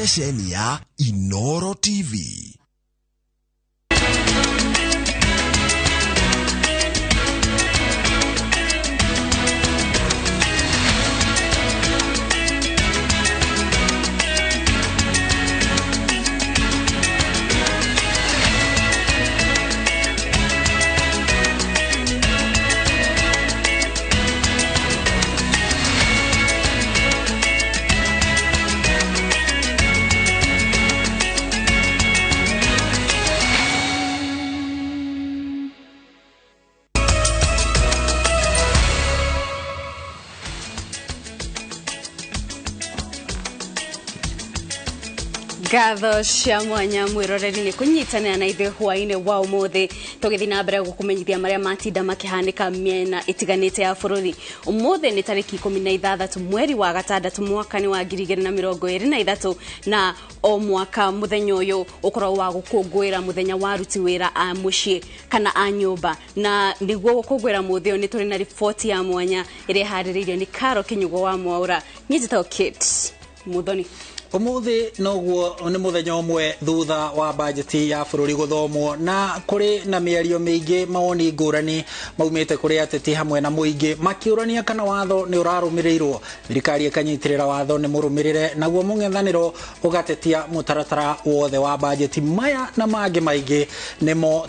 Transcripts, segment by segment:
Ceceni ya Inoro TV. Ngatho cia mwanya mwiroreri ni kunyitanira na ithuĩ hwaĩ-inĩ wa ũmũthĩ tũgĩthiĩ na mbere gũkũmenyithia marĩa matinda makĩhanĩka mĩena ĩtiganĩte ya bũrũri. Ũmũthĩ nĩ tarĩki 16 mweri wa gatandatũ mwaka nĩ wa 2023 na o mwaka mũthenya ũyũ ũkoragwo wa gũkũngũĩra mũthenya wa aruti wĩra a mũciĩ kana a nyũmba, na nĩguo gũkũngũĩra mũthĩ ũyũ nĩ tũrĩ na riboti ya mwanya ĩrĩa ĩharĩrĩirio nĩ Caro Kĩnyugo wa Mwaũra. Niĩ njĩtagwo Kate Muthoni. Umuthi noguo ni muthenya umwe thutha wa bajeti ya bururi guthomwo na kuri na miario miingi mawoni ngurani maumite kuri ateti hamwe na muingi makiurania kana watho ni urarumirirwo thirikari ikanyitirira watho ni murumirire naguo mung'ethaniro ugatetia mutaratara wothe wa bajeti. Maya na mangi maingi nimo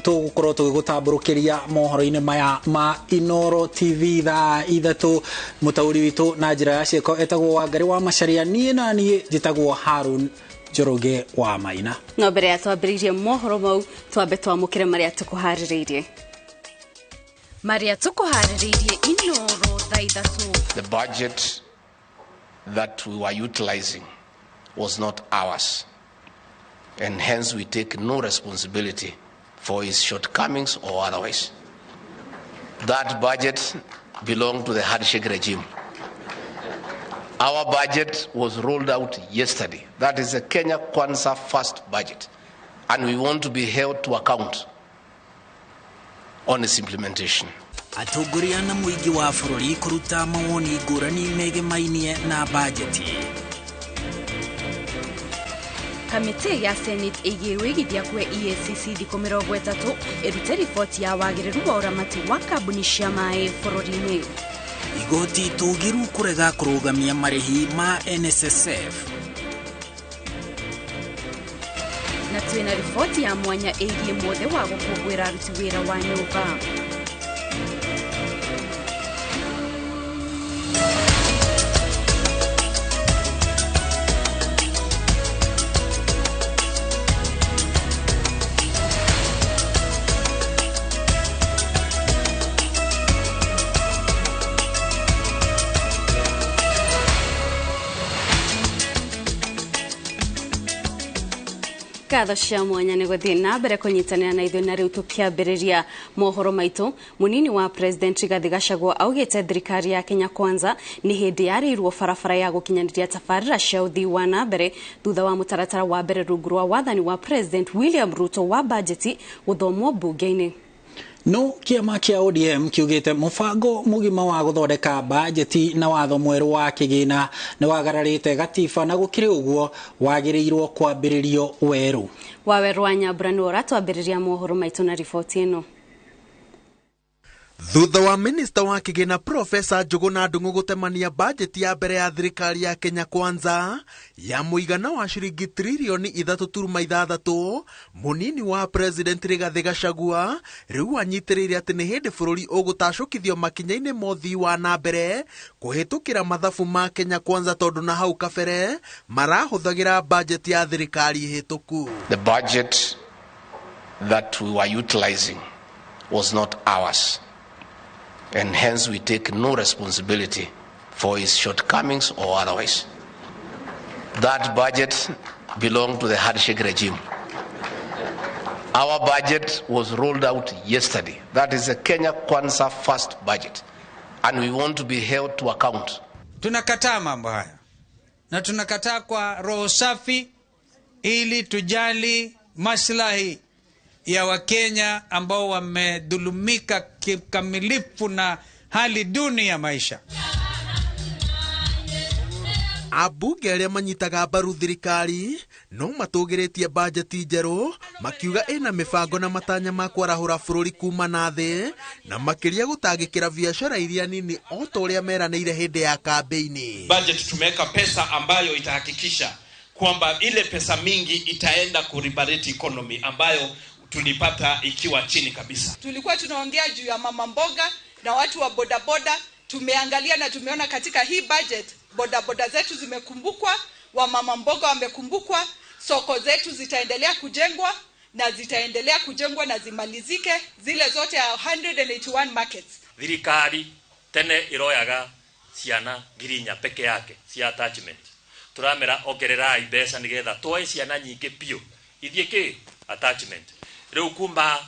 tugukorwo tugigutamburukiria mohoro-ini maya ma Inoro TV thaa 3. Mutauri witu na njira ya ciiko etagwo Wangari wa Macharia, nie na niĩ njĩtagwo Harun Njoroge wa Maina. No mbere ya twambĩrĩirie mohoro mau twambe twamũkĩre marĩa tũkũharĩrĩirie. Marĩa tũkũharĩrĩirie Inoro thaa 3. The budget that we were utilizing was not ours, and hence we take no responsibility for its shortcomings or otherwise. That budget belonged to the handshake regime. Our budget was rolled out yesterday. That is a Kenya Kwanza first budget. And we want to be held to account on its implementation. Atongoria na mũingĩ wa bũrũri kũruta mawoni ngũrani megemainie na bajeti. Kamĩtĩ ya Senate ĩgiĩ wĩigithia kwe EACC thikũ 30 ĩrute riboti ya wagĩrĩru wa ũramati wa kambuni cia maĩ bũrũri-inĩ. Igoti tũgĩru kũrega kũrũgamia marĩhi ma NSSF. Na twĩna riboti ya mwanya ĩgiĩ mũthĩ wa gũkũngũĩra aruti wĩra wa nyũmba. Ngatho cia mwanya nĩ gũthiĩ na mbere kũnyitanĩra na ithuĩ na rĩu tũkĩambĩrĩria mohoro maitũ. Mũnini wa President Rigathi Gachagua augĩte thirikari ya Kenya Kwanza nĩ hĩndĩ yarĩirwo barabara ya gũkinyanĩria tabarĩra cia ũthii wa na mbere thutha wa mũtaratara wa mbere rungu rwa wathani wa President William Ruto wa bajeti gũthomwo mbunge-inĩ. No kĩama kĩa ODM kiugĩte mũbango mũgima wa gũthondeka bajeti na watho mwerũ wa kĩgĩna nĩ wagararĩte gatiba na gũkĩrĩ ũguo wagĩrĩirwo kwambĩrĩrio werũ. Wawerũ wa Nyambura nĩwe ũratwambĩrĩria mohoro maitũ na riboti ĩno. Thutha wa minista wa kĩgĩna Profesa Njuguna Ndung'u gũtemania bajeti ya mbere ya thirikari ya Kenya Kwanza ya mũigana wa ciringi tririoni 3.6, mũnini wa President Rigathi Gachagua rĩu anyitĩrĩire atĩ nĩ hĩndĩ bũrũri ũgũtacũkithio makinya-inĩ ma ũthii wa na mbere kũhĩtũkĩra mathabu ma Kenya Kwanza tondũ na hau kabere marahũthagĩra bajeti ya thirikari hĩtũku. The budget that we were utilizing was not ours, and hence we take no responsibility for its shortcomings or otherwise. That budget belonged to the handshake regime. Our budget was rolled out yesterday. That is a Kenya Kwanza first budget, and we want to be held to account. Tunakataa mambo haya na tunakataa kwa roho safi, ili tujali maslahi ya Wakenya ambao wamedhulumika kikamilifu na hali duni ya maisha. Ambunge arĩa manyitaga mbaru thirikari no matũgĩrĩtie bajeti njerũ makiuga ĩna mĩbango na matanya ma kwarahũra bũrũri kuma na thĩ na makĩria gũtangĩkĩra biacara iria nini o ta ũrĩa meranĩire hĩndĩ ya kambĩini. Budget tumeweka pesa ambayo itahakikisha kwamba ile pesa mingi itaenda kuribareti economy ambayo tulipata ikiwa chini kabisa. Tulikuwa tunaongea juu ya mama mboga na watu wa bodaboda. Tumeangalia na tumeona katika hii budget bodaboda zetu zimekumbukwa, wa mama mboga wamekumbukwa, soko zetu zitaendelea kujengwa na zitaendelea kujengwa na zimalizike zile zote 181 markets. Thirikari tene iroyaga ciana 4,000 peke yake cia attachment. Turamera ongererai mbeca nigetha twoe ciana nyingĩ biũ ithiĩ kĩ attachment. Rĩu kuma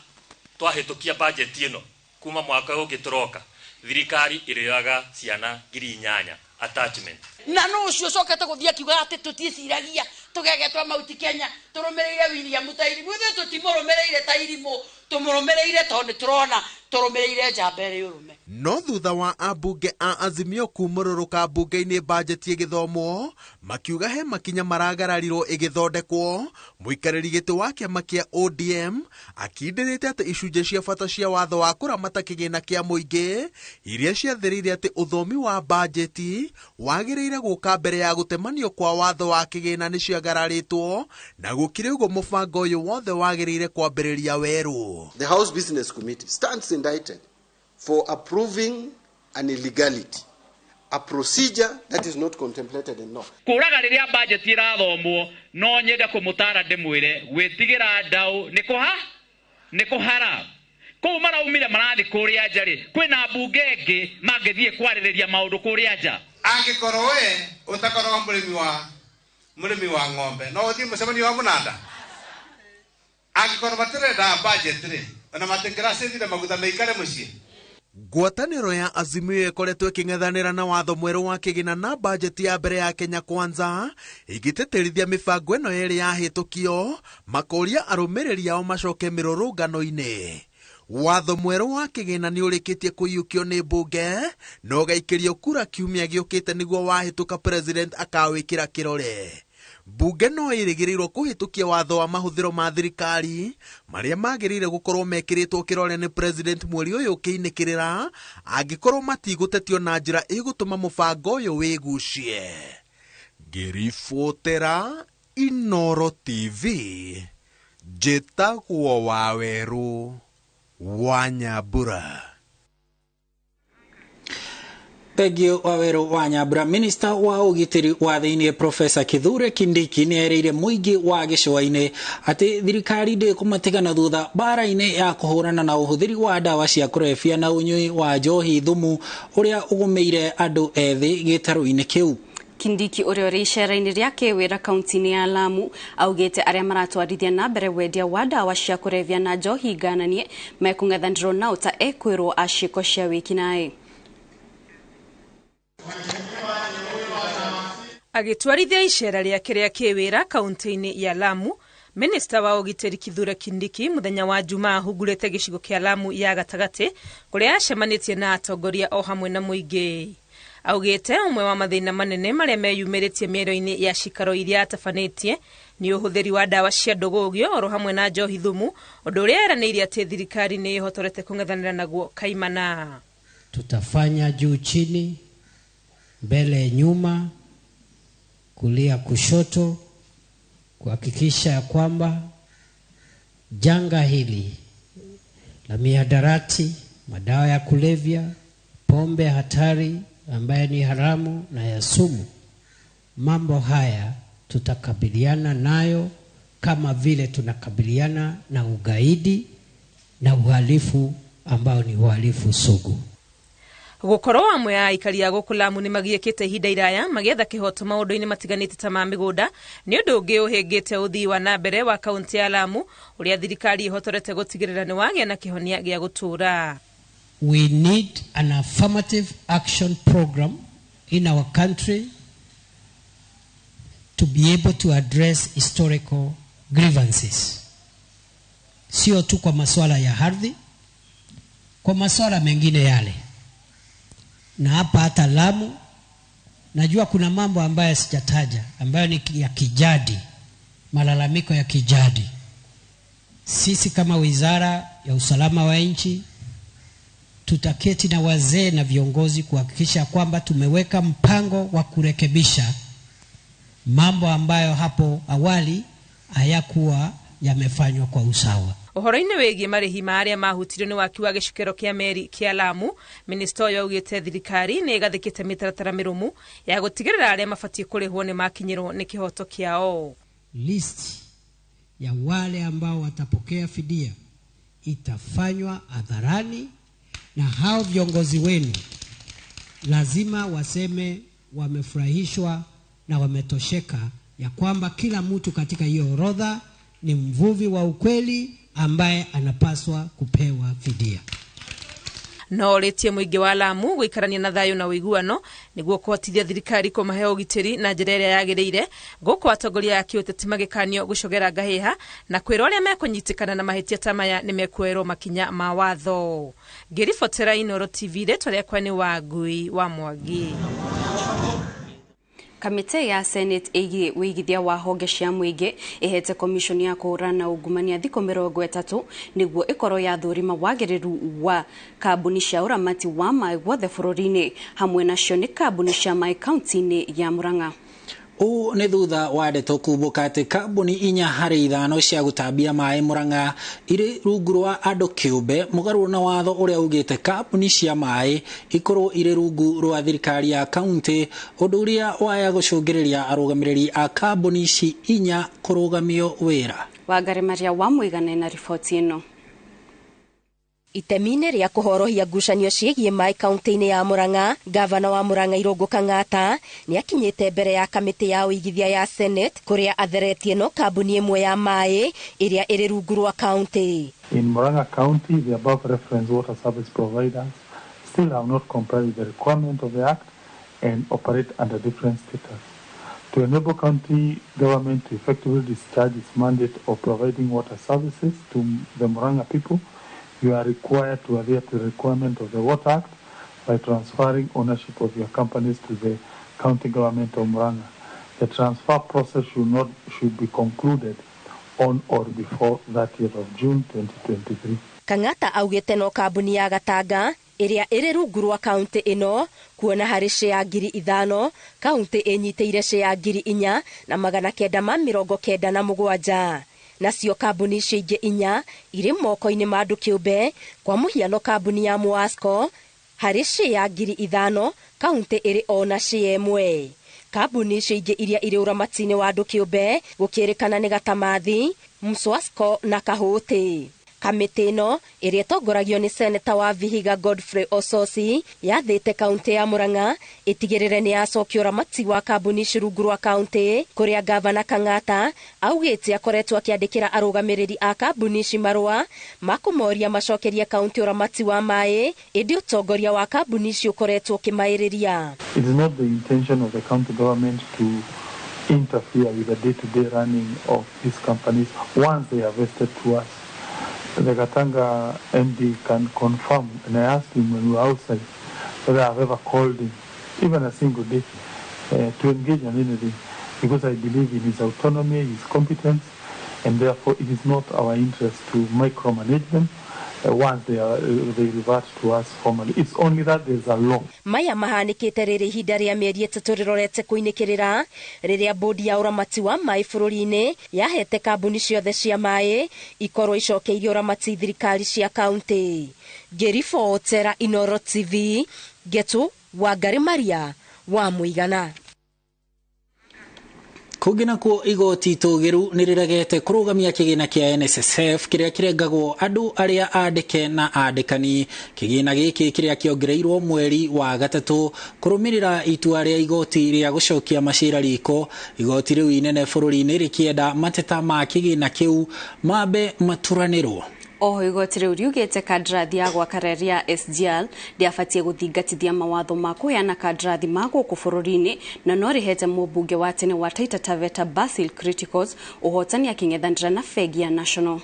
twahĩtũkia budget ĩno kuma mwaka ũngĩ tũroka thirikari ĩrĩoyaga ciana 8,000 attachment. Na no ũcio ũcokete gũthiĩ akiuga atĩ tũtiĩciragia tũgegetwa Mount Kenya tũrũmĩrĩire William ta irimũ. Ithuĩ tũtimũrũmĩrĩire ta irimũ, tũmũrũmĩrĩire tondũ nĩtũrona tũrũmĩrĩire njamba ĩrĩ ũrũme. No thutha wa ambunge a Azimio kumũrũrũka mbunge-inĩ bajeti ĩgĩthomwo makiuga he makinya maragararirwo ĩgĩthondekwo, mũikarĩri gĩtĩ wa kĩama kĩa ODM akindĩrĩte atĩ icunjĩ cia bata cia watho wa kũramata kĩgĩna kĩa mũingĩ iria ciathĩrĩire atĩ ũthomi wa bajeti wagĩrĩire gũka mbere ya gũtemanio kwa watho wa kĩgĩna nĩciagararĩtwo na gũkĩrĩ ũguo mũbango ũyũ wothe wagĩrĩire kwambĩrĩria werũ. The House Business Committee stands indicted for approving an illegality, a procedure that is not contemplated in law. Kũraga rĩrĩa budget ĩrathomwo no nyende kũmũtara ndĩmwĩre gwĩtigĩra ndau nĩ kũha nĩ kũhara. Kũu maraumire marathiĩ kũrĩa nja rĩ, kwĩna mbunge ĩngĩ mangĩthiĩ kwarĩrĩria maũndũ kũrĩa nja. Angĩkorwo we ũtakoragwo mũrĩmi wa ng'ombe no ũthiĩ mũcemanio wa mũnanda. Angĩkorwo matirenda budget rĩ, ona matingĩracĩthire maguta maikare mũciĩ. Ngwatanĩro ya Azimio ĩkoretwo ĩkĩng'ethanĩra na watho mwerũ wa kĩgĩna na bajeti ya mbere ya Kenya Kwanza ĩgĩtĩtĩrithia mĩbango ĩno ĩrĩ yahĩtũkio makoria arũmĩrĩri ao macoke mĩrũrũngano-inĩ. Watho mwerũ wa kĩgĩna nĩ ũrĩkĩtie kũiyũkio nĩ mbunge na ũgaikĩrio kura kiumia gĩũkĩte nĩguo wahĩtũka president akawĩkĩra kĩrore. Mbunge no ĩrĩgĩrĩirwo kũhĩtũkia watho wa mahũthĩro ma thirikari marĩa magĩrĩire gũkorwo mekĩrĩtwo kĩrore nĩ president mweri ũyũ ũkĩinĩkĩrĩra angĩkorwo matigũtetio na njĩra ĩgũtũma mũbango ũyũ wĩgucie. Ngĩribotera Inoro TV, njĩtagwo Wawerũ wa Nyambura. Thengio Wawerũ wa Nyambura. Minista wa ũgitĩri wa thĩinĩ Profesa Kithure Kindiki nĩ erĩire mũingĩ wa gĩcũa-inĩ atĩ thirikari ndĩkũmatigana thutha mbara-inĩ ya kũhũrana na ũhũthĩri wa ndawa cia kũrebia na ũnyui wa njohi thumu ũrĩa ũgũmĩire andũ ethĩ gĩtarũ-inĩ kĩu. Kindiki ũrĩa ũrĩ icera-inĩ rĩa kĩwĩra kaunti-inĩ ya Lamu augĩte arĩa maratwarithia na mbere wendia wa ndawa cia kũrebia na njohi ngananie mekũng'ethanĩrwo nao ta ekwĩrwo a ciĩko cia wĩkinaĩ. Agĩtwarithia icera rĩake rĩa kĩwĩra kaunti-inĩ ya Lamu, Minista wa ũgitĩri Kithure Kindiki mũthenya wa Jumaa ahungurĩte gĩcigo kĩa Lamu ya gatagatĩ kũrĩa acemanĩtie na atongoria o hamwe na mũingĩ. Augĩte ũmwe wa mathĩna manene marĩa meyumĩrĩtie mĩero-inĩ ya cikaro iria atabanĩtie nĩ ũhũthĩri wa ndawa cia ndũgũgio oro hamwe na njohi thumu, ũndũ ũrĩa eranĩire atĩ thirikari nĩ ĩhotorete kũng'ethanĩra naguo kaimana. Tutafanya juu chini, mbele nyuma, kulia kushoto, kuhakikisha ya kwamba janga hili la mihadarati, madawa ya kulevya, pombe hatari ambaye ni haramu na ya sumu, mambo haya tutakabiliana nayo kama vile tunakabiliana na ugaidi na uhalifu ambao ni uhalifu sugu. Gũkorwo amwe a aikari a gũkũ Lamu nĩ magiĩkĩte ihinda iraya magĩetha kĩhoto maũndũ-inĩ matiganĩte ta ma mĩgũnda nĩ ũndũ ũngĩ ũhĩngĩte ũthii wa na mbere wa kaunti ya Lamu ũrĩa thirikari ĩhotorete gũtigĩrĩra nĩ wagĩa na kĩhonia gĩa gũtũũra. We need an affirmative action program in our country to be able to address historical grievances. Sio tu kwa masuala ya ardhi, kwa masuala mengine yale. Na hapa hata Lamu Najua kuna mambo ambayo sijataja ambayo ni ya kijadi, malalamiko ya kijadi. Sisi kama Wizara ya Usalama wa Nchi tutaketi na wazee na viongozi kuhakikisha kwamba tumeweka mpango wa kurekebisha mambo ambayo hapo awali hayakuwa yamefanywa kwa usawa. Ũhoro-inĩ wĩgiĩ marĩhi ma arĩa mahutirio nĩ waki wa gĩcukĩro kĩa meri kĩa Lamu, minista ũyũ augĩte thirikari nĩ ĩgathĩkĩte mĩtaratara mĩrũmu ya gũtigĩrĩra arĩa mabatiĩ kũrĩhwo nĩ makinyĩrwo nĩ kĩhoto kĩao. List ya wale ambao watapokea fidia itafanywa hadharani, na hao viongozi wenu lazima waseme wamefurahishwa na wametosheka ya kwamba kila mtu katika hiyo orodha ni mvuvi wa ukweli ambaye anapaswa kupewa fidia. No rĩtie mũingĩ wa Lamu gũikarania na thayũ na ũiguano nĩguo kũhotithia thirikari kũmahe ũgitĩri na njĩra ĩrĩa yagĩrĩire, gũkũ atongoria a kĩũteti magĩkanio gũcogera ngahĩha na kwĩrwo arĩa mekũnyitĩkana na mahĩtia ta maya nĩ mekuoerwo makinya ma watho. Ngĩribotera Inooro TV, rĩtwa rĩakwa nĩ Wangui wa Mwangi. Kamĩtĩ ya Senate ĩgiĩ wĩigithia wa honge cia mũingĩ ĩhete komishoni ya kũhũrana ungumania thikũ 30 nĩguo ĩkorwo yathũrima wagĩrĩru wa kambuni cia ũramati wa maĩ guothe bũrũri-inĩ, hamwe nacio nĩ kambuni cia maĩ kaunti-inĩ ya Murang'a. Ũũ nĩ thutha wa ndeto kumbũka atĩ kambuni 4 harĩ 5 cia gũtambia maĩ Murang'a irĩ rungu rwa andũ kĩũmbe, mũgarũ na watho ũrĩa ugĩte kambuni cia maĩ ikorwo irĩ rungu rwa thirikari ya kaunti, ũndũ ũrĩa waya gũcũngĩrĩria arũgamĩrĩri a kambuni ici 4 kũrũgamio wĩra. Wangari Maria wa Mũigana na riboti ĩno. Itemi-inĩ rĩa kũhorohia ngucanio ciĩgiĩ maĩ kaunti-inĩ ya Murang'a, gavana wa Murang'a Irũngũ Kang'ata nĩ akinyĩte mbere ya kamĩtĩ ya ũigithia ya Senate kũrĩa atheretie no kambuni ĩmwe ya maĩ ĩrĩa ĩrĩ rungu rwa kaunti. In Murang'a County, the above reference water service providers still have not complied with the requirement of the Act and operate under different status. To enable county government to effectively discharge its mandate of providing water services to the Murang'a people, you are required to adhere to the requirement of the Water Act by transferring ownership of your companies to the county government of Murang'a. The transfer process should be concluded on or before 30th of June 2023. Kang'ata augĩte no kambuni ya Gatanga ĩrĩa ĩrĩ rungu rwa kaunti ĩno kuona harĩ share 5,000 kaunti ĩnyitĩire share 4,997 nacio kambuni icio ingĩ 4 irĩ moko-inĩ ma andũ kĩũmbe, kwa mũhiano kambuni ya Mwasco harĩ share 5,000 kaunti ĩrĩ ona share 1. Kambuni icio ingĩ iria irĩ ũramati-inĩ wa andũ kĩũmbe gũkĩrĩkana nĩ Gatamathi, Mswasco na Kahũtĩ. Kamĩtĩ ĩno ĩrĩa ĩtongoragio nĩ seneta wa Vihiga Godfrey Ososi yathĩte kaunti ya Murang'a ĩtigĩrĩre nĩ yacokia ũramati wa kambuni ici rungu rwa kaunti, kũrĩa gavana Kang'ata augĩte akoretwo akĩandĩkĩra arũgamĩrĩri a kambuni ici marũa ma kũmoria macokerie kaunti ũramati wa maĩ, ĩndĩ ũtongoria wa kambuni ici ũkoretwo ũkĩmaĩrĩria. It is not the intention of the county government to interfere with the day-to-day running of these companies once they are vested to us. The Gatanga MD can confirm, and I asked him when we were outside whether I've ever called him, even a single day, to engage on anything, because I believe in his autonomy, his competence, and therefore it is not our interest to micromanage them once they revert to us formally. It's only that there's a law. Maya mahanĩkĩte rĩrĩ ihinda rĩa mĩeri 3 rĩrorete kũinĩkĩrĩra rĩrĩa bodi ya ũramati wa maĩ bũrũri-inĩ yahete kambuni ciothe cia maĩ ikorwo icokeirie ũramati thirikari cia kaunti. Ngĩribotera Inooro TV, Getu Wangari Maria wa Mũigana. Kũngĩ nakuo igoti itũgĩru nĩ rĩregete kũrũgamia kĩgĩna kĩa NSSF kĩrĩa kĩrengagwo andũ arĩa andĩke na andĩkani. Kĩgĩna gĩkĩ kĩrĩa kĩongereirwo mweri wa 3 kũrũmĩrĩra itua rĩa igoti rĩa gũcokia macira riko. Igoti rĩu inene bũrũri-inĩ rĩkĩenda mateta ma kĩgĩna kĩu mambe maturanĩrwo. Oho igoti rĩu riugĩte kandarathi ya gwaka reri ya SGR ndĩabatiĩ gũthingatithia mawatho ma kũheana kandarathi ma gũkũ bũrũri-inĩ, na no rĩhete mũmbunge wa tene wa Taita Taveta Basil Criticos ũhotani akĩng'ethanĩra na bengi ya National.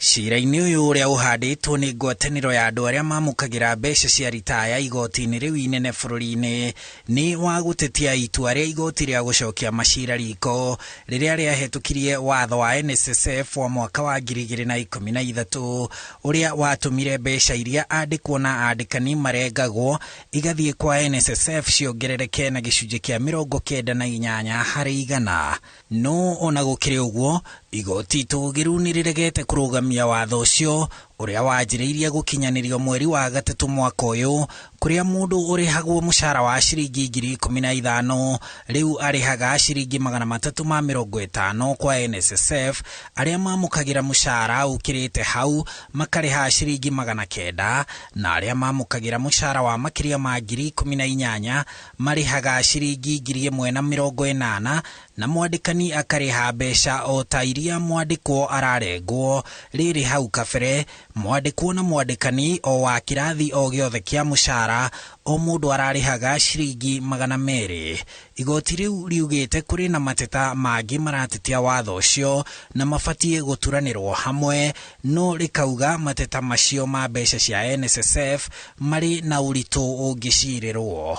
Cira-inĩ ũyũ ũrĩa ũhandĩtwo nĩ ngwatanĩro ya andũ arĩa mamũkagĩra mbeca cia ritaya igoti-inĩ rĩu inene bũrũri-inĩ nĩ wa gũtetia itua rĩa igoti rĩa gũcokia macira riko rĩrĩa rĩahĩtũkirie watho wa NSSF wa mwaka wa 2013 ũrĩa watũmire mbeca iria andĩkwo na andĩkani marengagwo igathiĩ kwa NSSF ciongerereke na gĩcunjĩ kĩa 98 harĩ igana. No ona gũkĩrĩ ũguo, igoti itũgĩru nĩ rĩregete kũrũgamia watho ũcio ũrĩa wanjĩrĩirie gũkinyanĩrio mweri wa gatatũ mwaka ũyũ, kũrĩa mũndũ ũrĩhagwo mũcara wa ciringi 15,000 rĩu arĩhaga ciringi 350 kwa NSSF, arĩa mamũkagĩra mũcara ũkĩrĩte hau makarĩha ciringi 900, na arĩa mamũkagĩra mũcara wa makĩria ma 18,000 marĩhaga ciringi 1,080, na mwandĩkani akarĩha mbeca o ta iria mwandĩkwo ararengwo. Rĩrĩ hau kabere mwandĩkwo na mwandĩkani o wa kĩrathi o gĩothe kĩa mũcara o mũndũ ararĩhaga ciringi 200. Igoti rĩu riugĩte kũrĩ na mateta mangĩ maratetia watho ũcio na mabatiĩ gũturanĩrwo hamwe, no rĩkauga mateta macio ma mbeca cia NSSF marĩ na ũritũ ũngĩcirĩrwo.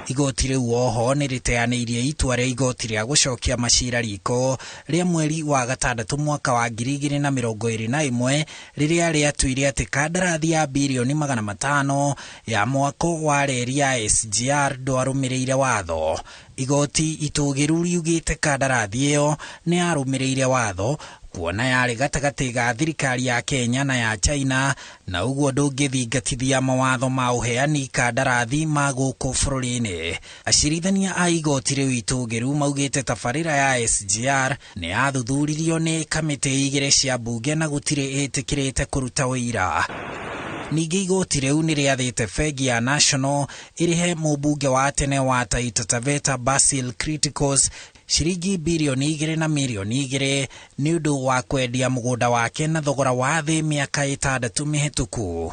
Igoti rĩu oho nĩ rĩteanĩirie itua rĩa igoti rĩa gũcokia macira riko rĩa mweri wa gatandatũ mwaka wa 2021 rĩrĩa rĩatuire atĩ kandarathi ya birioni 500 ya mwako wa reri ya SGR ndwarũmĩrĩire watho. Igoti itũgĩru riugĩte kandarathi ĩyo nĩ yarũmĩrĩire watho kuona yarĩ gatagatĩ ga thirikari ya Kenya na ya China, na ũguo ndũngĩthingatithia mawatho ma ũheani kandarathi ma gũkũ bũrũri-inĩ. Acirithania a igoti rĩu itũgĩru maugĩte tabarĩra ya SGR nĩ yathuthuririo nĩ kamĩtĩ igĩrĩ cia mbunge na gũtirĩ ĩtĩkĩrĩte kũruta ũira. Ningĩ igoti rĩu nĩ rĩathĩte bengi ya National ĩrĩhe mũmbunge wa tene wa Taita Taveta Basil Criticos ciringi birioni 2 na mirioni 2 nĩ ũndũ wa kwendia mũgũnda wake na thogora wa thĩ mĩaka 6 mĩhĩtũku.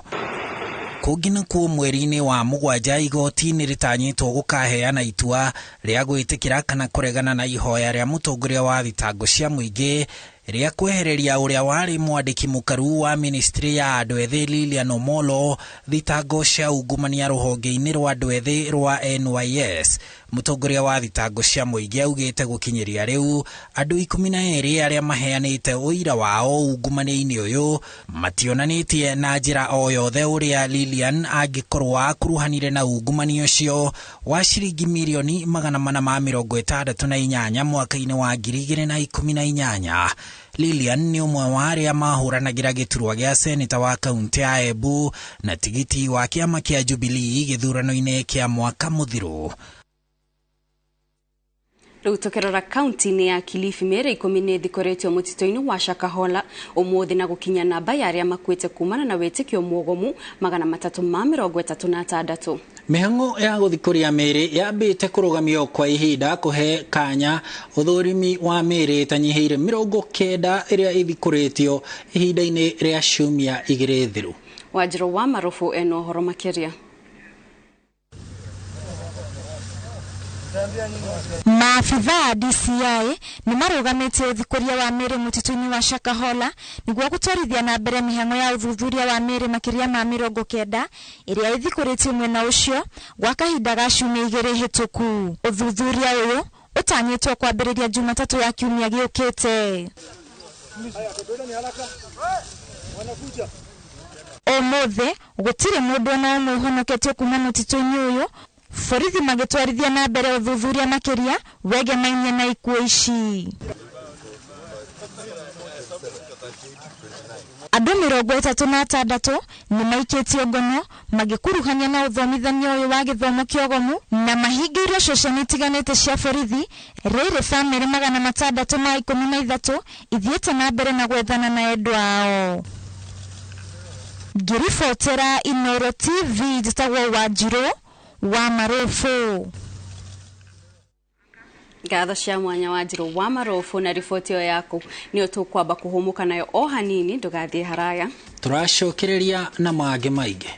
Kũngĩ nakuo mweri-inĩ wa mũgwanja igoti nĩ rĩtanyĩtwo gũkaheana itua rĩa gwĩtĩkĩra kana kũregana na ihoya rĩa mũtongoria wa thitango cia mũingĩ rĩa kwehereria ũrĩa warĩ mwandĩki mũkaru wa ministry ya andũ ethĩ Lilian Omolo thitango cia ungumania rũhonge-inĩ rwa andũ ethĩ rwa NYS. Mũtongoria wa thitango cia mũingĩ augĩte gũkinyĩria rĩu andũ 12 arĩa maheanĩte ũira wao ungumania-inĩ ũyũ mationanĩtie na njĩra o yothe ũrĩa Lilian angĩkorwo akuruhanire na ungumania ũcio wa ciringi mirioni 468 mwaka-inĩ wa 2018. Lilian nĩ ũmwe wa arĩa mahũranagĩra gĩturwa gĩa seneta wa kaunti ya Embu na tigiti wa kĩama kĩa Jubilee gĩthurano-inĩ kĩa mwaka mũthiru. Rĩu tũkĩrora kaunti-inĩ ya Kilifi mĩĩrĩ 10 nĩ ĩthikũrĩtio mũtitũ-inĩ wa Shakahola ũmũthĩ na gũkinya namba ya arĩa makuĩte kumana na wĩtĩkio mwogomu 336. Mĩhang'o ya gũthikũria mĩĩrĩ yambĩte kũrũgamio kwa ihinda kũhe kanya ũthũrimi wa mĩĩrĩ ĩtanyihĩire 90 ĩrĩa ĩthikũrĩtio ihinda-inĩ rĩa ciumia 2 thiru. Wanjirũ wa Marubu ena ũhoro makĩria. Maabithaa a DCI nĩ marũgamĩtie ũthikũria wa mĩĩrĩ mũtitũ-inĩ wa Shakahola nĩguo gũtwarithia na mbere mĩhang'o ya ũthuthuria wa mĩĩrĩ makĩria ma 90 ĩrĩa ĩthikũrĩtio mwena ũcio gwa kahinda ga ciumia 2 hĩtũku. Ũthuthuria ũyũ ũtanyĩtwo kwambĩrĩria Jumatatũ ya kiumia gĩũkĩte. Ũmũthĩ gũtirĩ mũndũ ona ũmwe ũhonoketio kuma mũtitũ-inĩ ũyũ, borithi magĩtwarithia na mbere ũthuthuria makĩria wegemainie na ikuũ ici. Andũ 36 nĩ maikĩtio ngono magĩkuruhania na ũthomithania ũyũ wa gĩthomo kĩogomu na mahingĩirio ceceni itiganĩte cia borithi. Rĩrĩ bamĩrĩ 613 ithiĩte na mbere na gwethana na endwa ao. Ngĩribotera Inooro TV njĩtagwo Wanjirũ wa Marubu. Ngatho cia mwanya Wanjirũ wa Marubu na riboti ĩyo yaku nĩyo tũkwamba kũhũmũka nayo o hanini, ndũgathiĩ haraya. Tũracokereria na mangĩ maingĩ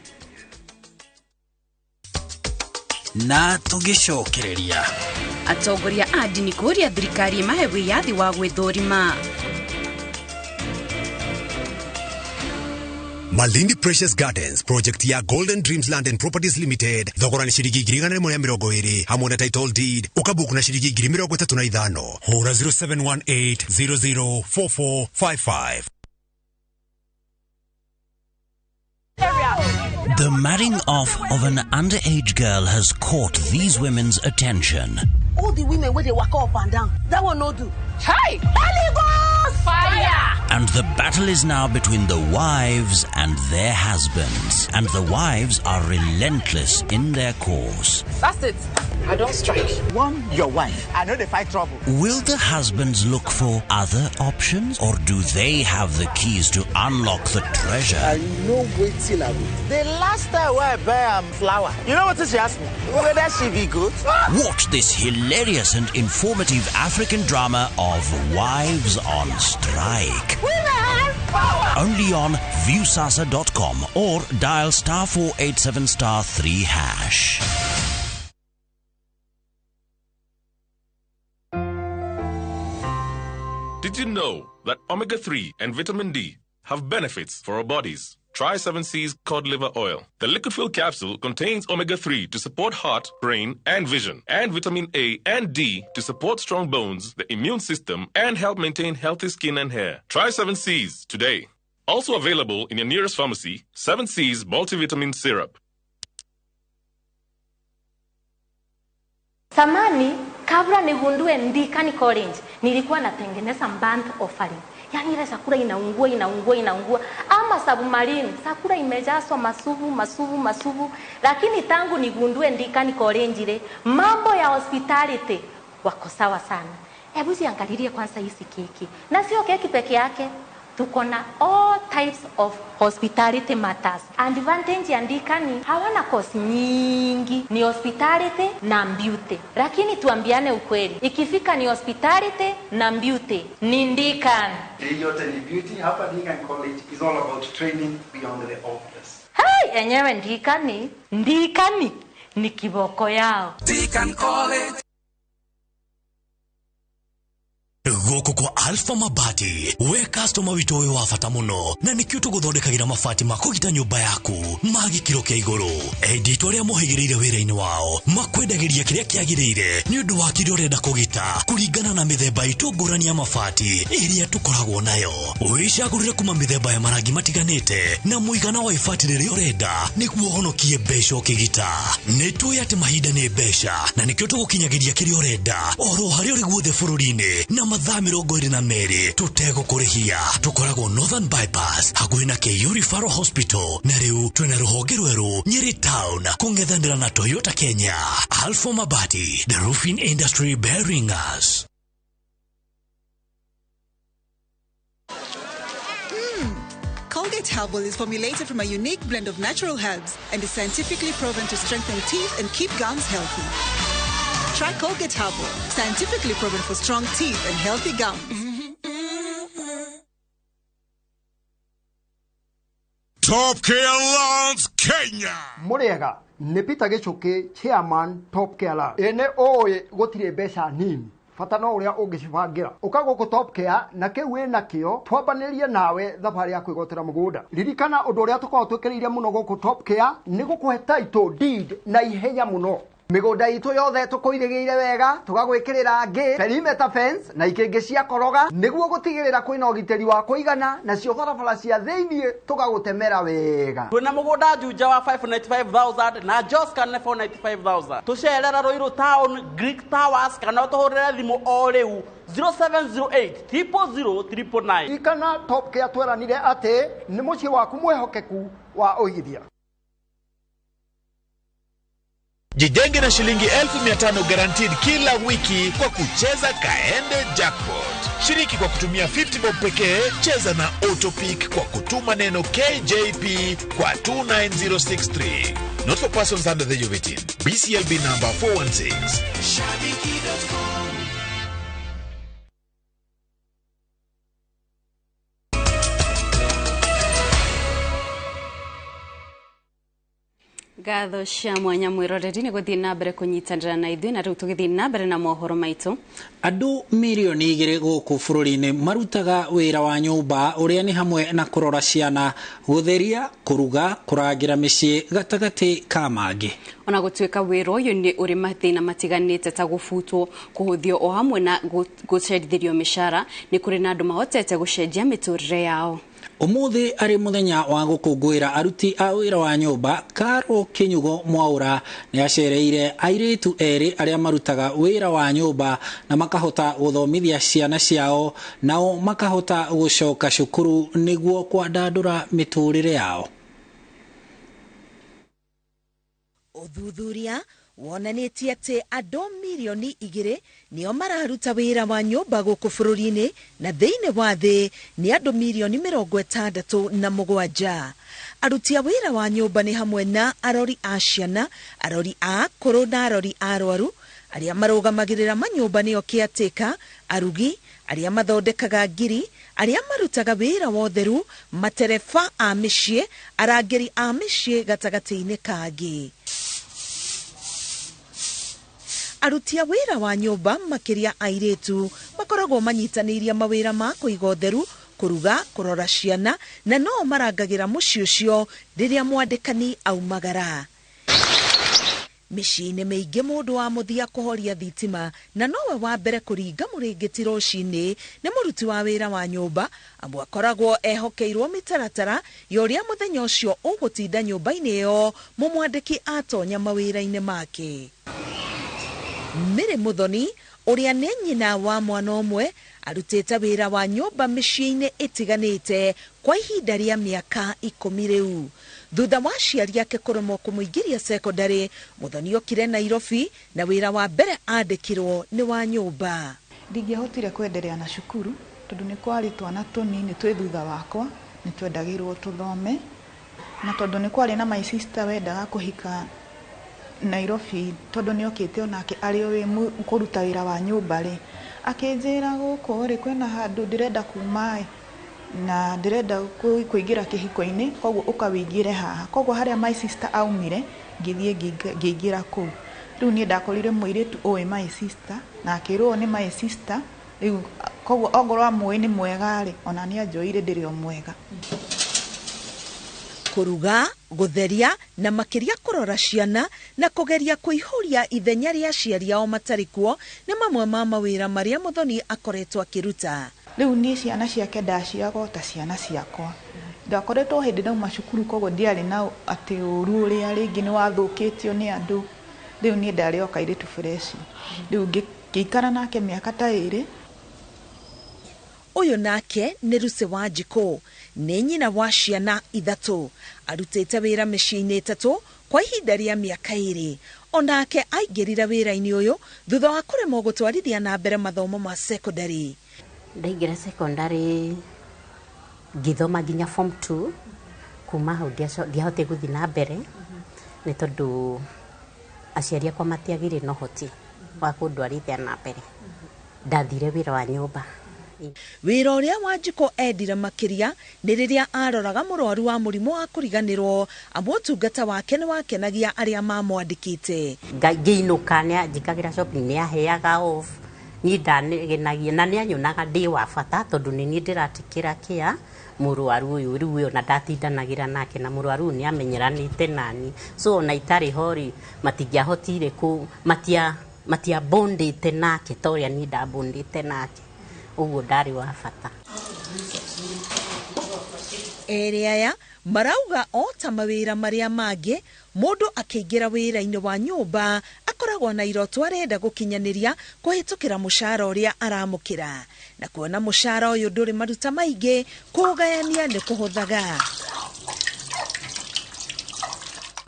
na tũgĩcokereria. Atongoria a ndini kũũria thirikari ĩmahe wĩyathi wa gwĩthũrima. Malindi Precious Gardens project ya Golden Dreams Land and Properties Limited, thogora nĩ ciringi 120,000 hamwe na title deed, ũkabuku na ciringi 35,000. Hũra 0718 004455. The marrying off of an underage girl has caught these women's attention. All the women where they walk up and down, that one no do. Hey! Holy Ghost! Fire! And the battle is now between the wives and their husbands. And the wives are relentless in their course. That's it. I don't strike. One, your wife. I know they fight trouble. Will the husbands look for other options, or do they have the keys to unlock the treasure? I know waiting I will. The last time I buy flour, you know what she asked me? Whether she be good? Watch this hilarious and informative African drama of Wives on Strike. Women power! Only on viewsasa.com or dial *487 *3#. Did you know that omega-3 and vitamin D have benefits for our bodies? Try 7C's cod liver oil. The liquid fill capsule contains omega-3 to support heart, brain, and vision, and vitamin A and D to support strong bones, the immune system, and help maintain healthy skin and hair. Try 7C's today. Also available in your nearest pharmacy, 7C's multivitamin syrup. Samani, kabla nigundue Ndikani College, nilikuwa natengeneza band offering. Yani ile sakura inaungua, inaungua, inaungua. Ama submarine, sakura imejazwa masubu, masubu, masubu. Lakini tangu nigundue Ndikani College ile, mambo ya hospitality wako sawa sana. Hebu ziangalilie kwanza hizi keki. Na sio keki peke yake. Tuko na all types of hospitality matters. Advantage ya Ndikani hawana course nyingi, ni hospitality na beauty. Lakini tuambiane ukweli, ikifika ni hospitality na beauty, ni Ndikani. Hii yote ni beauty. Hapa Ndikani College is all about training beyond the obvious. Hey, enyewe Ndikani, Ndikani ni kiboko yao. Ndikani College. Gũkũ kwa Alpha Mabati, we customer witũ wĩ wa bata mũno, na nĩkĩo tũgũthondekagĩra mabati ma kũgita nyũmba yaku ma gĩkĩro kĩa igũrũ. Endia itũ arĩa mohĩgĩrĩire wĩra-inĩ wao makwendagĩria kĩrĩa kĩagĩrĩire nĩ ũndũ wa kĩrĩa ũrenda kũgita kũringana na mĩthemba itũ ngũrani ya mabati ĩrĩa tũkoragwo nayo. Wĩcagũrĩre kuma mĩthemba ya marangi matiganĩte na mũigana wa ibati rĩrĩa ũrenda nĩguo ũhonokie mbeca ũkĩgita. Nĩ tũĩ atĩ mahinda nĩ mbeca na nĩkĩo tũgũkinyagĩria kĩrĩa ũrenda oro harĩa ũrĩ guothe bũrũri-inĩ na mathaa 22 tũtegũkũrĩhia. Tũkoragwo Northern Bypass hakuhĩ na KU Referral Hospital, na rĩu twĩna rũhonge rwerũ Nyeri Town kũng'ethanĩra na Toyota Kenya. Alpha Mabati, the roofing industry bearing us. Colgate Herbal is formulated from a unique blend of natural herbs and is scientifically proven to strengthen teeth and keep gums healthy. Try Colgate Herbal, scientifically proven for strong teeth and healthy gums. Top Care Loans Kenya. Muriega, nĩ Peter Gichuki, chairman Top Care Loans. Ene oĩ gũtirĩ mbeca nini, bata no ũrĩa ũngĩcibangira. Ũka gũkũ Top Care na kĩu wĩ nakĩo twambanĩrie nawe thabarĩ ya kwĩgwatĩra mũgũnda. Ririkana ũndũ ũrĩa tũkoragwo twĩkĩrĩire mũno gũkũ Top Care nĩ gũkũhe title deed na ihenya mũno. Mĩgũnda itũ yothe tũkũirĩgĩire wega, tũgagwĩkĩrĩra ngĩ, perimeter fence na ikĩngĩ cia koroga nĩguo gũtigĩrĩra kwĩna ũgitĩri wa kũigana, nacio barabara cia thĩiniĩ tũgagũtemera wega. Twĩna mũgũnda Juja wa 595,000 na Joscan nĩ 495,000. Tũcerera Ruiru Town, Greek Towers, kana ũtũhũrĩre thimũ o rĩu 0708 000 999. Ririkana Top Care tweranire atĩ nĩ mũciĩ waku mwĩhokeku wa ũigithia. Jijenge na shilingi 1500 guaranteed kila wiki kwa kucheza Kaende Jackpot. Shiriki kwa kutumia 50 bob pekee, cheza na Autopick kwa kutuma neno KJP kwa 29063. Not for persons under the age of 18. BCLB number 416. Shabiki.com. Ngatho cia mwanya mwiroreri ni guthii na mbere kunyitanira na ithuĩ na rĩu tũgĩthiĩ na mbere na mohoro maitũ. Andũ mirioni 2 gũkũ bũrũri-inĩ marutaga wĩra wa nyũmba ũrĩa nĩ hamwe na kũrora ciana, gũtheria, kũruga, kũrangĩra mĩciĩ gatagatĩ ka mangĩ. Ona gũtuĩka wĩra ũyũ nĩ ũrĩ mathĩna matiganĩte ta gũbutwo, kũhũthio o hamwe na gũcerithĩrio mĩcara, nĩ kũrĩ na andũ mahotete gũcenjia mĩtũrĩre yao. Umuthi ari muthenya wa gukungwira aruti a wira wa nyumba, Karo Kinyugo Mwaura ni acereire airitu eri aria marutaga wira wa nyumba na makahota guthomithia ciana ciao, nao makahota gucoka cukuru niguo kwandandura miturire yao. Uthuthuria wonanĩtie atĩ andũ mirioni 2 nĩo mararuta wĩra wa nyũmba gũkũ bũrũri-inĩ na thĩinĩ wa thĩ nĩ andũ mirioni 67. Aruti a wĩra wa nyũmba nĩ hamwe na arori a ciana, arori a akũrũ na arori a arwaru, arĩa marũgamagĩrĩra manyũmba nĩo caretaker, arugi, arĩa mathondekaga ngiri, arĩa marutaga wĩra wa ũtheru, matereba a mĩciĩ, arangĩri a mĩciĩ gatagatĩ-inĩ kangĩ. Aruti a wĩra wa nyũmba makĩria airĩtu makoragwo manyitanĩirie mawĩra ma kũiga ũtheru, kũruga, kũrora ciana na no marangagĩra mũciĩ ũcio rĩrĩa mwandĩkani aumagara. Mĩciĩ-inĩ mĩingĩ mũndũ wa mũthia kũhoria thitima na nowe wa mbere kũringa mũrĩngĩti rũcinĩ nĩ mũruti wa wĩra wa nyũmba, amu akoragwo ehokeirwo mĩtaratara ya ũrĩa mũthenya ũcio ũgũtinda nyũmba-inĩ ĩyo mũmwandĩki atonya mawĩra-inĩ make. Mary Muthoni ũrĩa nĩ nyina wa mwana ũmwe arutĩte wĩra wa nyũmba mĩciĩ-inĩ ĩtiganĩte kwa ihinda rĩa mĩaka 10 rĩu. Thutha wa aciari ake kũremwo kũmũingĩria sekondarĩ, Muthoni okire Nairobi na wĩra wa mbere andĩkirwo nĩ wa nyũmba. Ndingĩahotire kwenderea na cukuru tondũ nĩ kwarĩ twana tũnini twĩ thutha wakwa nĩ twendagĩrwo tũthome, na tondũ nĩ kwarĩ na my sister wendaga kũhika Nairobi tondũ nĩ okĩte onake arĩ o wĩ kũruta wĩra wa nyũmba rĩ, akĩnjĩra gũkũ rĩ kwĩna handũ ndĩrenda kuma ĩ na ndĩrenda kũingĩra kĩhiko-inĩ, koguo ũkawĩingĩre haha. Koguo harĩa my sister aumire ngĩthiĩ ngĩingĩra kũu. Rĩu niĩ ndakorire mũirĩtu ũĩ my sister na akĩrwo nĩ my sister, rĩu koguo ongorwo amũĩ nĩ mwega rĩ, ona nĩ anjoire ndĩrĩ o mwega. Kũruga, gũtheria na makĩria kũrora ciana na kũgeria kũihũria ithenya rĩa aciari ao matarĩ kuo nĩ mamwe ma mawĩra marĩa Muthoni akoretwo akĩruta. Rĩu niĩ ciana ciake ndacioyaga o ta ciana ciakwa. Ndakoretwo hĩndĩ ndauma cukuru koguo ndiarĩ na atĩ ũru ũrĩa rĩngĩ nĩ wathũkĩtio nĩ andũ. Rĩu niĩ ndarĩ o kairĩtu fresh. Rĩu ngĩikara nake mĩaka ta 2. Ũyũ nake nĩ Lucy Wanjikũ, nĩ nyina wa ciana 3, arutĩte wĩra mĩciĩ-inĩ 3 kwa ihinda rĩa mĩaka 2. Onake aingĩrire wĩra-inĩ ũyũ thutha wa kũremwo gũtwarithia na mbere mathomo ma sekondarĩ. Ndaingĩra sekondarĩ ngĩthoma nginya form 2, kuma hau ndiahotire gũthiĩ na mbere nĩ tondũ aciari akwa matiagĩire na ũhoti wa kũndwarithia na mbere. Ndathire wĩra wa nyũmba. Wĩra ũrĩa Wanjikũ endire makĩria nĩ rĩrĩa aroraga mũrwaru wa mũrimũ wa kũriganĩrwo, amu ũtungata wake nĩ wakenagia arĩa mamwandĩkĩte. Ngĩinũka nĩanjĩkagĩra shopping, nĩaheaga off, niĩ ndanegenagia na nĩanyonaga ndĩ wa bata tondũ nĩ niĩ ndĩratĩkĩra kĩa mũrwaru ũyũ. Rĩu ũyũ ona ndatindanagĩra nake na mũrwaru ũyũ nĩamenyeranĩte nani, so ona itarĩ ho rĩ matingĩahotire matiabondĩte nake ta ũrĩa niĩ ndabondĩte nake, ũguo ndarĩ wa bata. Erĩ aya marauga o ta mawĩra marĩa mangĩ, mũndũ akĩingĩra wĩra-inĩ wa nyũmba akoragwo na iroto arenda gũkinyanĩria kũhĩtũkĩra mũcara ũrĩa aramũkĩra, na kuona mũcara ũyũ ndũrĩ maruta maingĩ, kũũgayania nĩ kũhũthaga.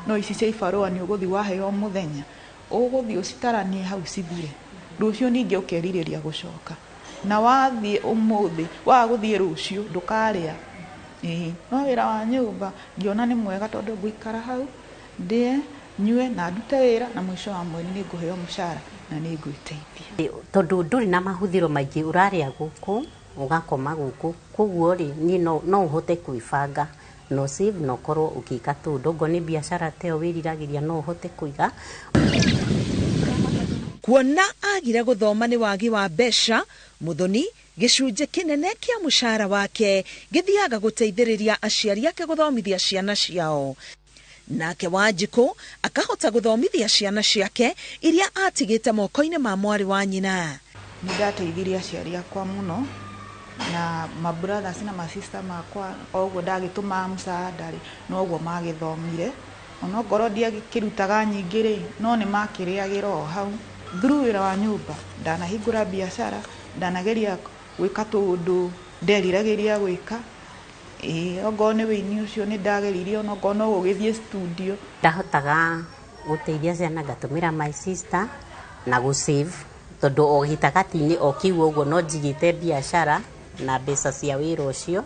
No ici cia ibarũa nĩ ũgũthiĩ waheo mũthenya, ũgũthiĩ ũcitaranie hau cithire, rũciũ ningĩ ũkerirĩria gũcoka, na wathiĩ ũmũthĩ waga gũthiĩ rũciũ ndũkarĩa. No wĩra wa nyũmba ngĩona nĩ mwega tondũ ngũikara hau ndĩe, nyue na ndute wĩra, na mũico wa mweri nĩ ngũheo mũcara na nĩ ngwĩteithia. Tondũ ndũrĩ na mahũthĩro maingĩ, ũrarĩa gũkũ ũgakoma gũkũ, koguo rĩ niĩ no ũhote kwĩbanga No save na ũkorwo ũgĩka tũũndũ, okorwo nĩ biacara ta ĩyo wĩriragĩria, no ũhote kũiga. Kuona agire gũthoma nĩ wagi wa mbeca, Muthoni gĩcunjĩ kĩnene kĩa mũcara wake gĩthiaga gũteithĩrĩria aciari ake gũthomithia ciana ciao. Nake Wanjikũ akahota gũthomithia ciana ciake iria atigĩte moko-inĩ ma mwarĩ wa nyina. Nĩ ndateithirie aciari akwa mũno na ma brothers na ma sister makwa, o ũguo ndagĩtũma msaada rĩ, noguo magĩthomire. Onokorwo ndiakĩrutaga nyingĩ rĩ, no nĩ makĩrĩagĩra o hau. Through wĩra wa nyũmba ndanahingũra biacara, ndanageria gwĩka tũũndũ nderiragĩria gwĩka. Ĩĩ, ongorwo nĩ wĩini ũcio nĩ ndageririe, onokorwo no gũgĩthiĩ studio. Ndahotaga gũteithia ciana ngatũmĩra my sister na gũ save, tondũ o gĩtagatĩ-inĩ o kĩu ũguo no njigĩte biacara na mbeca cia wĩra ũcio.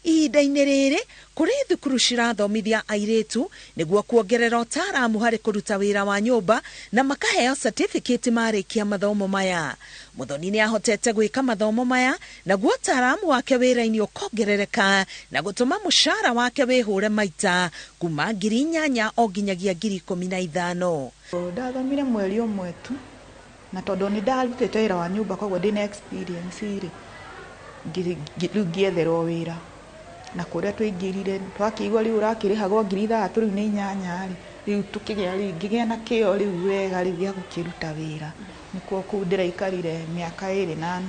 Ihinda-inĩ rĩrĩ kũrĩ thukuru cirathomithia airĩtu nĩguo kuongerera ũtaaramu harĩ kũruta wĩra wa nyũmba, na makaheo certificate marĩkia mathomo maya. Muthoni nĩ ahotete gwĩka mathomo maya, naguo ũtaaramu wake wĩra-inĩ ũkongerereka na gũtũma mũcara wake wĩhũre maita kuma 8,000 o nginyagia 15,000. Ndathomire mweri ũmwe tu, na tondũ nĩ ndarutĩte wĩra wa nyũmba, koguo ndĩna experience rĩ, rĩu ngĩetherwo wĩra. Na kũrĩa twaingĩrire twakĩigua rĩu ũrakĩrĩhagwo 6,000, rĩu nĩ 8 rĩ, rĩu tũkĩgĩa rĩu ngĩgĩa na kĩo rĩu wega rĩu gĩa gũkĩruta wĩra. Nĩkuo kũu ndĩraikarire mĩaka 2.5.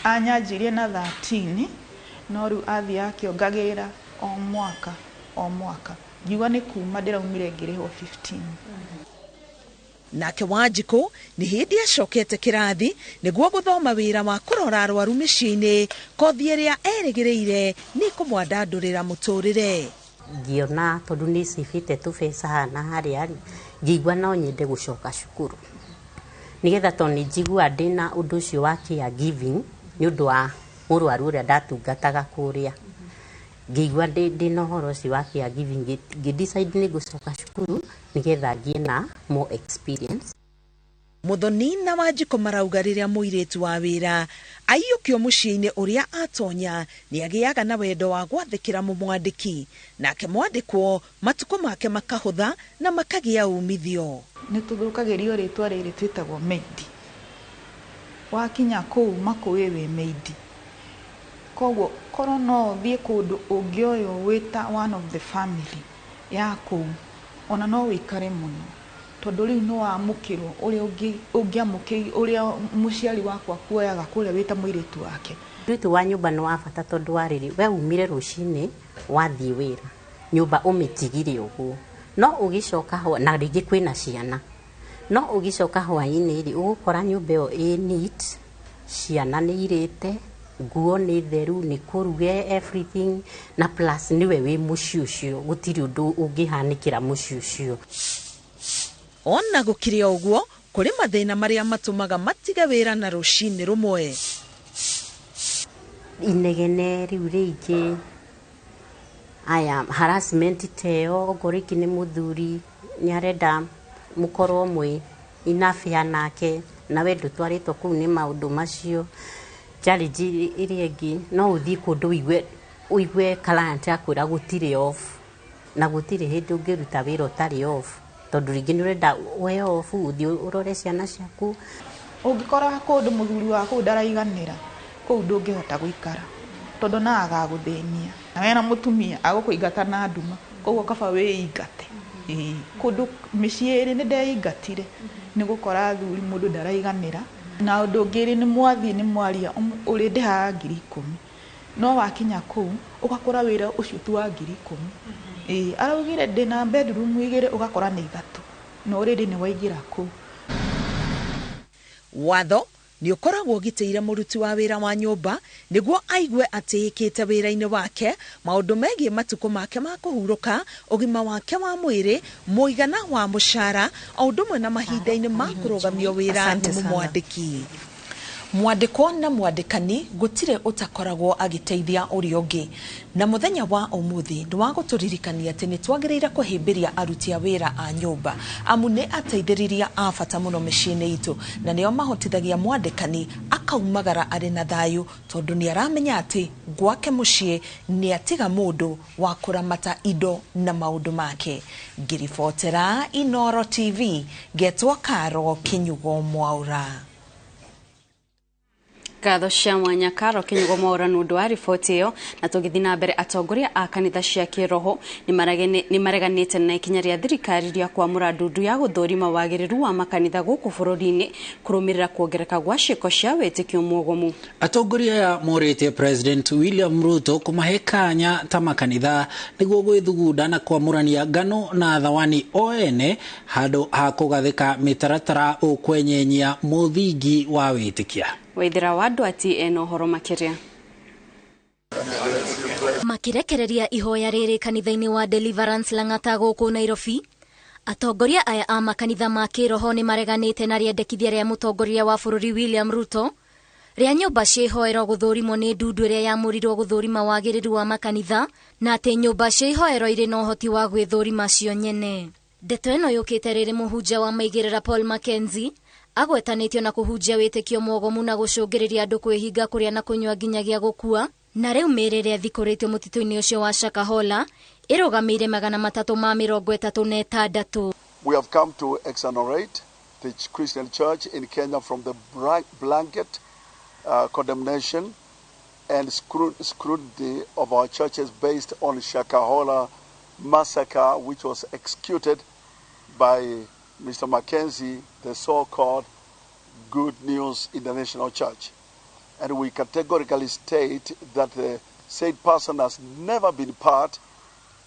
Anyanjirie na 13, no rĩu athiĩ akĩongagĩrĩra o mwaka o mwaka, ngiuga nĩ kuma ndĩraumire ngĩrĩhwo 15. Nake Wanjikũ nĩ hĩndĩ acokete kĩrathi nĩguo gũthoma wĩra wa kũrora arwaru mĩciĩ-inĩ, kothi ĩrĩa erĩgĩrĩire nĩ kũmwandandũrĩra mũtũrĩre. Ngĩona tondũ nĩ cibĩte tũbeca haha na harĩa rĩ, ngĩigua no nyende gũcoka cukuru nĩgetha, tondũ nĩ njiguaga ndĩna ũndũ ũcio wa care giving nĩ ũndũ wa mũrwaru ũrĩa ndatungataga kũrĩa. Ngĩigua ndĩna ũhoro ũcio wa care giving, ngĩ decide nĩ ngũcoka cukuru nĩgetha ngĩe na more experience. Muthoni na Wanjikũ marauga rĩrĩa mũirĩtu wa wĩra aiyũkio mũciĩ-inĩ ũrĩa atonya, nĩ agĩaga na wendo wa gwathĩkĩra mũmwandĩki, nake mwandĩkwo matukũ make makahũtha na makagĩa umithio. Nĩ tũthũkagĩrio rĩtwa rĩrĩ twĩtagwo maid. Wakinya kũu makũĩ wĩ maid, koguo korwo no ũthiĩ kũndũ ũngĩoywo wĩ ta one of the family ya kũu, ona no wĩikare mũno, tondũ rĩu nĩ wamũkĩrwo ũrĩa ũngĩamũkĩrwo ũrĩa mũciari waku akuoyaga kũrĩa wĩ ta mũirĩtu wake. Mũirĩtu wa nyũmba nĩ wa bata, tondũ wa rĩrĩ, we umire rũcinĩ wathiĩ wĩra, nyũmba ũmĩtigire ũguo, no ũgĩcoka na rĩngĩ kwĩna ciana, no ũgĩcoka hwaĩ-inĩ rĩ, ũgũkora nyũmba ĩyo ĩ neat, ciana nĩ irĩte, nguo nĩ theru, nĩ kũruge everything, na plus nĩwe wĩ mũciĩ ũcio, gũtirĩ ũndũ ũngĩhanĩkĩra mũciĩ ũcio. Ona gũkĩrĩ o ũguo, kũrĩ mathĩna marĩa matũmaga matige wĩra na rũcinĩ rũmwe. Inegene rĩu rĩingĩ, aya harassment ta ĩyo, okorwo rĩngĩ nĩ mũthuri nĩ arenda mũkorwo mwĩ inafia nake, na we ndũtwarĩtwo kũu nĩ maũndũ macio. Challenge ĩrĩa ĩngĩ, no ũthiĩ kũndũ ũigue client akwĩra gũtirĩ off, na gũtirĩ hĩndĩ ũngĩruta wĩra ũtarĩ off, tondũ rĩngĩ nĩ ũrenda ũheo off ũthiĩ ũrore ciana ciaku. Ũngĩkora kũndũ mũthuri wa kũu ndaraiganĩra, kũu ndũngĩhota gũikara, tondũ na agagũthĩnia, na wena mũtumia agũkũingata na nduma, koguo kaba wĩingate. Kũndũ mĩciĩ ĩrĩ nĩ ndeingatire nĩ gũkora athuri mũndũ ndaraiganĩra. Na ũndũ ũngĩ rĩ, nĩ mwathiĩ nĩ mwaria ũrĩ ndĩhaga 10,000, no wakinya kũu ũgakora wĩra ũcio ti wa 10,000. Ĩĩ, araugire ndĩna bedroom 2, ũgakora nĩ 3, no already nĩ waingĩra kũu. Watho nĩ ũkoragwo ũgitĩire mũruti wa wĩra wa nyũmba nĩguo aigue atĩĩkĩte wĩra-inĩ wake, maũndũ megiĩ matukũ make ma kũhurũka, ũgima wake wa mwĩrĩ, mũigana wa mũcara, o ũndũ ũmwe na mahinda-inĩ ma kũrũgamio wĩra nĩ mũmwandĩki. Mwandĩkwo na mwandĩkani gũtirĩ ũtakoragwo agĩteithia ũrĩa ũngĩ, na mũthenya wa ũmũthĩ nĩ wa gũtũririkania atĩ nĩ twagĩrĩire kũhĩmbĩria aruti a wĩra a nyũmba, amu nĩ ateithĩrĩria a bata mũno mĩciĩ-inĩ itũ, na nĩo mahotithagia mwandĩkani Akaumagara arĩ na thayũ tondũ nĩ aramenya atĩ gwake mũciĩ nĩ atiga mũndũ wa kũramata indo na maũndũ make. Ngĩribotera Inoro TV ngetwo Karo Kinyugo Mwaura. Ngatho cia mwanya Karo Kinyugo Mwaura nĩ ũndũ wa riboti ĩyo. Na tũgĩthiĩ na mbere, atongoria a kanitha cia kĩroho nĩ mareganĩte na ikinya rĩa thirikari rĩa kwamũra ndundu ya gũthũrima wagĩrĩru wa makanitha gũkũ bũrũri-inĩ kũrũmĩrĩra kuongereka gwa ciĩko cia wĩtĩkio mwogomu. Atongoria aya morĩtie President William Ruto kũmahe kanya ta makanitha nĩguo gwĩthugunda na kwamũrania ngano na thawani o ene handũ ha kũgathĩka mĩtaratara ũkwenyenyia mũthingi wa wĩtĩkia. Waithira wa andũ ati ena ũhoro makĩria. Makirekereria ihoya rĩrĩ kanitha-inĩ wa Deliverance Lang'ata gũkũ Nairobi, atongoria aya a makanitha ma kĩroho nĩ mareganĩte na rĩendekithia rĩa mũtongoria wa bũrũri William Ruto rĩa nyũmba cia ihoero gũthũrimwo nĩ ndundu ĩrĩa yamũrirwo gũthũrima wagĩrĩru wa makanitha, na atĩ nyũmba cia ihoero irĩ na ũhoti wa gwĩthũrima cio nyene. Ndeto ĩno yũkĩte rĩrĩ mũhunjia wa maigĩrĩra Paul Mackenzie agwetanĩtio na kũhunjia wĩtĩkio mwogomu na gũcũngĩrĩria andũ kwĩhinga kũrĩa na kũnyua nginyagia gũkua, na rĩu mĩĩrĩ ĩrĩa ĩthikũrĩtio mũtitũ-inĩ ũcio wa Shakahola ĩrũgamĩire 336. We have come to exonerate the Christian Church in Kenya from the blanket condemnation and scrutiny of our churches based on Shakahola massacre, which was executed by Mr. Mackenzie, the so-called Good News International Church. And we categorically state that the said person has never been part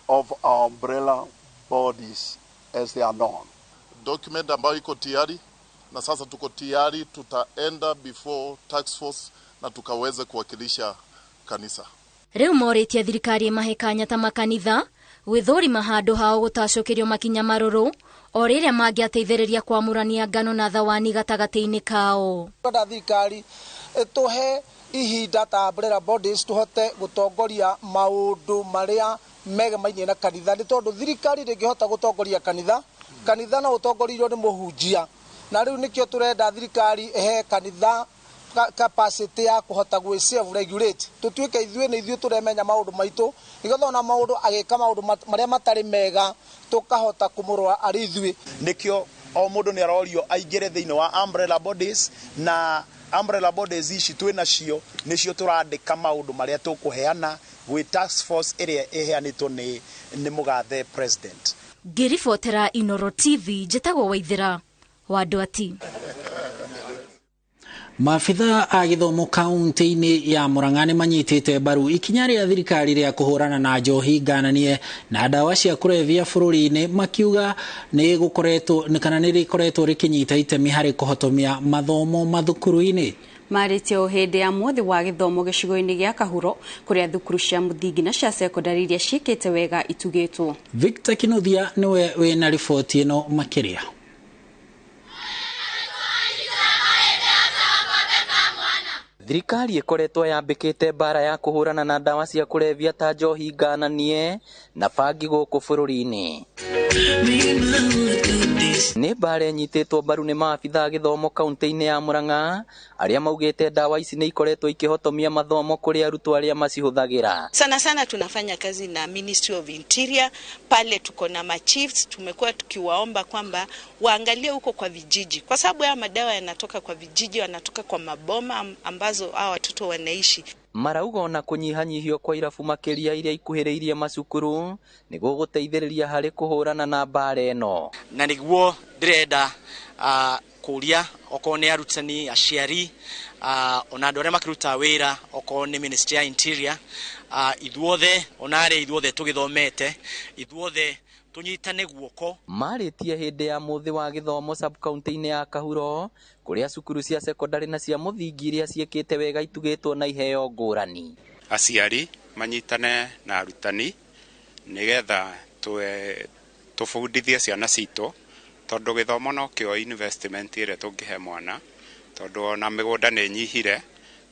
of our umbrella bodies as they are known. Document ambayo iko tayari na sasa tuko tayari, tutaenda before task force na tukaweze kuwakilisha kanisa. Rĩu morĩtie thirikari ĩmahe kanya ta makanitha gwĩthũrima handũ hao gũtacũkĩrio makinya marũrũ o rĩrĩa mangĩateithĩrĩria kwamũrania ngano na thawani gatagatĩ-inĩ kao. Twenda thirikari ĩtũhe ihinda ta umbrella bodies tũhote gũtongoria maũndũ marĩa megemainie na kanitha, nĩ tondũ thirikari ndĩngĩhota gũtongoria kanitha. Kanitha no ũtongorirwo nĩ mũhunjia, na rĩu nĩkĩo tũrenda thirikari ĩhe kanitha capacity ya kũhota gwĩ self regulate, tũtuĩke ithuĩ nĩ ithuĩ tũremenya maũndũ maitũ, nĩgetha ona maũndũ agĩka maũndũ marĩa matarĩ mega tũkahota kũmũrora arĩ ithuĩ. Nĩkĩo o mũndũ nĩ arorio aingĩre thĩinĩ wa umbrella bodies, na umbrella bodies ici twĩ nacio nĩcio tũrandĩka maũndũ marĩa tũkũheana gwĩ task force ĩrĩa ĩheanĩtwo nĩ mũgathe president. Ngĩribotera Inoro TV njĩtagwo Waithira wa Ndwati. Maabitha a gĩthomo kaunti-inĩ ya Murang'a nĩ manyitĩte mbaru ikinya rĩa thirikari rĩa kũhũrana na njohi ngananie na ndawa cia kũrebia bũrũri-inĩ, makiuga nĩ gũkoretwo kana nĩ rĩkoretwo rĩkĩnyita itemi harĩ kũhotomia mathomo mathukuru-inĩ. Marĩtie o hĩndĩ ya mũthĩ wa gĩthomo gĩcigo-inĩ gĩa Kahuro kũrĩa thukuru cia mũthingi na cia sekondari iria ciĩkĩte wega itugĩtwo. Victor Kinuthia nĩwe wĩna riboti ĩno makĩria. Thirikari ĩkoretwo yambĩkĩte mbara ya kũhũrana na ndawa cia kũrebia ta njohi ngananie na bangi gũkũ bũrũri-inĩ. Nĩ mbara ĩnyitĩtwo mbaru nĩ maabitha a gĩthomo kaunti-inĩ ya Murang'a arĩa maugĩte ndawa ici nĩ ikoretwo ikĩhotomia mathomo kũrĩ arutwo arĩa macihũthagĩra. Sana sana tunafanya kazi na Ministry of Interior, pale tuko na machiefs, tumekuwa tukiwaomba kwamba waangalie huko kwa vijiji, kwa sababu haya madawa yanatoka kwa vijiji, yanatoka kwa maboma ambazo hawa watoto wanaishi. Marauga ona kũnyihanyihio kwa irabu makĩria iria ikuhĩrĩirie macukuru nĩguo gũteithĩrĩria harĩ kũhũrana na mbara ĩno. Na nĩguo ndĩrenda kũria okorwo nĩ arutani, aciari, ona andũ arĩa makĩrutaga wĩra, okorwo nĩ Ministry ya Interior, ithuothe ona arĩa ithuothe tũgĩthomete, ithuothe tũnyitane guoko. Marĩtie hĩndĩ ya mũthĩ wa gĩthomo sub-county-inĩ ya Kahuro kũrĩa cukuru cia sekondari na cia mũthingi iria ciĩkĩte wega itugĩtwo na iheo ngũrani. Aciari manyitane na arutani nĩgetha tũbundithie ciana citũ, tondũ gĩthomo nokĩo investment ĩrĩa tũngĩhe mwana, tondũ ona mĩgũnda nĩ ĩnyihire,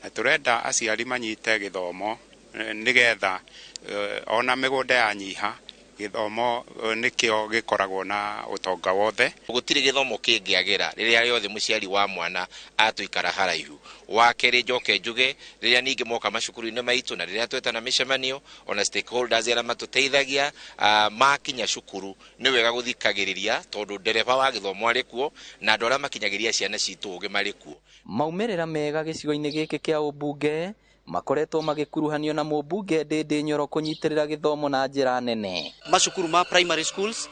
na tũrenda aciari manyite gĩthomo nĩgetha ona mĩgũnda yanyiha Gĩthomo nĩkĩo gĩkoragwo na ũtonga wothe. Gũtirĩ gĩthomo kĩngĩagĩra rĩrĩa rĩothe mũciari wa mwana atũikara haraihu. Wa kerĩ, njoke njuge rĩrĩa ningĩ moka macukuru-inĩ maitũ na rĩrĩa twetana mĩcemanio ona stakeholders arĩa matũteithagia, makinya cukuru nĩ wega gũthikagĩrĩria, tondũ ndereba wa gĩthomo arĩ kuo na andũ arĩa makinyagĩria ciana citũ ũgĩ marĩ kuo. Maumĩrĩra mega gĩcigo-inĩ gĩkĩ kĩa ũmbunge makoretwo magĩkuruhanio na mũmbunge Ndĩndĩ Nyoro kũnyitĩrĩra gĩthomo na njĩra nene. Macukuru ma primary schools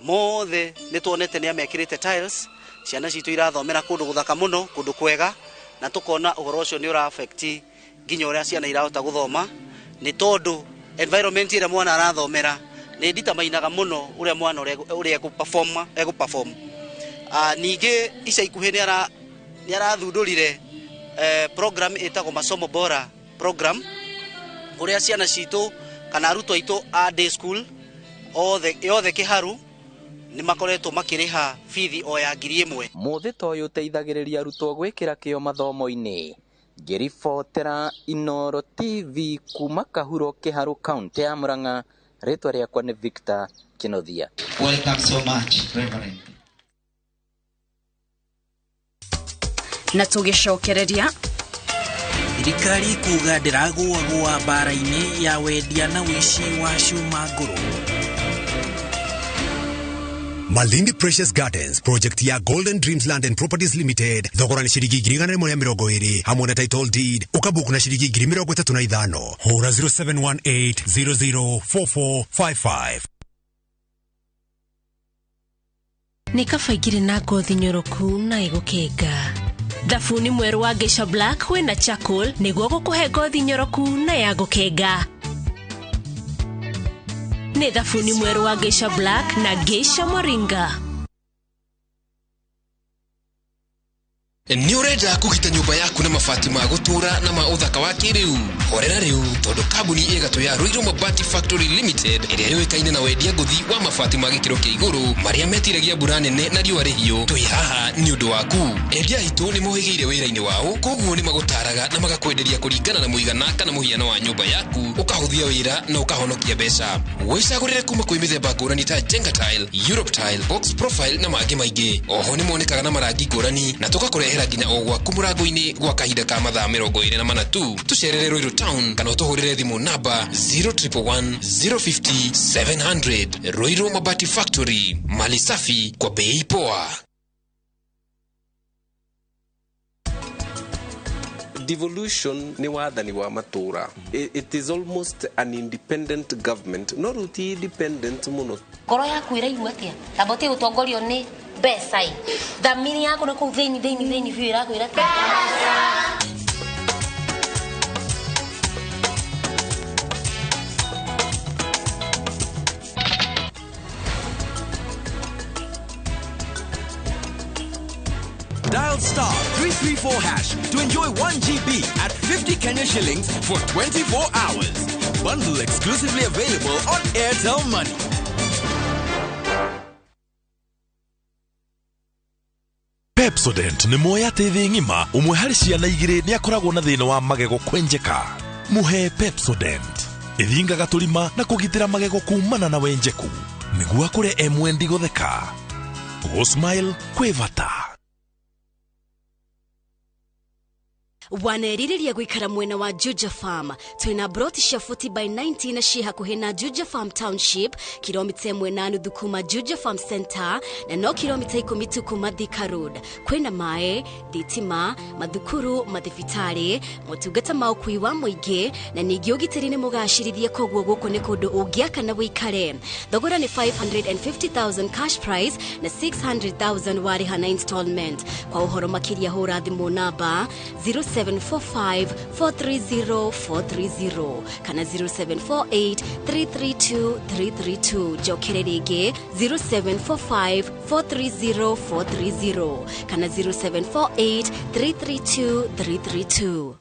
mothe nĩ tuonete nĩ amekĩrĩte tiles, ciana citũ irathomera kũndũ gũthaka mũno, kũndũ kwega, na tũkona ũhoro ũcio nĩ ũra affect nginya ũrĩa ciana irahota gũthoma, nĩ tondũ environment ĩrĩa mwana arathomera nĩ determinaga mũno ũrĩa mwana ũrĩa egũ perform. Ningĩ ica ikuhĩ nĩ arathundũrire program ĩtagwo Masomo Bora program, kũrĩa ciana citũ kana arutwo aitũ a day school othe yothe Kĩharu nĩ makoretwo makĩrĩha bithi o ya 1,000. Mũthĩ ta ũyũ ũteithagĩrĩria arutwo gwĩkĩra kĩo mathomo-inĩ. Ngĩribotera Inooro TV kuma Kahuro, Kĩharu, kaũntĩ ya Murang'a, rĩtwa rĩakwa nĩ Victor Kĩnuthia. Welcome so much, Reverend. Na tũgĩcokereria. Thirikari kuga ndĩragũagũa mbara-inĩ ya wendia na ũici wa cuma ngũrũ. Malindi Precious Gardens project ya Golden Dreams Land and Properties Limited, thogora nĩ ciringi 120,000 hamwe na title deed, ũkabuku na ciringi 35,000. Hũra 0718 004455. Nĩ kaba ingĩrĩ na ngothi nyoroku na ĩgũkenga. Thabuni mwerũ wa Geisha Black wĩna charcoal nĩguo gũkũhe ngothi nyoroku na ya gũkenga. Nĩ thabuni mwerũ wa Geisha Black na Geisha Moringa. Nĩ ũrenda kũgita nyũmba yaku na mabati ma gũtũũra na ma ũthaka wa kĩrĩu? Horera rĩu, tondũ kambuni ĩgatũ ya Ruiru Mabati Factory Limited, ĩrĩa yũĩkaine na wendia ngũthi wa mabati ma gĩkĩro kĩa igũrũ marĩa metiragia mbura nene na riũa rĩhiũ, twĩ haha nĩ ũndũ waku. Endia aitũ nĩ mohĩgĩire wĩra-inĩ wao, koguo nĩ magũtaraga na magakwenderia kũringana na mũigana kana mũhiano wa nyũmba yaku, ũkahũthia wĩra na ũkahonokia mbeca. Wĩcagũrĩre kuma kwĩ mĩthemba ngũrani ta Jenga Tile, Europe Tile, Box Profile na mangĩ maingĩ. Oho nĩ monekaga na marangi ngũrani na tũgakũrehera nginya o gwaku mũrango-inĩ gwa kahinda ka mathaa 24 tu. Tũcerere Ruiru Town kana ũtũhũrĩre thimũ namba 0111 050 700. Ruiru Mabati Factory, mali safi kwa bei poa. Devolution nĩ wathani wa matũra. It is almost an independent government, no rĩu ti independent mũno. Ngoro yaku ĩraigua atĩa? Tamba ũtige gũtongorio nĩ mbeca ĩ. Thamiri yaku na kũu thĩinĩ thĩinĩ thĩinĩ biũ ĩrakwĩra atĩa? Dial *334# to enjoy 1 GB at 50 Kenya shillings for 24 hours. Bundle exclusively available on Airtel Money. Pepsodent nĩ moĩ atĩ thĩ ng'ima ũmwe harĩ ciana igĩrĩ nĩ akoragwo na thĩna wa magego kwenjeka. Mũhe Pepsodent ĩthingaga tũrima na kũgitĩra magego kumana na wenjeku nĩguo akũre e mwendi gũtheka. Gũ-smile kwĩ bata. Wanerirĩria gũikara mwena wa Juja Farm? Twĩna broti cia 40 by 90 na ciĩ hakuhĩ na Juja Farm Township, kilomita 1.5 kuma Juja Farm Center na no kilomita 10 tu kuma Thika Road. Kwĩna maĩ, thitima, mathukuru, mathibitarĩ, motungata ma ũkui wa mũingĩ na ningĩ ũgitĩri nĩ mũgacĩrithie, koguo gũkũ nĩ kũndũ ũngĩaka na wĩikare. Thogora nĩ 550,000 cash price na 600,000 warĩha na installment. Kwa ũhoro makĩria hũra thimũ namba 0745 430 430 kana 0748 332 332. Njokere rĩngĩ, 0745 430 430 kana 0748 332 332.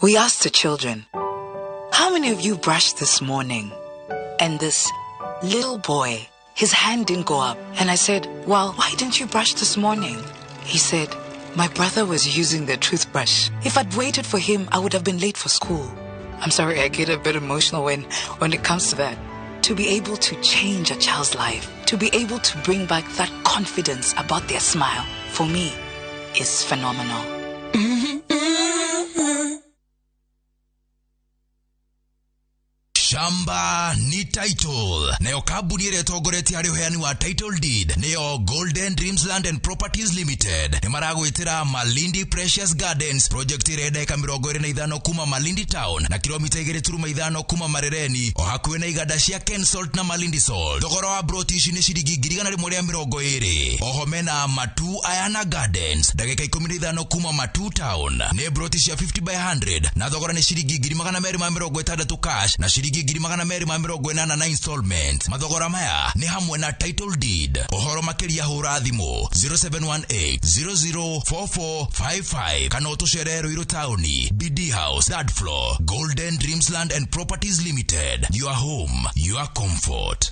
We asked the children, "How many of you brushed this morning?" And this little boy, his hand didn't go up. And I said, "Well, why didn't you brush this morning?" He said, "My brother was using the toothbrush. If I'd waited for him, I would have been late for school." I'm sorry, I get a bit emotional when it comes to that. To be able to change a child's life, to be able to bring back that confidence about their smile, for me, is phenomenal. Shamba ni title nayo kambuni ĩrĩa ĩtongoretie harĩ ũheani wa title deed nĩyo Golden Dreams Land and Properties Limited. Nĩ maragwĩtĩra Malindi Precious Gardens project ĩrĩa ndagĩka 25 kuma Malindi Town na kilomita 2.5 kuma Marereni, o hakuhĩ na iganda cia Kensalt na Malindi Salt. Thogora wa broti ici nĩ ciringi 120,000. Oho mena Matu Ayana Gardens ndagĩka 15 kuma Matu Town, nĩ broti cia 50 by 100 na thogora nĩ ciringi 260 cash na ciringi 280 na installment. Mathogora maya nĩ hamwe na title deed. Ũhoro makĩria hũra thimũ 0718 004455 kana ũtũcerere Ruiru Taũni, BD House, third floor, Golden Dreams Land and Properties Limited. Your home, your comfort.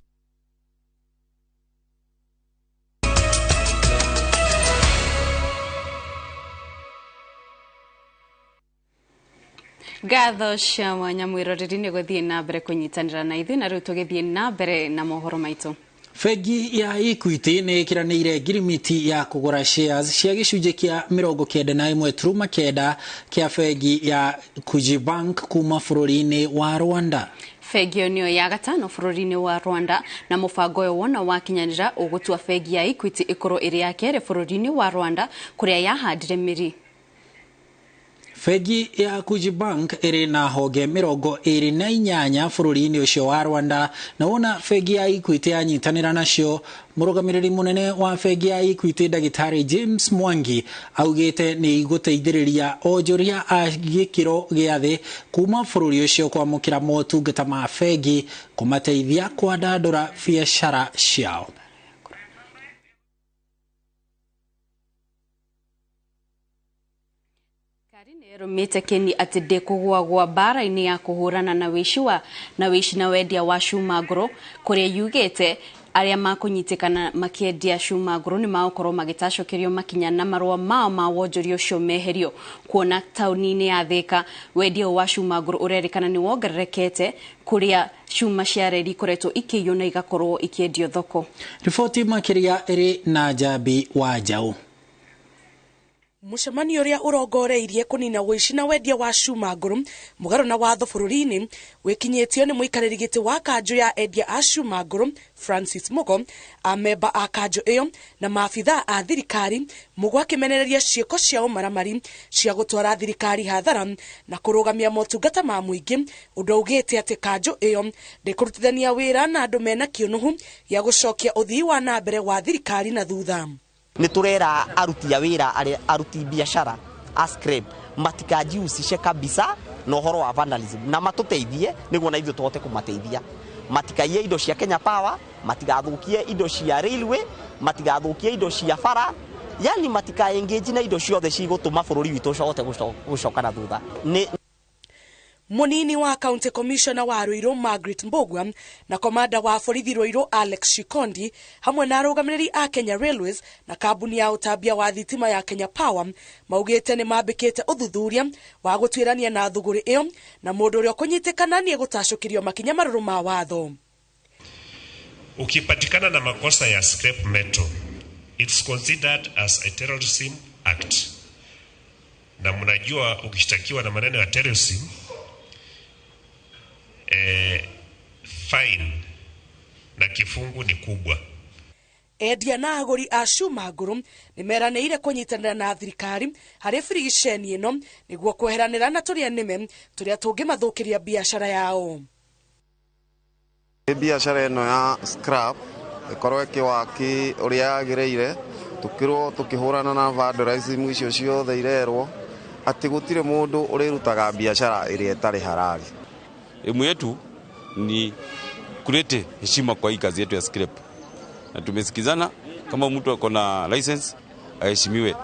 Ngatho cia mwanya mwiroreri nĩ gũthiĩ na mbere kũnyitanĩra na ithuĩ, na rĩu tũgĩthiĩ na mbere na mohoro maitũ. Bengi ya Equity nĩ ĩkĩranĩire ngirimiti ya kũgũra shares cia gĩcunjĩ kĩa 91.9 kĩa bengi ya Cogebanque kuma bũrũri-inĩ wa Rwanda. Bengi ĩyo nĩyo ya gatano bũrũri-inĩ wa Rwanda, na mũbango ũyũ wona wakinyanĩra ũgũtua bengi ya Equity ĩkorwo ĩrĩ ya kerĩ bũrũri-inĩ wa Rwanda kũrĩa yahandire mĩri. Bengi ya Cogebanque ĩrĩ na honge 28 bũrũri-inĩ ũcio wa Rwanda, na wona bengi ya Equity yanyitanĩra nacio. Mũrũgamĩrĩri mũnene wa bengi ya Equity ndagĩtarĩ James Mwangi augĩte nĩ igũteithĩrĩria onjoria a gĩkĩro gĩa thĩ kuma bũrũri ũcio kwamũkĩra motungata ma bengi kũmateithia kwandandũra biacara ciao. Rũmĩte Keni atĩ ndĩkũgũagũa mbara-inĩ ya kũhũrana na wĩici na wendia wa cuma ngũrũ, kũrĩa yugĩte arĩa makũnyitĩkana makĩendia cuma ngũrũ nĩ magũkorwo magĩtacũkĩrio makinya na marũa mao ma wonjoria ũcio meherio. Kuona taũni-inĩ ya Thĩka wendia wa cuma ngũrũ ũrerĩkana nĩ wongererekete, kũrĩa cuma cia reri ikoretwo ikĩiywo na igakorwo ikĩendio thoko. Riboti makĩria ĩrĩ na Njambi wa Njaũ. Mũcemanio ũrĩa ũrongoreirie kũnina ũici na wendia wa cuma ngũrũ mũgarũ na watho bũrũri-inĩ wĩkinyĩtio nĩ mũikarĩri gĩtĩ wa kanjũ ya endia a cuma ngũrũ Francis Mugo, amemba a kanjũ ĩyo na maabithaa a thirikari. Mugo akĩmenereria ciĩko cia ũmaramari cia gũtwara thirikari hathara na kũrũgamia motungata ma mũingĩ, ũndũ augĩte atĩ kanjũ ĩyo ndĩkũrutithania wĩra na andũ mena kĩũnũhu gĩa gũcokia ũthii wa na mbere wa thirikari na thutha. Nĩ tũrera aruti a wĩra arĩa aruti biacara a scrap matikajihusishe kabisa na ũhoro wa vandalism, na matũteithie nĩguo na ithuĩ tũhote kũmateithia. Matikaiye indo cia Kenya Power, matigathũkie indo cia railway, matigathũkie indo cia bara, yani matika engage na indo ciothe cigũtũma bũrũri witũ ũcoke gũcoka na thutha. Nĩ Munini wa County Commissioner wa Ruiru Margaret Mbugua na komanda wa borithi Ruiru Alex Shikondi hamwe na arũgamĩrĩri a Kenya Railways na kambuni ya ũtambia wa thitima ya Kenya Power maugĩte nĩ mambĩkĩte ũthuthuria wa gũtuĩrania na thũgũrĩ ĩyo, na mũndũ ũrĩa ũkũnyitĩkana nĩ egũtacũkĩrio makinya marũrũ ma watho. Ukipatikana na makosa ya scrap metal, it's considered as a terrorism act. Na mnajua ukishtakiwa na maneno ya terrorism, fine na kifungu ni kubwa. Endia na agũri a cuma ngũrũ nĩ meranĩire kũnyitanĩra na thirikari harĩ birigiceni ĩno nĩguo kweheranĩra na tũrĩa nĩme tũrĩa tũngĩmathũkĩria biacara yao. Biacara ĩno ya scrap ĩkorwo ĩkĩwaki ũrĩa yagĩrĩire, tũkĩrwo tũkĩhũrana na vandalism icio ciothe irerwo atĩ gũtirĩ mũndũ ũrĩrutaga biacara ĩrĩa ĩtarĩ halali. Emu yetu ni kulete heshima kwa hii kazi yetu ya scrap, na tumesikizana kama mtu ako na license aheshimiwe.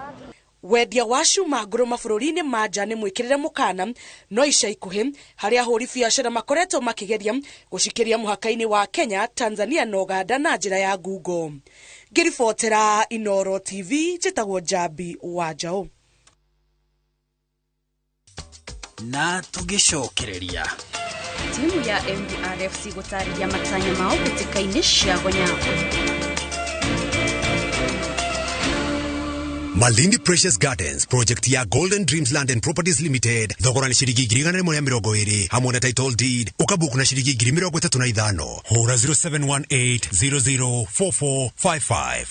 Wendia wa cuma ngũrũ mabũrũri-inĩ ma nja nĩ mwĩkĩrĩre mũkana, no ica ikuhĩ harĩa ahũri biacara makoretwo makĩgeria gũcikĩria mũhaka-inĩ wa Kenya, Tanzania na Uganda na njĩra ya ngungo. Ngĩribotera Inooro TV, njĩtagwo Njambi wa Njaũ. Na tũgĩcokereria Timu ya MDRFC gũtarĩria matanya mao mbĩtĩka-inĩ cia Gonya. Malindi Precious Gardens project ya Golden Dreams Land and Properties Limited, thogora nĩ ciringi 120,000 hamwe na title deed, ũkabuku na ciringi 35,000. Hũra 0718 004455.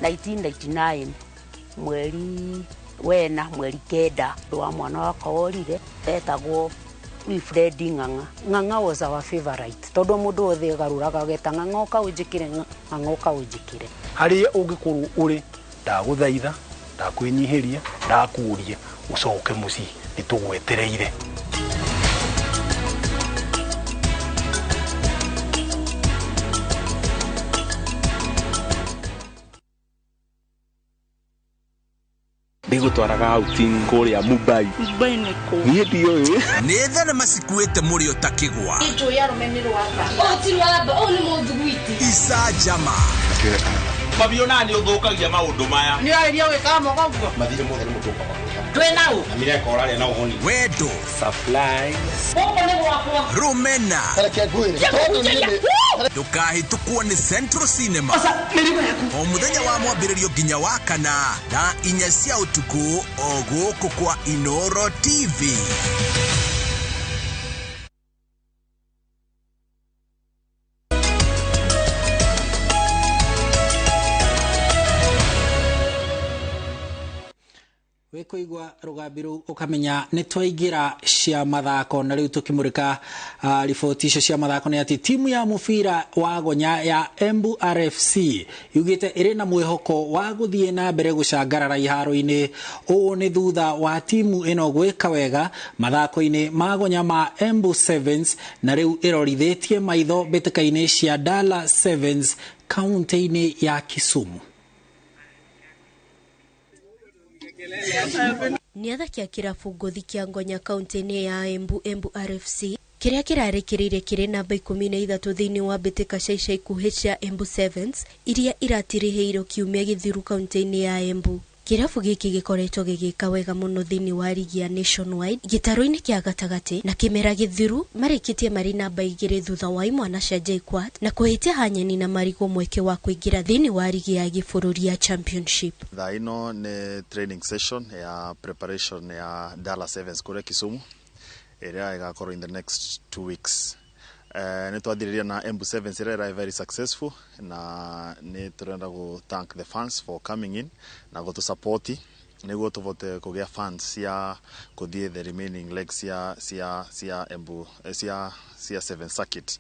1999 mweri wena mweri 9 wa mwana wakwa worire, etagwo Wilfred Ng'ang'a. Ng'ang'a was our favorite tondu mundu wothe agaruraga ageta Ng'ang'a ũka ũnjĩkĩre, Ng'ang'a ũka ũnjĩkĩre. Harĩa ũngĩkorwo ũrĩ, ndagũthaitha, ndakwĩnyihĩria, ndakũria ũcoke mũciĩ, nĩ tũgwetereire. Ndigũtwaraga outing kũrĩa Mumbai. Mumbai nĩ kũ? Niĩ ndiũĩ. Nĩ thenema cikuĩte mũrĩo ta kĩgwa. Njũĩ arũme nĩ rwamba. O ti rwamba, ũyũ nĩ mũthugwiti. Icanjama. Mabio nani ũthũkagia maũndũ maya. Nĩ ũrarĩria gwĩkaga moko ũguo? Mathirĩ mothe nĩ mũtũka makũrĩha. Twĩ na ũ? Na mireka ũrarĩa na ũhoni. Wendo. Supplies. Gũkũ nĩ gwakwa. Rũmena. Reke ngwĩre. Tondũ niĩ nĩ Ndũkahĩtũkwo nĩ Central Cinema. O mũthenya wa mwambĩrĩrio nginya wa kana thaa 4 cia ũtukũ o gũkũ kwa Inoro TV. Wĩkũigua rũgambi rũu ũkamenya nĩ twaingĩra cia mathako, na rĩu tũkĩmũrĩka riboti icio cia mathako nĩ atĩ timu ya mũbira wa Gonya ya Embu RFC yugĩte ĩrĩ na mwĩhoko wa gũthiĩ na mbere gũcangarara iharo-inĩ. Ũũ nĩ thutha wa timu ĩno gwĩka wega mathako-inĩ ma Gonya ma Embu Sevens, na rĩu ĩrorithĩtie maitho mbĩtĩka-inĩ cia Dala Sevens kaunti-inĩ ya Kisumu. Nĩ athaki a kĩrabu ngũthi kĩa Ngonya kaunti-inĩ ya Embu, Embu RFC kĩrĩa kĩrarĩkĩrĩire kĩrĩ namba 13 thĩinĩ wa mbĩtĩka cia ica ikuhĩ cia Embu Sevens iria iratirihĩirwo kiumia gĩthiru kaunti-inĩ ya Embu. Kĩrabu gĩkĩ gĩkoretwo gĩgĩka wega mũno thĩinĩ wa rigi ya Nationwide gĩtarũ-inĩ kĩa gatagatĩ, na kĩmera gĩthiru marĩkĩtie marĩ namba 2 thutha wa imwana cia JKUAT na kũhĩtia Hanyeni na Marigũ mweke wa kũingĩra thĩinĩ wa rigi ya gĩbũrũri ya Championship. Thaa ĩno nĩ training session ya preparation ya Dala Sevens kũrĩa Kisumu ĩrĩa ĩgakorwo in the next 2 weeks. Nĩ twathirĩria na Embu Sevens ĩrĩa ĩrarĩ very successful, na nĩ tũrenda gũ thank the fans for coming in na gũtũ support nĩguo tũvote kũgĩa fans cia kũthiĩ the remaining legs cia Embu cia Seven circuit.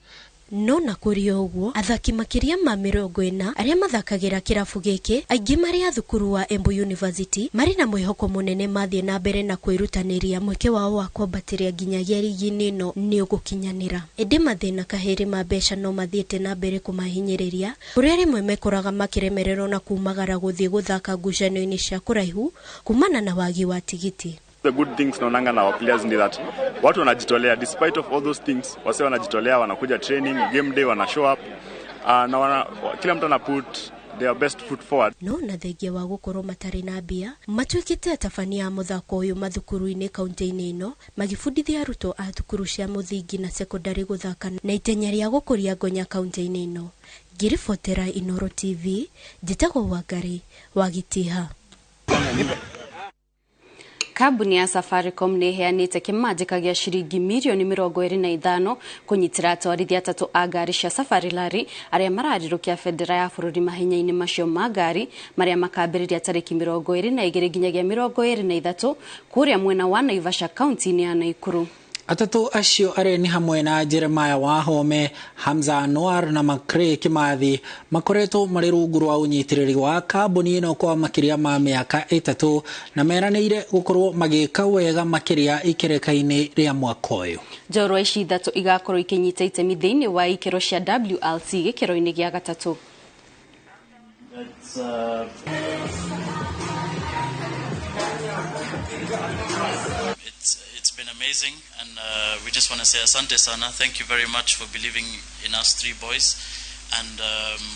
No na kũrĩ o ũguo, athaki makĩria ma 40 arĩa mathakagĩra kĩrabu gĩkĩ, aingĩ marĩ a thukuru wa Embu University, marĩ na mwĩhoko mũnene mathiĩ na mbere na kwĩrutanĩria mweke wao wa kwambatĩria nginyagia rigi-inĩ ĩno nĩ ũgũkinyanĩra. Ĩndĩ mathĩna kahĩrĩ ma mbeca no mathiĩte na mbere kũmahinyĩrĩria, kũrĩa rĩmwe mekoraga makĩremererwo na kumagara gũthiĩ gũthaka ngucanio-inĩ cia kũraihu kumana na wagi wa tigiti. The good things naonanga na our players ni that watu wanajitolea despite of all those things, wase wanajitolea, wanakuja training, game day wana show up, na kila mtu ana put their best foot forward. No na thengia wa gũkorwo matarĩ na mbia, matuĩkĩte atabania a mũthako ũyũ mathukuru-inĩ kaunti-inĩ ĩno, magĩbundithia arutwo a thukuru cia mũthingi na sekondari gũthaka na itenya rĩa gũkũria Ngonya kaunti-inĩ ĩno. Ngĩribotera Inoro TV, njĩtagwo Wangari wa Gĩtiha. Kambuni ya Safaricom nĩ ĩheanĩte kĩmanjĩka gĩa ciringi mirioni 25 kũnyitĩra atwarithia atatũ a ngari cia Safari Rally arĩa mararirũkia bendera ya bũrũri mahenya-inĩ macio ma ngari marĩa makambĩrĩria tarĩki 22 nginyagia 23 kũrĩa mwena wa Naivasha kaunti-inĩ ya Naikuru. Atatũ acio arĩa nĩ hamwe na Jeremiah Wahome, Hamza Anwar na Macrae Kimathi makoretwo marĩ rungu rwa ũnyitĩrĩri wa kambuni ĩno kwa makĩria ma mĩaka 3 na meranĩire gũkorwo magĩka wega makĩria ikereka-inĩ rĩa mwaka ũyũ. Njorua ici ithatũ igakorwo ikĩnyita itemi thĩinĩ wa ikĩro cia WRC gĩkĩro-inĩ gĩa gatatũ. It's been amazing, and we just want to say asante sana. Thank you very much for believing in us three boys. And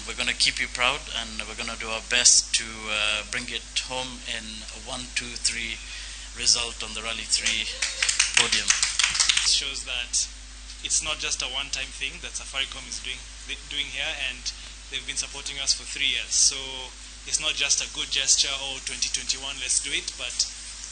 we're going to keep you proud, and we're going to do our best to bring it home in a 1-2-3 result on the Rally3 podium. It shows that it's not just a one-time thing that Safaricom is doing here, and they've been supporting us for 3 years. So it's not just a good gesture, oh, 2021, let's do it, but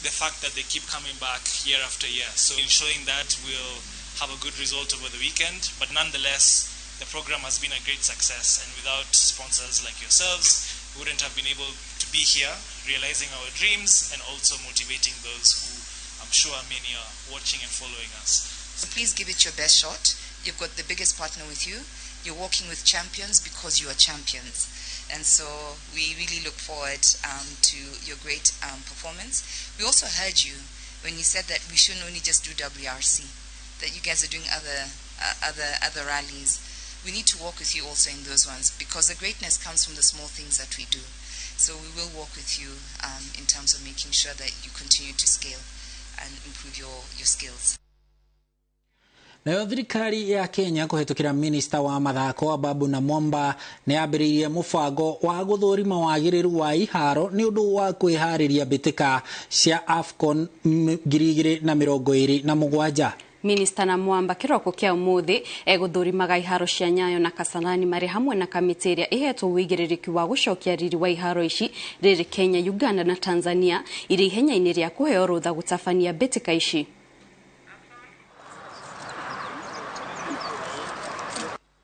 the fact that they keep coming back year after year. So ensuring that we'll have a good result over the weekend, but nonetheless, the program has been a great success, and without sponsors like yourselves, we wouldn't have been able to be here realizing our dreams and also motivating those who I'm sure many are watching and following us. So please give it your best shot. You've got the biggest partner with you. You're walking with champions because you are champions. And so we really look forward to your great performance. We also heard you when you said that we shouldn't only just do WRC, that you guys are doing other rallies. We need to walk with you also in those ones, because the greatness comes from the small things that we do. So we will walk with you in terms of making sure that you continue to scale and improve your skills. Nayo thirikari ya Kenya kũhetũkĩra minista wa mathako Ababu Namwamba nĩ yambĩrĩirie mũbango wa gũthũrima wagĩrĩru wa iharo nĩ ũndũ wa kwĩharĩria mbĩtĩka cia AFCON 2027. Minista Namwamba kĩroko kĩa ũmũthĩ egũthũrimaga iharo cia Nyayo na Kasarani marĩ hamwe na kamĩtĩ ĩrĩa ĩhetwo ũigĩrĩrĩki wa gũcokia riri wa iharo ici rĩrĩ Kenya, Uganda na Tanzania irĩ ihenya-inĩ rĩa kũheo rũtha gũtabania mbĩtĩka ici.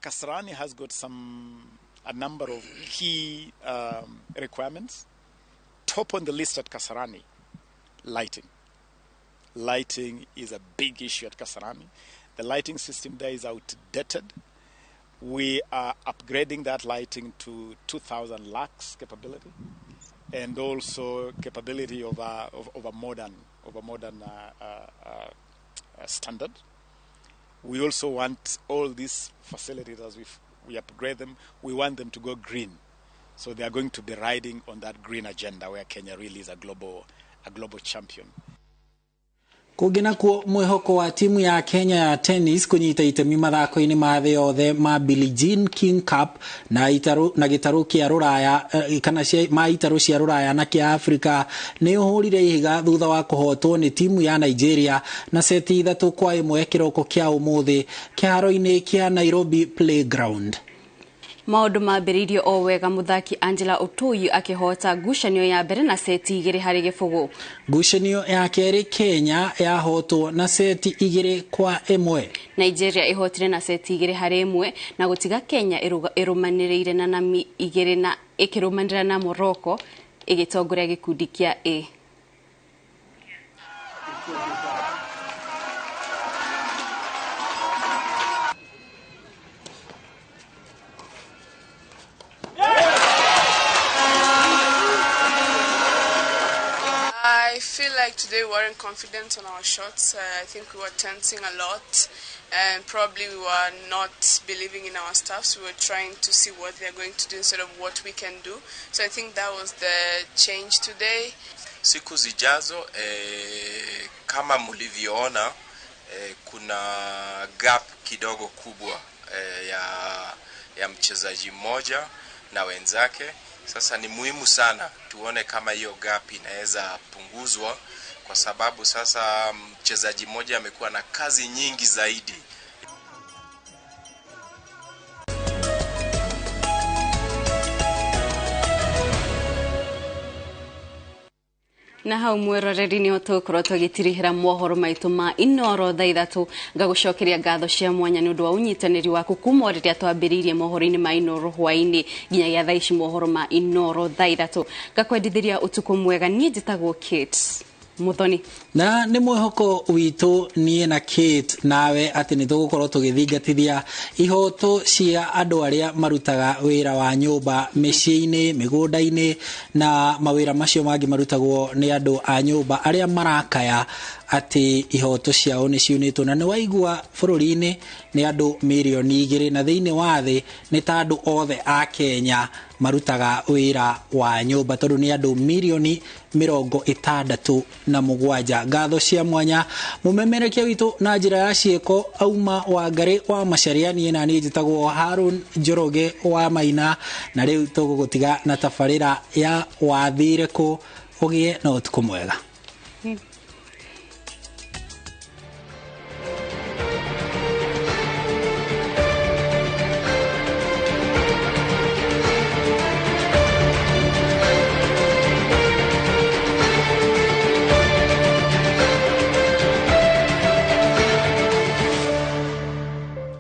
Kasarani has got a number of key requirements. Top on the list at Kasarani, lighting. Lighting is a big issue at Kasarani. The lighting system there is outdated. We are upgrading that lighting to 2,000 lux capability, and also capability of a modern standard. We also want all these facilities, as we upgrade them, we want them to go green. So they are going to be riding on that green agenda where Kenya really is a global champion. Kũngĩ nakuo mwĩhoko wa timu ya Kenya ya tennis kũnyita itemi mathako-inĩ ma thĩ yothe ma Billie Jean King Cup na gĩtarũ kĩa rũraya kana ma itarũ cia rũraya na kĩa Afrika nĩ ũhũrire ihiga thutha wa kũhotwo nĩ timu ya Nigeria na seti 3-1 kĩroko kĩa ũmũthĩ kĩharo-inĩ kĩa Nairobi Playground. Maũndũ mambĩrĩirio o wega mũthaki Angela Otoyi akĩhota ngucanio ya mbere na seti 2-0. Ngucanio ya kerĩ Kenya yahotwo na seti 2-1. Nigeria ĩhotire na seti 2-1 na gũtiga Kenya ĩrũmanĩrĩire na nami 2 na ĩkĩrũmanĩrĩra na Morocco ĩgĩtongoria gĩkundi kĩa A. I feel like today we weren't confident on our shots. I think we were tensing a lot, and probably we were not believing in our stuff. We were trying to see what they're going to do instead of what we can do. So I think that was the change today. Siku zijazo kama mlivyoona kuna gap kidogo kubwa ya mchezaji mmoja na wenzake. Sasa ni muhimu sana tuone kama hiyo gap inaweza punguzwa, kwa sababu sasa mchezaji mmoja amekuwa na kazi nyingi zaidi. Na hau mwĩroreri nĩho tũgũkorwo tũgĩtirihĩra mohoro maitũ ma Inooro thaa 3 ngagũcokeria ngatho cia mwanya nĩ ũndũ wa ũnyitanĩri waku kuma o rĩrĩa twambĩrĩirie mohoro-inĩ ma Inooro hwaĩ-inĩ nginyagia thaa ici mohoro ma Inooro thaa 3 ngakwendithĩria ũtukũ mwega. Niĩ njĩtagwo Kate Muthoni na nĩ mwĩhoko witũ niĩ na Kate nawe atĩ nĩ tũgũkorwo tũgĩthingatithia ihoto cia andũ arĩa marutaga wĩra wa nyũmba mĩciĩ-inĩ, mĩgũnda-inĩ na mawĩra macio mangĩ marutagwo nĩ andũ a nyũmba arĩa marakaya atĩ ihoto ciao nĩ ciunĩtwo na nĩ waigua bũrũri-inĩ nĩ andũ mirioni 2 na thĩinĩ wa thĩ nĩ ta andũ othe a Kenya marutaga wĩra wa nyũmba tondũ nĩ andũ mirioni 67. Ngatho cia mwanya mũmemerekia witũ na njĩra ya ciĩko auma Wangari wa Macharia, niĩ na niĩ njĩtagwo Harun Njoroge wa Maina, na rĩu tũgũgũtiga na tabarĩra ya wathire kũ. Ũgĩe na ũtukũ mwega.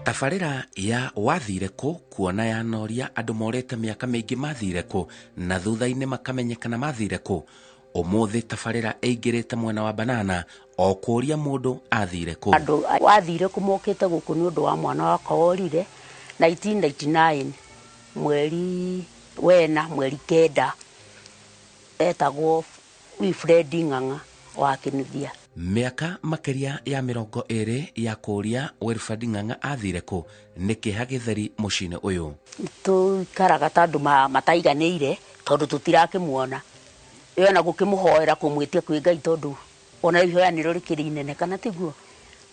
Tabarĩra ya wathire kũ kuona yanoria andũ morĩte mĩaka mĩingĩ mathire kũ na thutha-inĩ makamenyekana mathire kũ. Ũmũthĩ tabarĩra ĩingĩrĩte mwena wa banana o kũria mũndũ athire kũ. Andũ wathire kũ mokĩte gũkũ nĩ ũndũ wa mwana wakwa worire 1999 mweri wena mweri 9 etagwo Wilfred Ng'ang'a wa Kĩnuthia. Mĩaka makĩria ya 20 ya kũria Wilfred Ng'ang'a athire kũ nĩ kĩeha gĩtheri mũciĩ-inĩ ũyũ. Tũikaraga ta andũ mataiganĩire tondũ tũtirakĩmuona. Ĩyo na gũkĩmũhoera kũmwĩtia kwĩ Ngai tondũ ona ihoya nĩrĩo rĩkĩrĩ inene kana tiguo?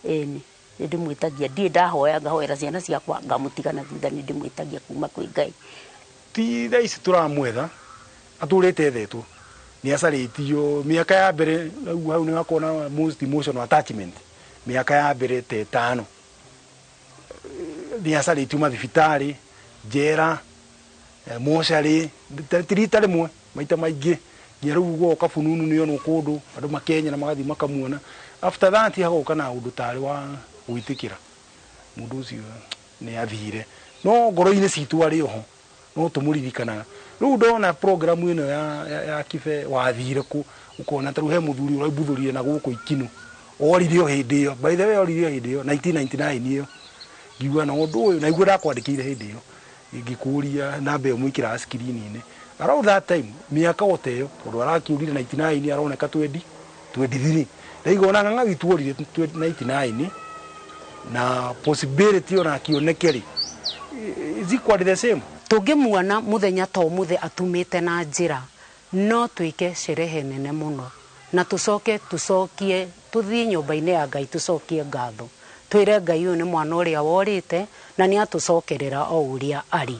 Ĩni nĩ ndĩmwĩtagia, ndirĩ ndahoya ngahoera ciana ciakwa ngamũtiga na thutha, nĩ ndĩmwĩtagia kuma kwĩ Ngai. Ti thaa ici tũramwetha atũrĩte ethetwo nĩ acarĩtio mĩaka ya mbere rĩu hau nĩ wakona most emotional attachment mĩaka ya mbere ta 5 nĩ acarĩtio mathibitarĩ, njera, mocarĩ, ti rita rĩmwe maita maingĩ nginya rĩu goka fununu nĩ onwo kũndũ andũ makenya na magathiĩ makamuona. After that hagoka na ũndũ tarĩ wa gwĩtĩkĩra mũndũ ũcio nĩ athire, no ngoro-inĩ citũ arĩ oho no tũmũririkanaga. Rĩu ndona programu ĩno ya Kibe wathire kũ ũkona ta rĩu he mũthuri ũraimbuthũrire na gũkũ Ikinu orire o hĩndĩ ĩyo, by the way orire o hĩndĩ ĩyo 1999 ĩyo, ngiuga na ũndũ ũyũ na iguo ndakwandĩkĩire hĩndĩ ĩyo ngĩkũria namba ĩyo mwĩkĩraga screen-inĩ around that time mĩaka o ta ĩyo tondũ arakĩũrire 99 aroneka 23 ndaigua ona Ng'ang'a witũ orire 99 na possibility ona akĩoneke rĩ is equally the same. Tũngĩmuona mũthenya ta ũmũthĩ atumĩte na njĩra no twĩke sherehe nene mũno na tũcoke tũcokie tũthiĩ nyũmba-inĩ ya Ngai tũcokie ngatho twĩre Ngai ũyũ nĩ mwana ũrĩa worĩte na nĩ atũcokerera o ũrĩa arĩ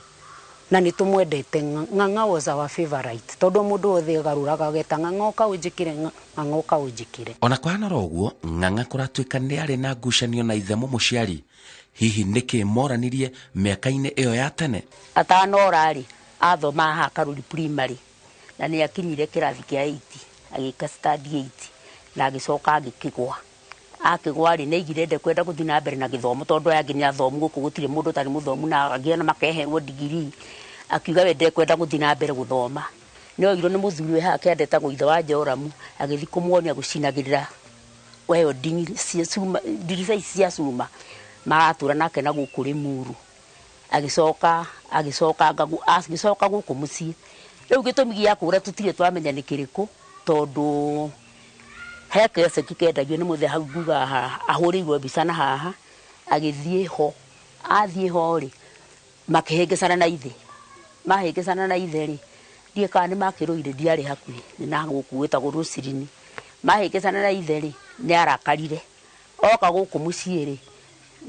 na nĩ tũmwendete. Ng'ang'a was our favorite tondũ mũndũ wothe agarũraga ageta Ng'ang'a ũka ũnjĩkĩre, Ng'ang'a ũka ũnjĩkĩre. Ona kũhana ũguo Ng'ang'a kũratuĩka nĩ arĩ na ngucanio na ithe mũmũciari. Hihi nĩkĩ moranirie mĩaka-inĩ ĩyo ya tene? Atanora rĩ athoma haha Karuri primary na nĩ akinyire kĩrathi kĩa 8 agĩka standard 8 na agĩcoka agĩkĩgwa. Akĩgwa rĩ nĩ aigire ndekwenda gũthiĩ na mbere na gĩthomo tondũ aya angĩ nĩ athomu gũkũ gũtirĩ mũndũ ũtarĩ mũthomu na angĩ ona makeherwo ndigiri. Akiuga we ndekwenda gũthiĩ na mbere gũthoma. Nĩ oirwo nĩ mũthuri wĩ haha kĩanda etagwo ithe wa Joramu agĩthiĩ kũmuonia gũcinagĩrĩra weyo ndirica ici cia cuma maratũra nake na gũkũ Rĩmuru. Agĩcoka agĩcoka gũkũ mũciĩ. Rĩu gĩtũmi gĩa kũra tũtirĩ twamenya nĩ kĩrĩkũ tondũ he kĩoceki kendagio nĩ mũthee hau nguga ahũrĩirwo mbica na haha agĩthiĩ ho. Athiĩ ho rĩ makĩhĩngĩcana na ithe. Mahĩngĩcana na ithe rĩ ndiĩ kana nĩ makĩrũire ndiarĩ hakuhĩ nĩ na gũkũ gwĩtagwo Rũcirini. Mahĩngĩcana na ithe rĩ nĩ arakarire oka gũkũ mũciĩ rĩ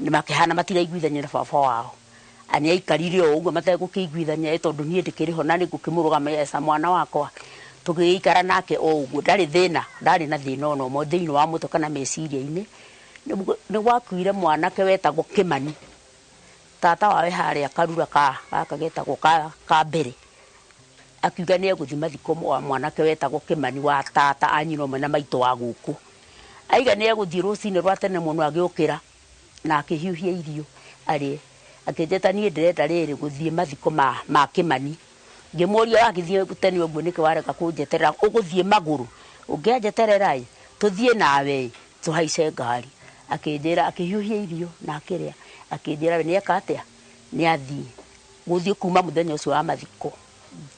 nĩ makĩhana matiraiguithania na baba wao. Nĩ aikarire o ũguo mategũkĩiguithania tondũ niĩ ndĩkĩrĩ ho na nĩ ngũkĩmũrũgamia eca mwana wakwa. Tũgĩikara nake o ũguo ndarĩ thĩna, ndarĩ na thĩna ona ũmwe thĩinĩ wa mũtwe kana meciria-inĩ. Nĩ gwakuire mwanake wetagwo Kĩmani tata wawe harĩa Karura gaka getagwo ka mbere akiuga nĩ egũthiĩ mathiko wa mwanake wetagwo Kĩmani wa tata a nyina ũmwe na maitũ wa gũkũ. Aiga nĩ egũthiĩ rũcinĩ rwa tene mũno agĩũkĩra na akĩhiũhia irio arĩe. Akĩnjĩta niĩ ndĩrenda rĩrĩ gũthiĩ mathiko ma Kĩmani. Ngĩmũria wagĩthiĩ tene ũguo nĩkĩ warega kũnjeterera ũgũthiĩ magũrũ ũngĩanjeterera ĩ tũthiĩ nawe tũhaice ngari. Akĩnjĩra akĩhiũhia irio na akĩrĩa akĩnjĩra we nĩeka atĩa nĩ athiĩ gũthiĩ kuma mũthenya ũcio wa mathiko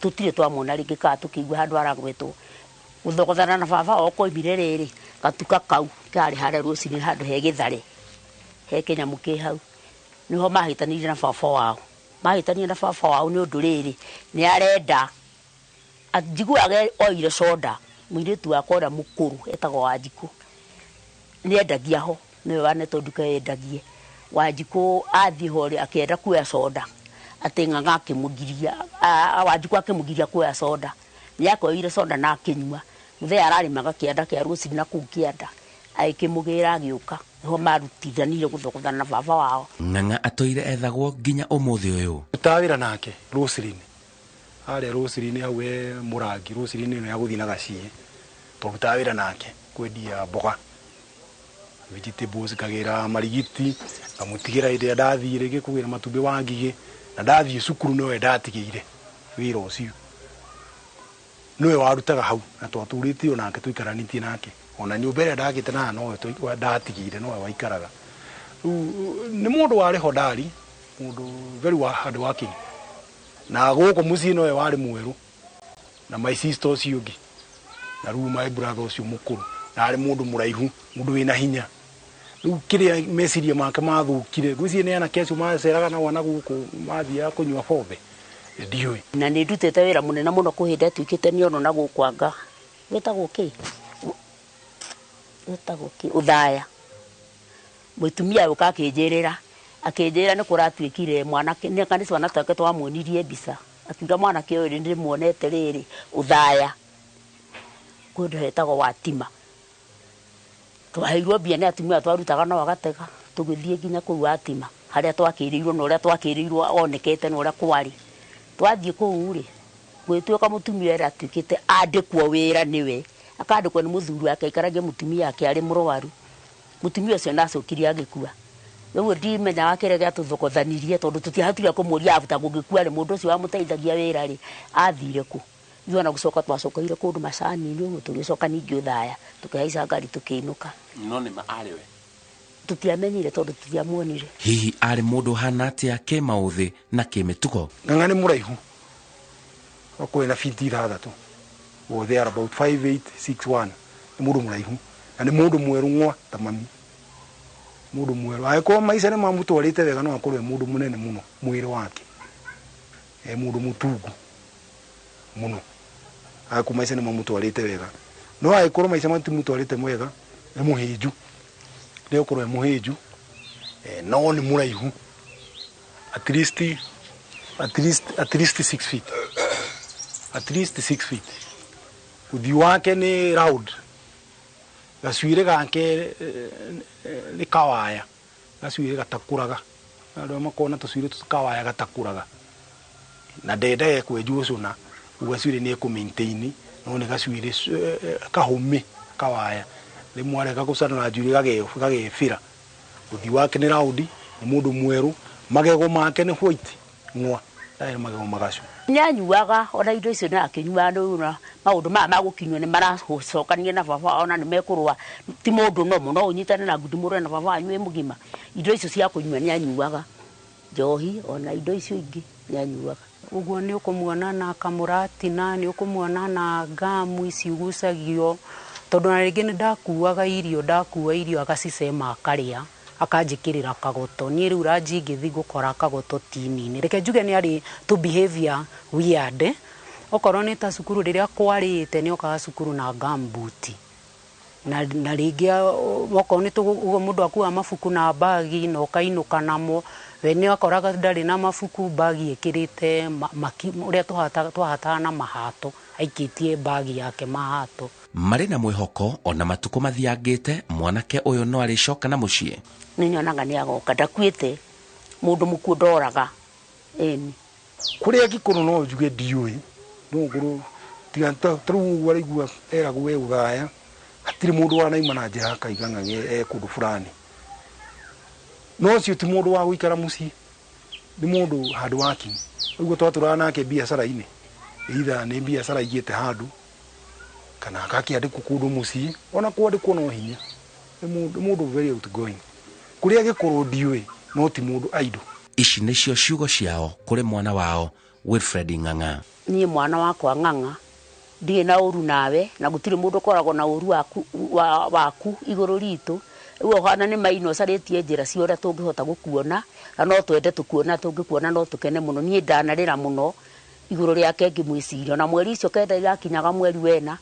tũtirĩ twamuona rĩngĩ kana tũkĩigua handũ aragwetwo gũthogothana na baba o koimire rĩrĩ gatuka kau. Karĩ harĩa rũcinĩ handũ he gĩthare he kĩnyamũ kĩ hau nĩho mahĩtanire na baba wao. Mahĩtanire na baba wao nĩ ũndũ rĩrĩ nĩ arenda njiguaga oire soda mũirĩtu wakwa ũrĩa mũkũrũ etagwo Wanjikũ nĩendagia ho nĩwe wanetwo nduka yendagie. Wanjikũ athiĩ ho rĩ akĩenda kuoya soda atĩ Ng'ang'a akĩmũgiria Wanjikũ akĩmũgiria kuoya soda nĩakoire soda na akĩnyua. Mũthee ararĩmaga kĩanda kĩa rũcinĩ na kũu kĩanda agĩkĩmũgĩra agĩũka nĩho marutithanire gũthogothana na baba wao. Ng'ang'a atũire ethagwo nginya ũmũthĩ ũyũ. Rutaga wĩra nake rũcinĩ harĩa rũcinĩ hau e mũrangi rũcinĩ ĩno ya gũthiĩ na gaciĩ twarutaga wĩra nake kwendia mboga vegetables ngagĩra marigiti ngamũtigĩra hĩndĩ ĩrĩa ndathiĩ rĩngĩ kũgĩra matumbĩ wa ngigĩ na ndathiĩ cukuru nowe ndatigĩire wĩra ũcio nĩwe warutaga hau na twatũrĩte onake tũikaranĩtie nake ona nyũmba ĩrĩa ndakĩte naha nowe ndatigĩire nowe waikaraga. Rĩu nĩ mũndũ warĩ hodari mũndũ very hard working na gũkũ mũciĩ nowe warĩ mwerũ na my sister ũcio ũngĩ na rĩu my brother ũcio mũkũrũ na arĩ mũndũ mũraihu mũndũ wĩna hinya. Rĩu kĩrĩa meciria make mathũkire ngwĩciria nĩ anake acio maceraga nao na gũkũ mathiaga kũnyua bombe ndiũĩ. Na nĩ ndutĩte wĩra mũnene mũno kwĩ hĩndĩ atuĩkĩte nĩonwo na gũkũ anga wĩtagwo kĩ wĩtagwo kĩ ũthaya. Mũtumia ũka akĩnjĩrĩra akĩnjĩra nĩ kũratuĩkire mwanake nĩ kanitha twana twake twamuonirie mbica akiuga mwanake ũyũ nĩ ndĩmuonete rĩrĩ ũthaya kũndũ hetagwo Watima. Twaheirwo mbia nĩ atumia twarutaga no agatega tũgĩthiĩ nginya kũu Watima harĩa twakĩrĩirwo na ũrĩa twakĩrĩirwo onekete na ũrĩa kwarĩ. Twathiĩ kũu rĩ gwĩtuĩka mũtumia ũrĩa atuĩkĩte andĩkwo wĩra nĩwe akandĩkwo nĩ mũthuri wake aikaragie mũtumia wake arĩ mũrwaru. Mũtumia ũcio nĩacokire agĩkua. Rĩu ndimenyaga kĩrĩa gĩatũthokothanirie tondũ tũtiahotire kũmũria after gũgĩkua rĩ mũndũ ũcio wamũteithagia wĩra rĩ athire kũ. Ithuĩ ona gũcoka twacokeire kũndũ macani-inĩ ũguo tũgĩcoka ningĩ ũthaya tũkĩhaica ngari tũkĩinũka. No nĩ ma arĩ we? Tũtiamenyire tondũ tũtiamuonire. Hihi arĩ mũndũ ũhana atĩa kĩmaũthĩ na kĩmĩtugo? Ng'ang'a nĩ mũraihu hakuhĩ na biti 6 or there about 5'8", 6'1". Nĩ mũndũ mũraihu na nĩ mũndũ mwerũ ng'wa ta mami mũndũ mwerũ angĩkorwo maica nĩ mamũtwarĩte wega no akorwo e mũndũ mũnene mũno mwĩrĩ wake e mũndũ mũtungu mũno angĩkorwo maica nĩ mamũtwarĩte wega no angĩkorwo maica matimũtwarĩte mwega nĩ mũhĩnju nĩ ũkorwo e mũhĩnju no nĩ mũraihu at least 6 feet at least 6 feet ũthiũ wake nĩ round gacuĩrĩ gake nĩ kawaya gacuĩrĩ gatakũraga andũ arĩa makoragwo na tũcuĩrĩ kawaya gatakũraga na ndendage kwenjwo cũna ũguo gacuĩrĩ nĩ ekũ maintain no nĩ gacuĩrĩ kahũmĩ kawaya rĩmwe areka gũcanũra njuĩrĩ gagebĩra. Ũthiũ wake nĩ raundi nĩ mũndũ mwerũ magego make nĩ white ng'wa ndarĩ magego magacu. Nĩanyuaga ona indo icio nĩ akĩnyuaga rĩu na maũndũ maya ma gũkinyua nĩ maracokania na baba ona nĩ mekũrũa ti mũndũ no no ũnyitane na ngundi mũrũe na baba wanyu wĩ mũgima. Indo icio cia kũnyua nĩanyuaga njohi ona indo icio ingĩ nĩanyuaga. Ũguo nĩ ũkũmuona na kamũratina nĩ ũkũmuona na ngamu ici igucagio tondũ na rĩngĩ nĩ ndakuaga irio ndakua irio agacicema akarĩa akanjĩkĩrĩra kagoto. Niĩ rĩu ranji ngĩthiĩ gũkora kagoto tini-inĩ. Reke njuge nĩ arĩ tũ behavior weird. Okorwo nĩ ta cukuru rĩrĩa kwarĩte nĩ okaga cukuru na gumboot na rĩngĩ okorwo nĩ ũguo mũndũ akuaga mabuku na bagi na ũkainũka namo we nĩ akoraga ndarĩ na mabuku bagi ĩkĩrĩte ũrĩa twahataga na mahato aikĩtie bagi yake mahato. Marĩ na mwĩhoko ona matukũ mathiangĩte mwanake ũyũ no arĩcoka na mũciĩ. Nĩ nyonaga nĩ agoka ndakuĩte mũndũ mũkuũ ndoraga ĩni. Kũrĩa angĩkorwo no njuge ndiũĩ no ngorwo tiga ta rĩu ũguo araigua eragwo e ũthaya hatirĩ mũndũ wanaima na njĩra akaiga Ng'ang'a e kũndũ fulani no ũcio ti mũndũ wa gũikara mũciĩ nĩ mũndũ hard working ũguo twatũraga nake biacara-inĩ either nĩ biacara aigĩte handũ kana agakĩandĩkwo kũndũ mũciĩ ona kwandĩkwo no hinya nĩ mũndũ very outgoing kũrĩa angĩkorwo ndiũĩ no ti mũndũ idle. Ici nĩcio ciugo ciao kũrĩ mwana wao Wilfred Ng'ang'a. Niĩ mwana wakwa Ng'ang'a Ndirĩ na ũru nawe na gũtirĩ mũndũ ũkoragwo na ũru waku waku igũrũ ritũ. Rĩu ũhana nĩ maino ũcarĩtie njĩra cia ũrĩa tũngĩhota gũkuona na no twende tũkuona, tũngĩkuona no tũkene mũno. Niĩ ndanarĩra mũno igũrũ rĩake ngĩmwĩciria, na mweri ũcio kenda irakinyaga mweri wena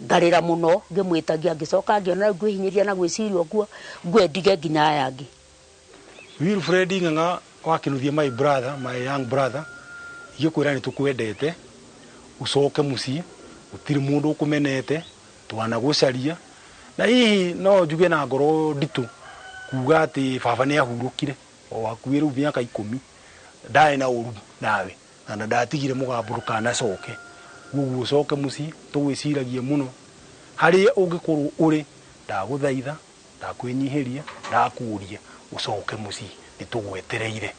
ngarĩra mũno ngĩmwĩtagia, ngĩcoka ngĩona rĩu ngwĩhinyĩria na gwĩciria ũguo ngwendige nginya aya angĩ. Wilfred Ng'ang'a wa Kinuthia, my brother, my young brother, ingĩkwĩra nĩ tũkwendete, ũcoke mũciĩ, gũtirĩ mũndũ ũkũmenete, twanagũcaria, na hihi no njuge na ngoro nditũ kuga atĩ baba nĩ ahurũkire o hakuhĩ rĩu mĩaka 10, ndarĩ na ũru nawe na ndatigire mũgambo ndũkanacoke. Koguo ũcoke mũciĩ, tũgwĩciragia mũno harĩa ũngĩkorwo ũrĩ, ndagũthaitha, ndakwĩnyihĩria, ndakũria ũcoke mũciĩ, nĩ tũgwetereire.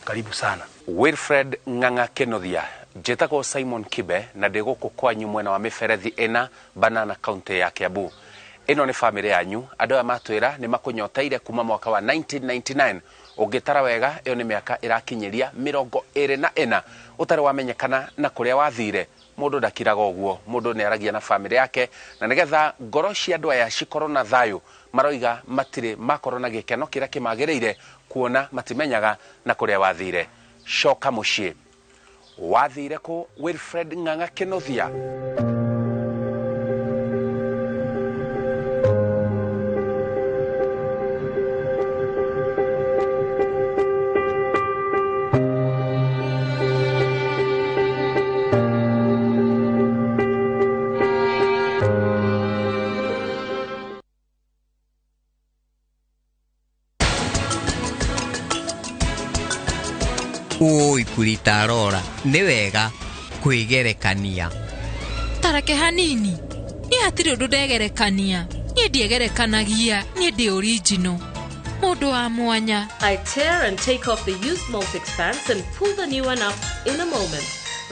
Karibu sana. Wilfred Ng'ang'a Kinuthia, njĩtagwo Simon Kibe na ndĩ gũkũ kwanyu mwena wa mĩberethi ĩna Banana county ya Kiambu. Ĩno nĩ bamĩrĩ yanyu, andũ aya matwĩra nĩ makũnyoteire kuma mwaka wa 1999. Ũngĩtara wega ĩyo nĩ mĩaka ĩrakinyĩria 24 ũtarĩ wamenyekana na kũrĩa wathire. Mũndũ ndakiraga ũguo, mũndũ nĩ aragia na bamĩrĩ yake, na nĩgetha ngoro cia andũ aya cikorwo na thayũ, maroiga matirĩ makorwo na gĩkeno kĩrĩa kĩmagĩrĩire kuona matimenyaga na kũrĩa wathire. Coka mũciĩ. Wathire kũ Wilfred Ng'ang'a Kinuthia? Oi kuritarora nĩ wega kwĩgerekania. Tareke hanini, niĩ hatirĩ ũndũ ndegerekania, niĩ ndiegerekanagia, niĩ ndĩ original, mũndũ wa mwanya. I tear and take off the used Molfix pants and pull the new one up in a moment.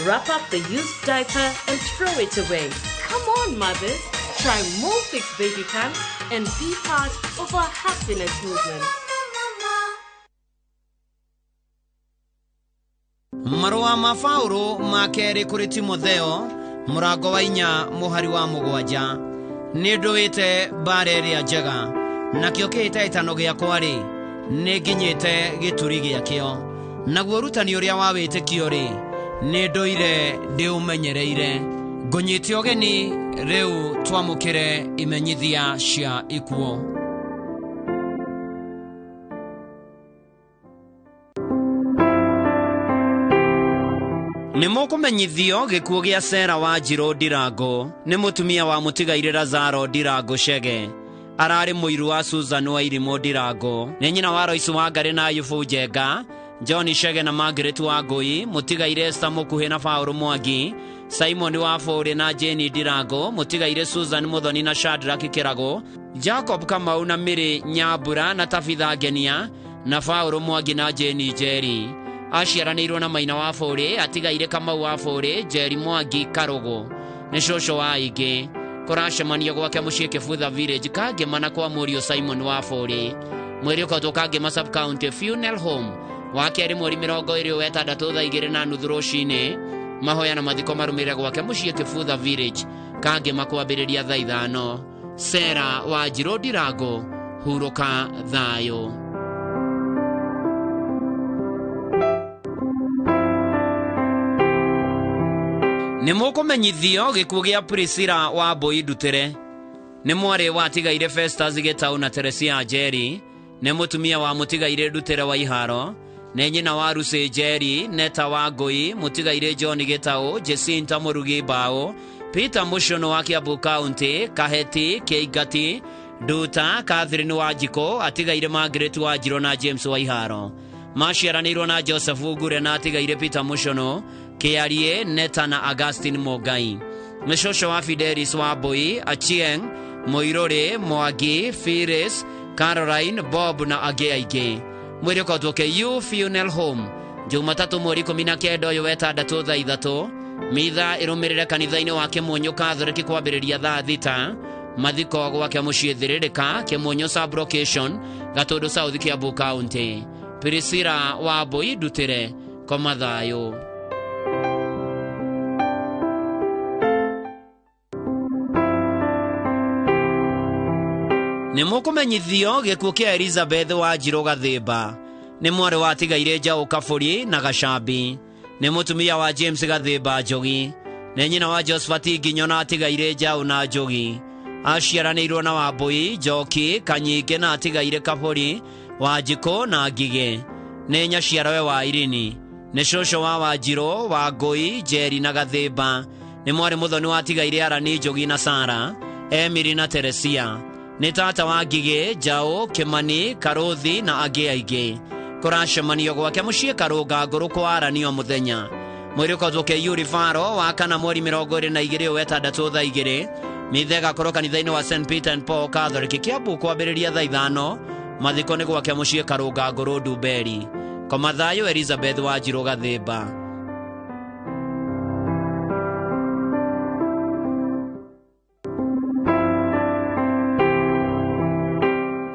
Wrap up the used diaper and throw it away. Come on, mothers, try Molfix baby pants and be part of our happiness movement. Marũa ma Paũlũ ma kerĩ kũrĩ Timotheo mũrango wa 4 mũhari wa 7. Nĩ ndũĩte mbara ĩrĩa njega, nakĩo kĩhĩtahĩtano gĩakwa-rĩ, nĩ nginyĩte gĩturi gĩakĩo, naguo ũrutani ũrĩa wa wĩtĩkio-rĩ, nĩ ndũire ndĩũmenyereire. Ngũnyite ũgeni rĩu twamũkĩre imenyithia cia ikuũ. Nĩ mũkũmenyithio gĩkuũ gĩa Sera wa Njirũ Ndirango, nĩ mũtumia wa mũtigairĩ Lazaro Ndirango Chege, ararĩ mũiru wa Susan wa Irimũ Ndirango, nĩ nyina wa Royce wa Ngarĩ na Ayubu Njenga, John Chege na Margaret wa Ngũi, mũtigairĩ Esther Mũkuhĩ na Paũlũ Mwangi, Simon wa Bũrĩ na Jane Ndirango, mũtigairĩ Susan Muthoni na Shadrack Kĩrago, Jacob Kamau na Mary Nyambura na Tabitha Ngenia, na Paũlũ Mwangi na Jane Njeri. Aciaranĩirwo na Maina wa Bũrĩ, atigaire Kamau wa Bũrĩ, Njeri Mwangi Karũgũ, nĩ cũcũ wa aingĩ. Kũracemanio gwake mũciĩ Kĩbutha Village, Kangema na kwa mũriũ Simon wa Bũrĩ. Mwĩrĩ ũkotwo Kangema Sub-County Funeral Home, wa kerĩ mweri 26 thaa 2:30 rũcinĩ. Mahoya na mathiko marũmĩrĩre gwake mũciĩ Kĩbutha Village, Kangema kwambĩrĩria thaa 5. Sera wa Njirũ Ndirango, hurũka thayũ. Nĩ mũkũmenyithio gĩkuũ gĩa Priscilla wa Mbũi Ndutĩre, nĩ mwarĩ wa atigaire Festus Gĩtaũ na Teresia Njeri, nĩ mũtumia wa mũtigaire Ndutĩre wa Iharo, nĩ nyina wa Lucy Njeri, Neta wa Ngũi, mũtigaire John Gĩtaũ, Jacinta Mũrugi Mbaũ, Peter Mũcũnũ wa Kiambu County, Kaheti Kĩingati, Nduta Catherine wa Njikũ, atigaire Margaret wa Njirũ na James wa Iharo. Maciaranĩirwo na Joseph Ngure na atigaire Peter Mũcũnũ, Kĩarie, Neta na Augustine Mũngai. Nĩ cũcũ wa Fidelis wa Mbũi, Achieng, Mũirũrĩ, Mwangi, Phyllis, Caroline, Bob na angĩ aingĩ. Mwĩrĩ ũkotwo KU Funeral Home, Jumatatũ mweri 19 ũyũ wetandatũ thaa 3. Mitha ĩrũmĩrĩre kanitha-inĩ wa Kĩmunyũ Catholic kwambĩrĩria thaa 6. Mathiko gwake mũciĩ Thĩrĩrĩka, Kĩmunyũ Sub-Location, Gatũndũ South, Kiambu County. Priscilla wa Mbũi Nĩ mũkũmenyithio gĩkuũ kĩa Elizabeth Wanjirũ Gathĩmba. Nĩ mwarĩ wa atigaire Njaũ Kabũri na Gacambi. Nĩ mũtumia wa James Gathĩmba Njogi. Nĩ nyina wa Josephat Nginyo na atigaire Njaũ na Njogi. Aciaranĩirwo na Wambui, Njoki, Kanyingĩ na atigaire Kabũri, Wanjikũ na Ngigĩ. Nĩ nyaciarawe wa Irini. Nĩ cũcũ wa Wanjirũ, Wangũi, Njeri na Gathĩmba. Nĩ mwarĩ mũthoni wa atigaire Arani Njogi na Sara, Emily na Teresia. Nĩ tata wa Ngigĩ, Njaũ, Kĩmani, Karũthi na angĩ aingĩ. Kũracemanio gwake mũciĩ Karũnga Ngũrũ kwa Arani o mũthenya. Mwĩrĩ ũkoretwo KU Rifaro wa kana mweri 22 wetandatũ thaa 2. Mitha ĩgakorwo kanitha-inĩ wa St Peter and Paul Catholic Kiambu kwambĩrĩria thaa 5. Mathiko nĩ gwake mũciĩ Karũnga Ngũrũ Ndumberi. Koma thayũ Elizabeth Wanjirũ Gathĩmba.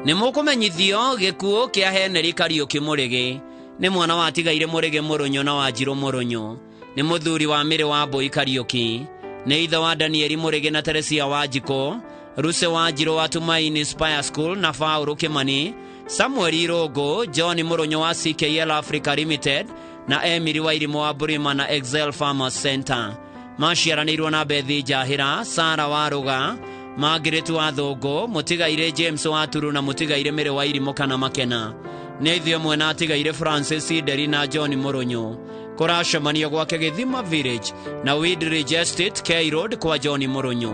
Nĩ mũkũmenyithio gĩkuũ kĩa Henry Kariũki Mũrĩgĩ. Nĩ mwana wa atigaire Mũrĩgĩ Mũrũnyũ na Wanjirũ Mũrũnyũ. Nĩ mũthuri wa Mĩrĩ wa Mbũi Kariũki. Nĩ ithe wa Danieli Mũrĩgĩ na Teresia Wanjikũ, Ruse Wanjirũ wa Tumaini Spire School na Paũlũ Kĩmani, Samuel Irũngũ, John Mũrũnyũ wa CKL Africa Limited na Emily Wairimũ wa Burima na Excel Farmers Center. Maciaranĩirwo na Bethi Njahĩra, Sara Warũga, Margaret wa Thũngũ, mũtigaire James wa Turu na mũtigaire Mĩrĩ wa Irimũ kana Makena. Nĩ ithuĩ mwena atigaire Francis Nderi na John Mũrũnyũ. Kũracemanio gwake Gĩthima Village na Weedridge Estate, K Road kwa John Mũrũnyũ.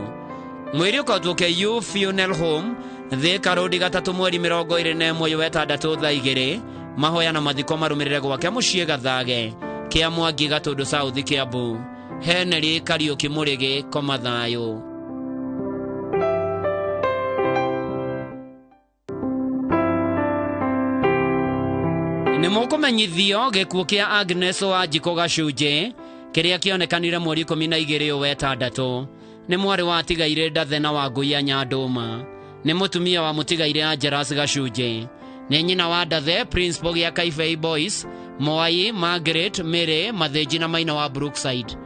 Mwĩrĩ ũkoretwo KU Funeral Home, Thika Road 3 mweri 21 wetandatũ thaa 2. Mahoya na mathiko marũmĩrĩre gwake mũciĩ Gathage, kĩa Mwangi Gatũndũ South Kiambu. Henry Kariũki Mũrĩgĩ, koma thayũ. Nĩ mũkũmenyithio gĩkuũ kĩa Agnes Wanjikũ Gacunjĩ kĩrĩa kĩonekanire mweri 12 wetandatũ. Nĩ mwarĩ wa atigaire Ndathe na Wangũi a Nyandũma. Nĩ mũtumia wa mũtigaire Angelas Gacunjĩ. Nĩ nyina wa Ndathe, principal gĩa Kaibei Boys, Mwai, Margaret, Mary, Mathĩnji na Maina wa Brookside.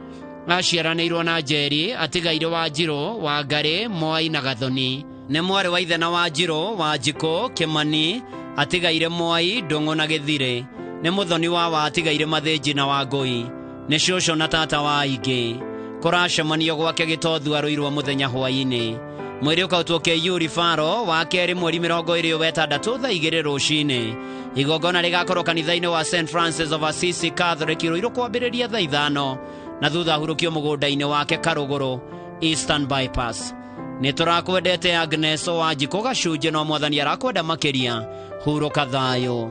Aciaranĩirwo na Njeri, atigaire Wanjirũ, Wangarĩ, Mwai na Gathoni. Nĩ mwarĩ wa ithe na Wanjirũ, Wanjikũ, Kĩmani, atigaire Mwai, Ndũng'ũ na Gĩthirĩ. Nĩ mũthoni wa atigaire Mathĩnji na Wangũi. Nĩ cũcũ na tata wa aingĩ. Kũracemanio gwake Gĩtothu arũirwo mũthenya hwaĩ-inĩ. Mwĩrĩ ũkautwo KU Rifaro wa kerĩ mweri 26 thaa 2 rũcinĩ. Igongona rĩgakorwo kanitha-inĩ wa St Francis of Assisi Catholic Ruiru kwambĩrĩria thaa 5 na thutha ahurũkio mũgũnda-inĩ wake Karũgũrũ Eastern Bypass. Nĩ tũrakwendete Agnes Wanjikũ Gacunjĩ no mwathani arakwenda makĩria. Hurũka thayũ.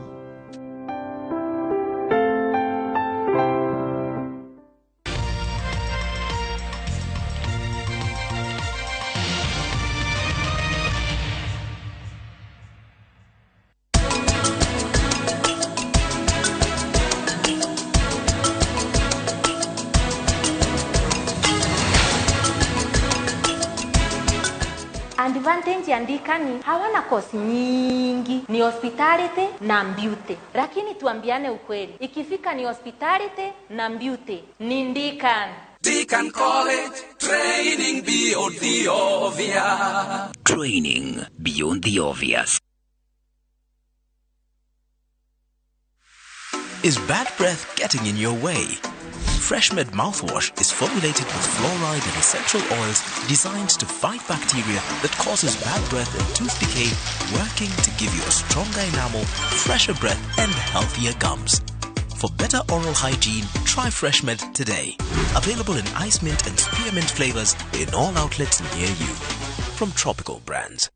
Advantage ya Ndikani hawana kosi nyingi, ni hospitality na beauty. Lakini tuambiane ukweli, ikifika ni hospitality na beauty ni Ndikan. Deacon College, training beyond the obvious. Training beyond the obvious. Is bad breath getting in your way? FreshMed mouthwash is formulated with fluoride and essential oils designed to fight bacteria that causes bad breath and tooth decay, working to give you a stronger enamel, fresher breath, and healthier gums. For better oral hygiene, try FreshMed today. Available in ice mint and spearmint flavors in all outlets near you. From Tropical Brands.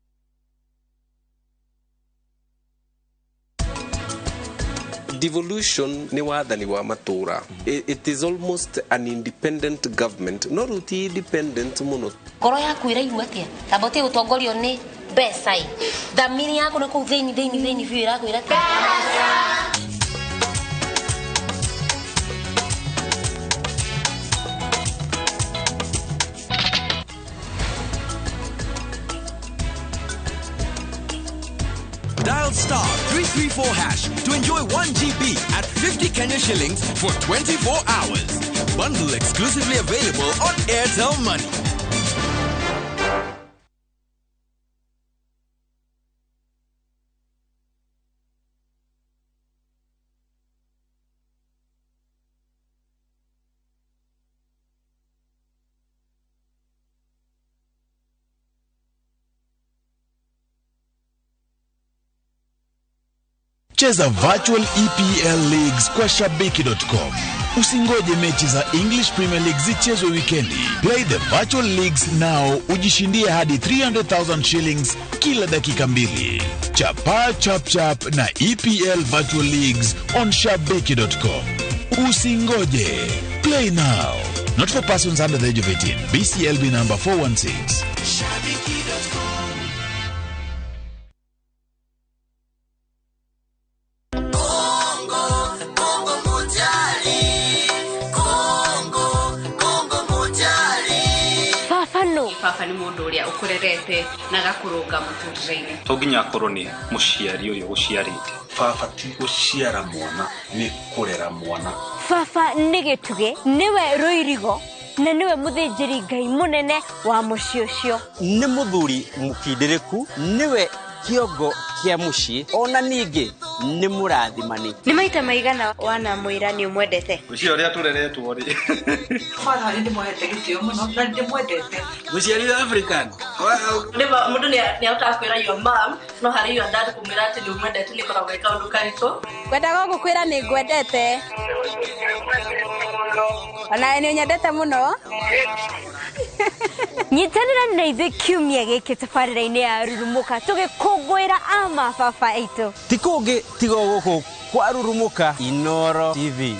Devolution ni wathani wa matura. It is almost an independent government, no ruti independent muno. Ngoro yaku iraigua atia? Tamba utige gutongorio ni mbeca i. Thamiri yaku na kuu thiini thiini thiini biũ irakwĩra atĩa? Dial star 334 hash to enjoy 1 GB at 50 Kenya shillings for 24 hours. Bundle exclusively available on Airtel Money. Cheza virtual EPL leagues kwa shabiki.com. Usingoje mechi za English Premier League zichezwe wikendi. Play the virtual leagues now, ujishindie hadi 300,000 shillings kila dakika 2. Chapa chap chap na EPL virtual leagues on shabiki.com. Usingoje. Play now. Not for persons under the age of 18. BCLB number 416. Shabiki.com. Baba nĩ mũndũ ũrĩa ũkũrerete na gakũrũnga mũtũrĩre-inĩ. To nginya akorwo nĩ mũciari ũyũ ũciarĩte. Baba ti gũciara mwana, nĩ kũrera mwana. Baba nĩ gĩtugĩ, nĩwe rũirigo na nĩwe mũthĩnjĩri Ngai mũnene wa mũciĩ ũcio. Nĩ mũthuri mũkindĩrĩku, nĩwe kĩongo kĩa mũciĩ, ona ningĩ nĩ mũrathimani. Nĩ maita maigana wanamwĩra nĩ ũmwendete? Mũciĩ ũrĩa tũreretwo rĩ. Father nĩ ndĩmũhete gĩtĩo mũno na nĩ ndĩmwendete. Mũciari wa African. Mũndũ nĩ ahotaga kwĩra your mom, no harĩ your dad kũmwĩra atĩ nĩ ũmwendete nĩ ĩkoragwo ĩ kaũndũ karitũ. Ngwendaga gũkwĩra nĩ ngwendete. Onawe nĩ ũnyendete mũno. Nyitanĩra na ithuĩ kiumia gĩkĩ tabarĩra-inĩ ya Rurumũka tũgĩkũngũĩra ama baba aitũ. Ti kũngĩ tiga gũkũ kwa Rurumũka Inoro TV.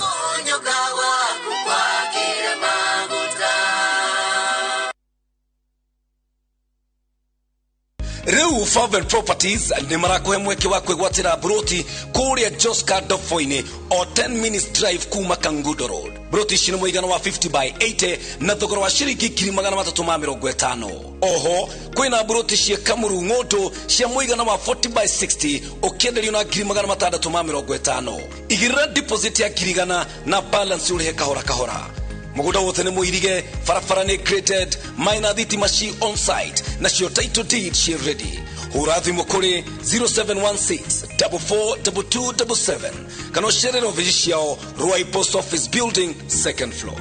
Rĩu Favel Properties nĩ marakũhe mweke wa kwĩgwatĩra mburoti kũrĩa Joska Dofoinĩ o 10 minutes drive kuma Kangundo Road. Mburoti ici nĩ mũigana wa 50 by 80 na thogora wa ciringi 350,000. Oho kwĩna mburoti cia Kamuru Ng'ũndũ cia mũigana wa 40 by 60 ũkĩenderio na 650,000. Igĩrĩra deposit ya 100,000 na balance ũrĩhe kahora kahora. Mũgũnda wothe nĩ mũirige, barabara nĩ graded, maĩ na thitima ci on site, nacio title deed ci ready. Hũra thimũ kũrĩ 0716 442277 kana ũcerere ofici ciao Ruai Post Office Building, second floor.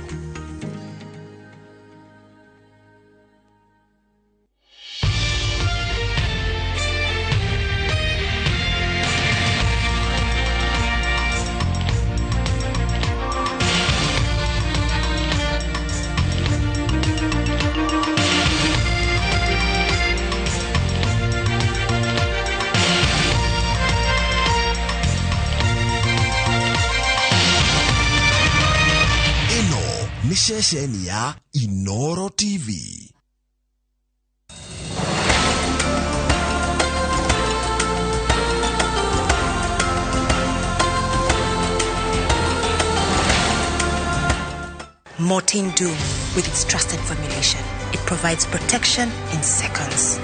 Ceceni ya Inoro TV. Mortein Doom, with its trusted formulation, it provides protection in seconds.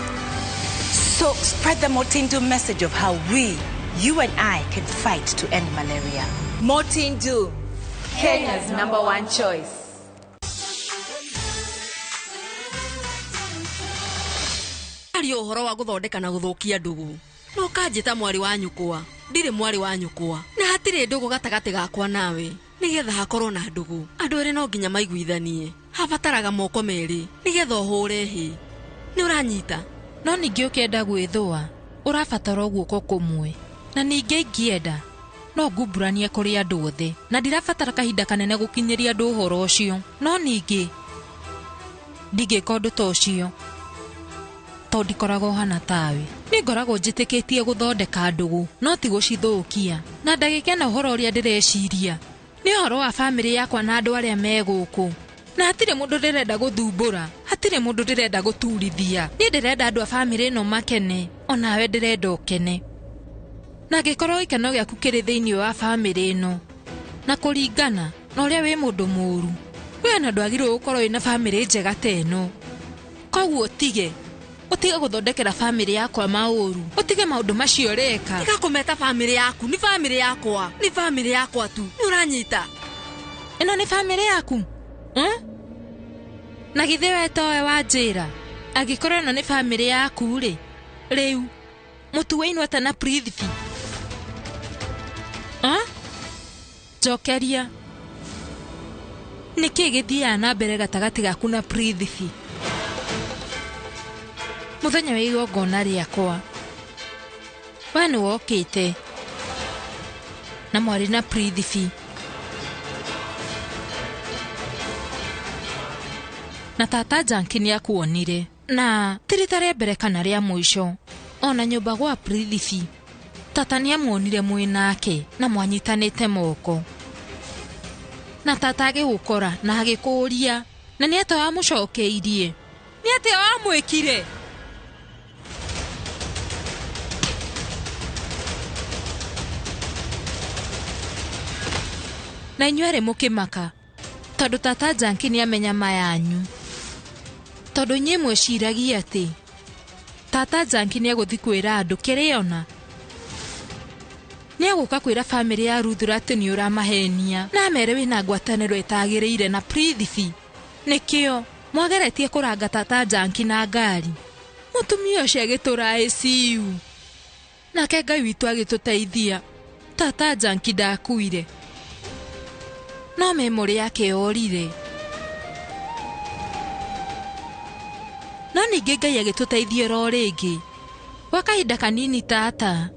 So spread the Mortein Doom message of how we, you and I, can fight to end malaria. Mortein Doom, Kenya's #1 choice. Aria ũhoro wa gũthondeka na gũthũkia ndũgũ. No kanjĩta mwarĩ wa nyũkwa, ndirĩ mwarĩ wa nyũkwa. Na hatirĩ ndũgũ gatagatĩ gakwa nawe. Nĩgetha hakorwo na ndũgũ, andũ erĩ no nginya maiguithanie. Habataraga moko merĩ nĩgetha ũhũre hĩ. Nĩ ũranyita? No ningĩ ũkĩenda gwĩthũa, ũrabatara guoko kũmwe. Na ningĩ ingĩenda no ngumbũranie kũrĩ andũ othe, na ndirabatara kahinda kanene gũkinyĩria andũ ũhoro ũcio. No ningĩ ndingĩka ũndũ ta ũcio tondũ ndikoragwo hana tawe. Nĩ ngoragwo njĩtĩkĩtie gũthondeka ndũgũ, no ti gũcithũkia. Na ndagĩka ĩno ũhoro ũrĩa ndĩreciria nĩ ũhoro wa bamĩrĩ yakwa na andũ arĩa me gũkũ. Na hatirĩ mũndũ ndĩrenda gũthumbũra, hatirĩ mũndũ ndĩrenda gũturithia. Niĩ ndĩrenda andũ a bamĩrĩ ĩno makene, onawe ndĩrenda ũkene. Na angĩkorwo gĩkeno gĩaku kĩrĩ thĩinĩ wa bamĩrĩ ĩno, na kũringana na ũrĩa wĩ mũndũ mũũru, we ona ndwagĩrĩirwo gũkorwo wĩna bamĩrĩ njega ta ĩno. Koguo ũtige gũthondekera bamĩrĩ yakwa maũru, ũtige maũndũ macio ũreka. Tiga kũmeta bamĩrĩ yaku, nĩ bamĩrĩ yakwa, nĩ bamĩrĩ yakwa tu. Nĩ ũranyita? Ĩno nĩ bamĩrĩ yaku? Na githĩ we towe wanjĩra angĩkorwo ĩno nĩ bamĩrĩ yaku rĩ, rĩu mũtuainwo atĩa na Prithvi? Njokeria. Nĩkĩ gĩthiaga na mbere gatagatĩ gaku na Prithvi? Mũthenya wa igongona rĩakwa, we nĩ wokĩte Na mwarĩ na Prithvi. Na tata Janki nĩakuonire na ti rita rĩa mbere kana rĩa mũico ona nyũmba gwa Prithvi tata nĩamuonire mwĩ nake na mwanyitanĩte moko na tata agĩgũkora na agĩkũũria na nĩ atĩa wamũcokeirie nĩ atĩa wamwĩkire. Na inyuĩ erĩ mũkĩmaka tondũ tata Janki nĩamenya mayanyu tondũ inyuĩ mwĩciragia atĩ tata Janki nĩegũthiĩ kwĩra andũ kĩrĩa ona nĩegũka kwĩra bamĩrĩ ya Ruthura atĩ nĩ ũramahenia na amere wĩna ngwatanĩro ĩtagĩrĩire na Prithvi. Nĩkĩo mwageretie kũranga tata Janki na ngari mũtumia ũcio agĩtũra ICU nake Ngai witũ agĩtũteithia tata Janki ndakuire no memory yake yorire. No ningĩ Ngai agĩtũteithia oro rĩngĩ gwa kahinda kanini tata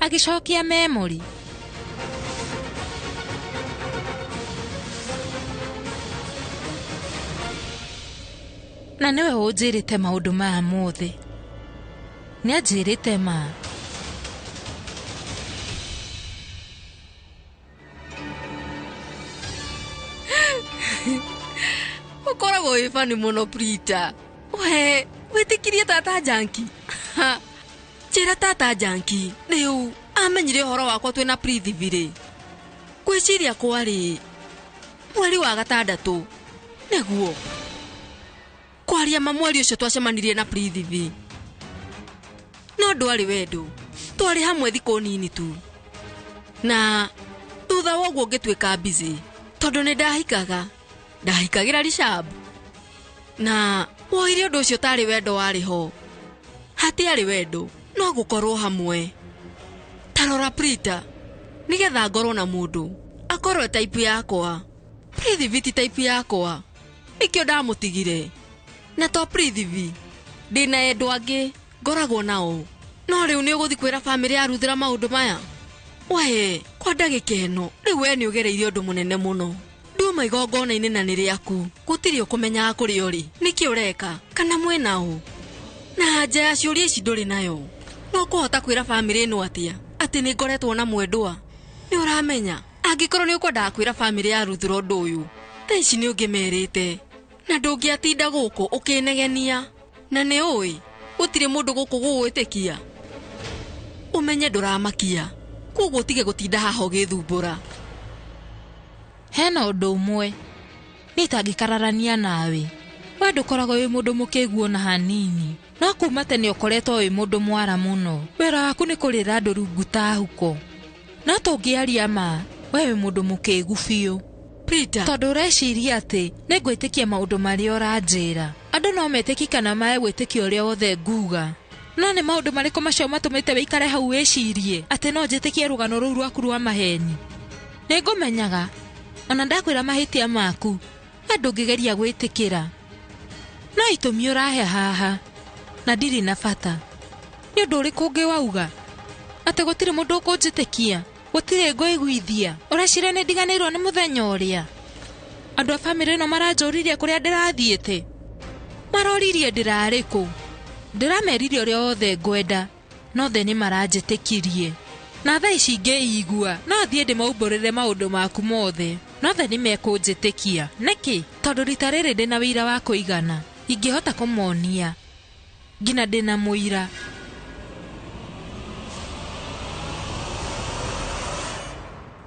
agĩcokia memory. Na nĩwe ũnjĩrĩte maũndũ maya mothe nĩanjĩrĩte ma. Ũkoragwo wĩ bani mũno Prita. We wĩtĩkirie tata Janki. Njĩra tata Janki rĩu amenyire ũhoro wakwa twĩna Prithvi rĩ gwĩciria kwarĩ mweri wa gatandatũ nĩguo kwaria ma mweri ũcio twacemanirie na Prithvi no ndwarĩ wendo twarĩ hamwe thikũ nini tu na thutha wa ũguo ngĩtuĩka busy tondũ nĩ ndahikaga ndahikagĩra Rishab na woire ũndũ ũcio tarĩ wendo warĩ ho hatiarĩ wendo no gũkorwo hamwe. Tarora Prita nĩgetha ngorwo na mũndũ akorwo type yakwa Prithvi ti type yakwa nĩkĩo ndamũtigire na to Prithvi ndĩna endwa angĩ ngoragwo nao no rĩu nĩ ũgũthiĩ kwĩra bamĩrĩ ya Ruthira maũndũ maya we kwa ndagĩka ĩno rĩu we nĩ ũgereirie ũndũ mũnene mũno nduma igongona-inĩ na nĩ rĩaku gũtirĩ ũkũmenyaga kũrĩa ũrĩ nĩkĩ ũreka kana mwĩna ũ na anja ya ciũria ici ndũrĩ nayo no kũhota kwĩra bamĩrĩ ĩno atĩa atĩ nĩ ngoretwo na mwendwa nĩ ũramenya angĩkorwo nĩ ũkwendaga kwĩra bamĩrĩ ya Ruthura ũndũ ũyũ thaa ici nĩ ũngĩmerĩte na ndũngĩatinda gũkũ ũkĩnegenia na nĩ ũĩ gũtirĩ mũndũ gũkũ gũgwĩtĩkia ũmenye ndũramakia koguo ũtige gũtinda haha ũgĩthumbũra. Hena ũndũ ũmwe niĩ itangĩkararania nawe we ndũkoragwo wĩ mũndũ mũkĩgu ona hanini no kuma tene ũkoretwo wĩ mũndũ mwara mũno wĩra waku nĩ kũrĩra andũ rungu ta huko no tũngĩaria ma we wĩ mũndũ mũkĩgu biũ Prita tondũ ũreciria atĩ nĩngwĩtĩkia maũndũ marĩa ũranjĩra andũ no metĩki kana mae gwĩtĩkia ũrĩa wothe nguga no nĩ maũndũ marĩkũ macio matũmĩte wĩikare hau wĩcirie atĩ no njĩtĩkie rũgano rũu rwaku rwa maheni. Nĩngũmenyaga ona ndakwĩra mahĩtia maku we ndũngĩgeria gwĩtĩkĩra no itũmi ũrahe haha na ndirĩ na bata nĩ ũndũ ũrĩkũ ũngĩ wauga atĩ gũtirĩ mũndũ ũkũnjĩtĩkia gũtirĩ ngũiguithia ũreciria nĩ ndiganĩirwo nĩ mũthenya ũrĩa andũ a bamĩrĩ ĩno maranjũririe kũrĩa ndĩrathiĩte maroririe ndĩrarĩ kũ ndĩramerire ũrĩa wothe ngwenda no the nĩ maranjĩtĩkirie na thaa ici ngĩigua no thiĩ ndĩmaumbũrĩre maũndũ maku mothe no the nĩ mekũnjĩtĩkia nĩkĩ tondũ rita rĩrĩ ndĩna wĩira wa kũigana ingĩhota kũmonia nginya ndĩna mũira.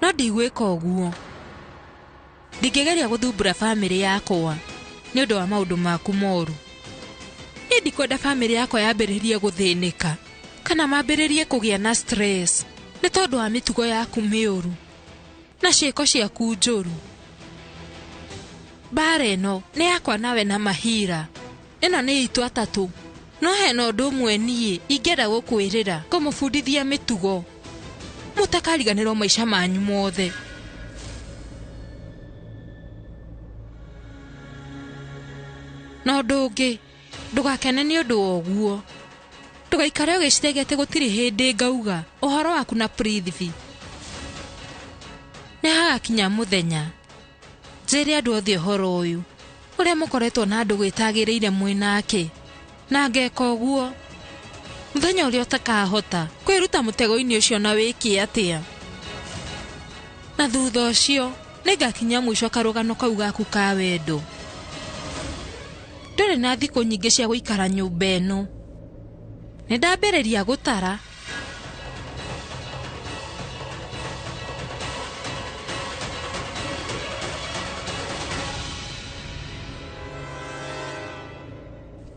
No ndigwĩka ũguo ndingĩgeria gũthumbũra bamĩrĩ yakwa nĩ ũndũ wa maũndũ maku moru. Niĩ ndikwenda bamĩrĩ yakwa yambĩrĩrie gũthĩnĩka kana mambĩrĩrie kũgĩa na stress nĩ tondũ wa mĩtugo yaku mĩũru na ciĩko ciaku njũru. Mbara ĩno nĩ yakwa nawe na Mahira ĩno nĩ itũ atatũ no hena ũndũ ũmwe niĩ ingĩenda gũkwĩrĩra kũmũbundithia mĩtugo mũtakariganĩrwo maica manyu mothe. Na ũndũ ũngĩ ndũgakene nĩ ũndũ wa ũguo ndũgaikare ũgĩciragia atĩ gũtirĩ hĩndĩ ngauga ũhoro waku na Prithvi. Nĩ hagakinya mũthenya njĩre andũ othe ũhoro ũyũ ũrĩa mũkoretwo na ndũgũ ĩtagĩrĩire mwĩ nake, na ngeka ũguo mũthenya ũrĩa ũtakahota kwĩruta mũtego-inĩ ũcio na wĩke atĩa. Na thutha ũcio nĩngakinya mũico karũgano kau gaku ka wendo. Ndũrĩ na thikũ nyingĩ cia gũikara nyũmba ĩno. Nĩ ndambĩrĩria gũtara.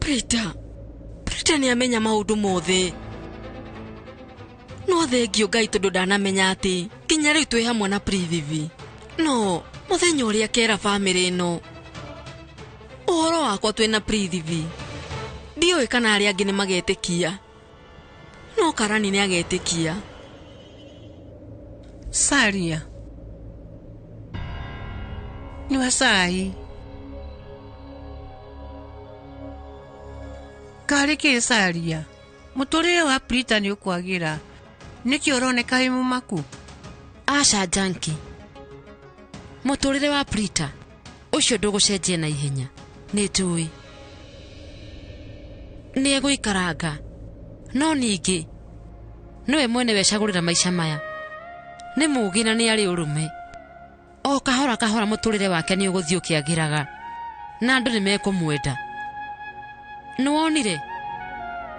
Prita, Prita nĩ amenya maũndũ mothe. No thengio Ngai tondũ ndanamenya atĩ nginya rĩu twĩ hamwe na Prithivi. No mũthenya ũrĩa kera bamĩrĩ ĩno ũhoro wakwa twĩ na Prithivi, ndiũĩ kana arĩa angĩ nĩ magetĩkia. No Karani nĩ agetĩkia. Saria, nyua cai. Karĩ kĩ Saria? Mũtũrĩre wa Prita nĩ ũkwagĩra. Nĩkĩ ũroneka wĩ mũmaku? Aca Janki, mũtũrĩre wa Prita ũcio ndũgũcenjia na ihenya. Nĩ njũĩ nĩ egũikaranga, no ningĩ nĩwe mwene wecagũrĩra maica maya. Nĩ mũũgĩ na nĩ arĩ ũrũme. O kahora kahora mũtũrĩre wake nĩ ũgũthiĩ ũkĩagĩraga na andũ nĩ mekũmwenda. Nĩ wonire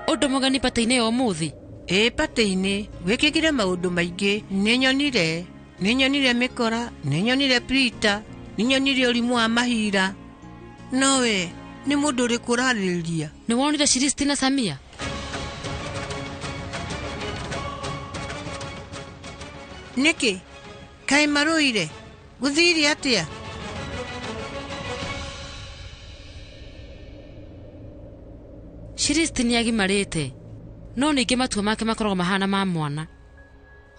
ũndũ mũgeni patĩ-inĩ ya ũmũthĩ? Ĩĩ, patĩ-inĩ gwĩkĩkire maũndũ maingĩ. Nĩ nyonire mĩkora, nĩ nyonire Prita, nĩ nyonire ũrimũ wa mahira. No we nĩ mũndũ ũrĩkũ ũrarĩrĩria? Nĩ wonire Shiristi na Samia? Nĩkĩ? Kaĩ marũire? Gũthire atĩa? Shiristi nĩ agimarĩte, no ningĩ matua make makoragwo mahana ma mwana.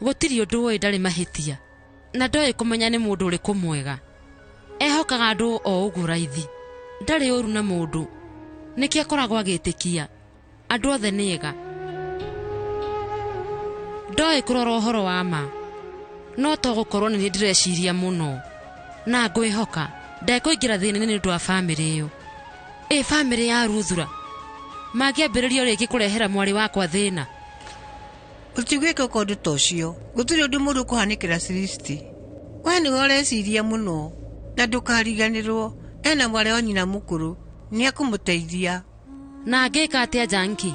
Gũtirĩ ũndũ ũĩ ndarĩ mahĩtia, na ndoĩ kũmenya nĩ mũndũ ũrĩkũ mwega. Ehokaga andũ o ũguo raithi. Ndarĩ ũru na mũndũ, nĩkĩo akoragwo agĩtĩkia andũ othe nĩ ega. Ndoĩ kũrora ũhoro wa ma, no to gũkorwo nĩ niĩ ndĩreciria mũno na ngwĩhoka ndekũingĩra thĩna-inĩ nĩ ũndũ wa bamĩrĩ ĩyo. Ĩ bamĩrĩ ya Ruthura mangĩambĩrĩria rĩngĩ kũrehera mwarĩ wakwa thĩna? Ũtigwĩka ũndũ ta ũcio. Gũtirĩ ũndũ mũũru ũkũhanĩkĩra Siristi. We nĩwe ũreciria mũno, na ndũkariganĩrwo ena mwarĩ wa nyina mũkũrũ, nĩ ekũmũteithia. Na angĩka atĩa Janki?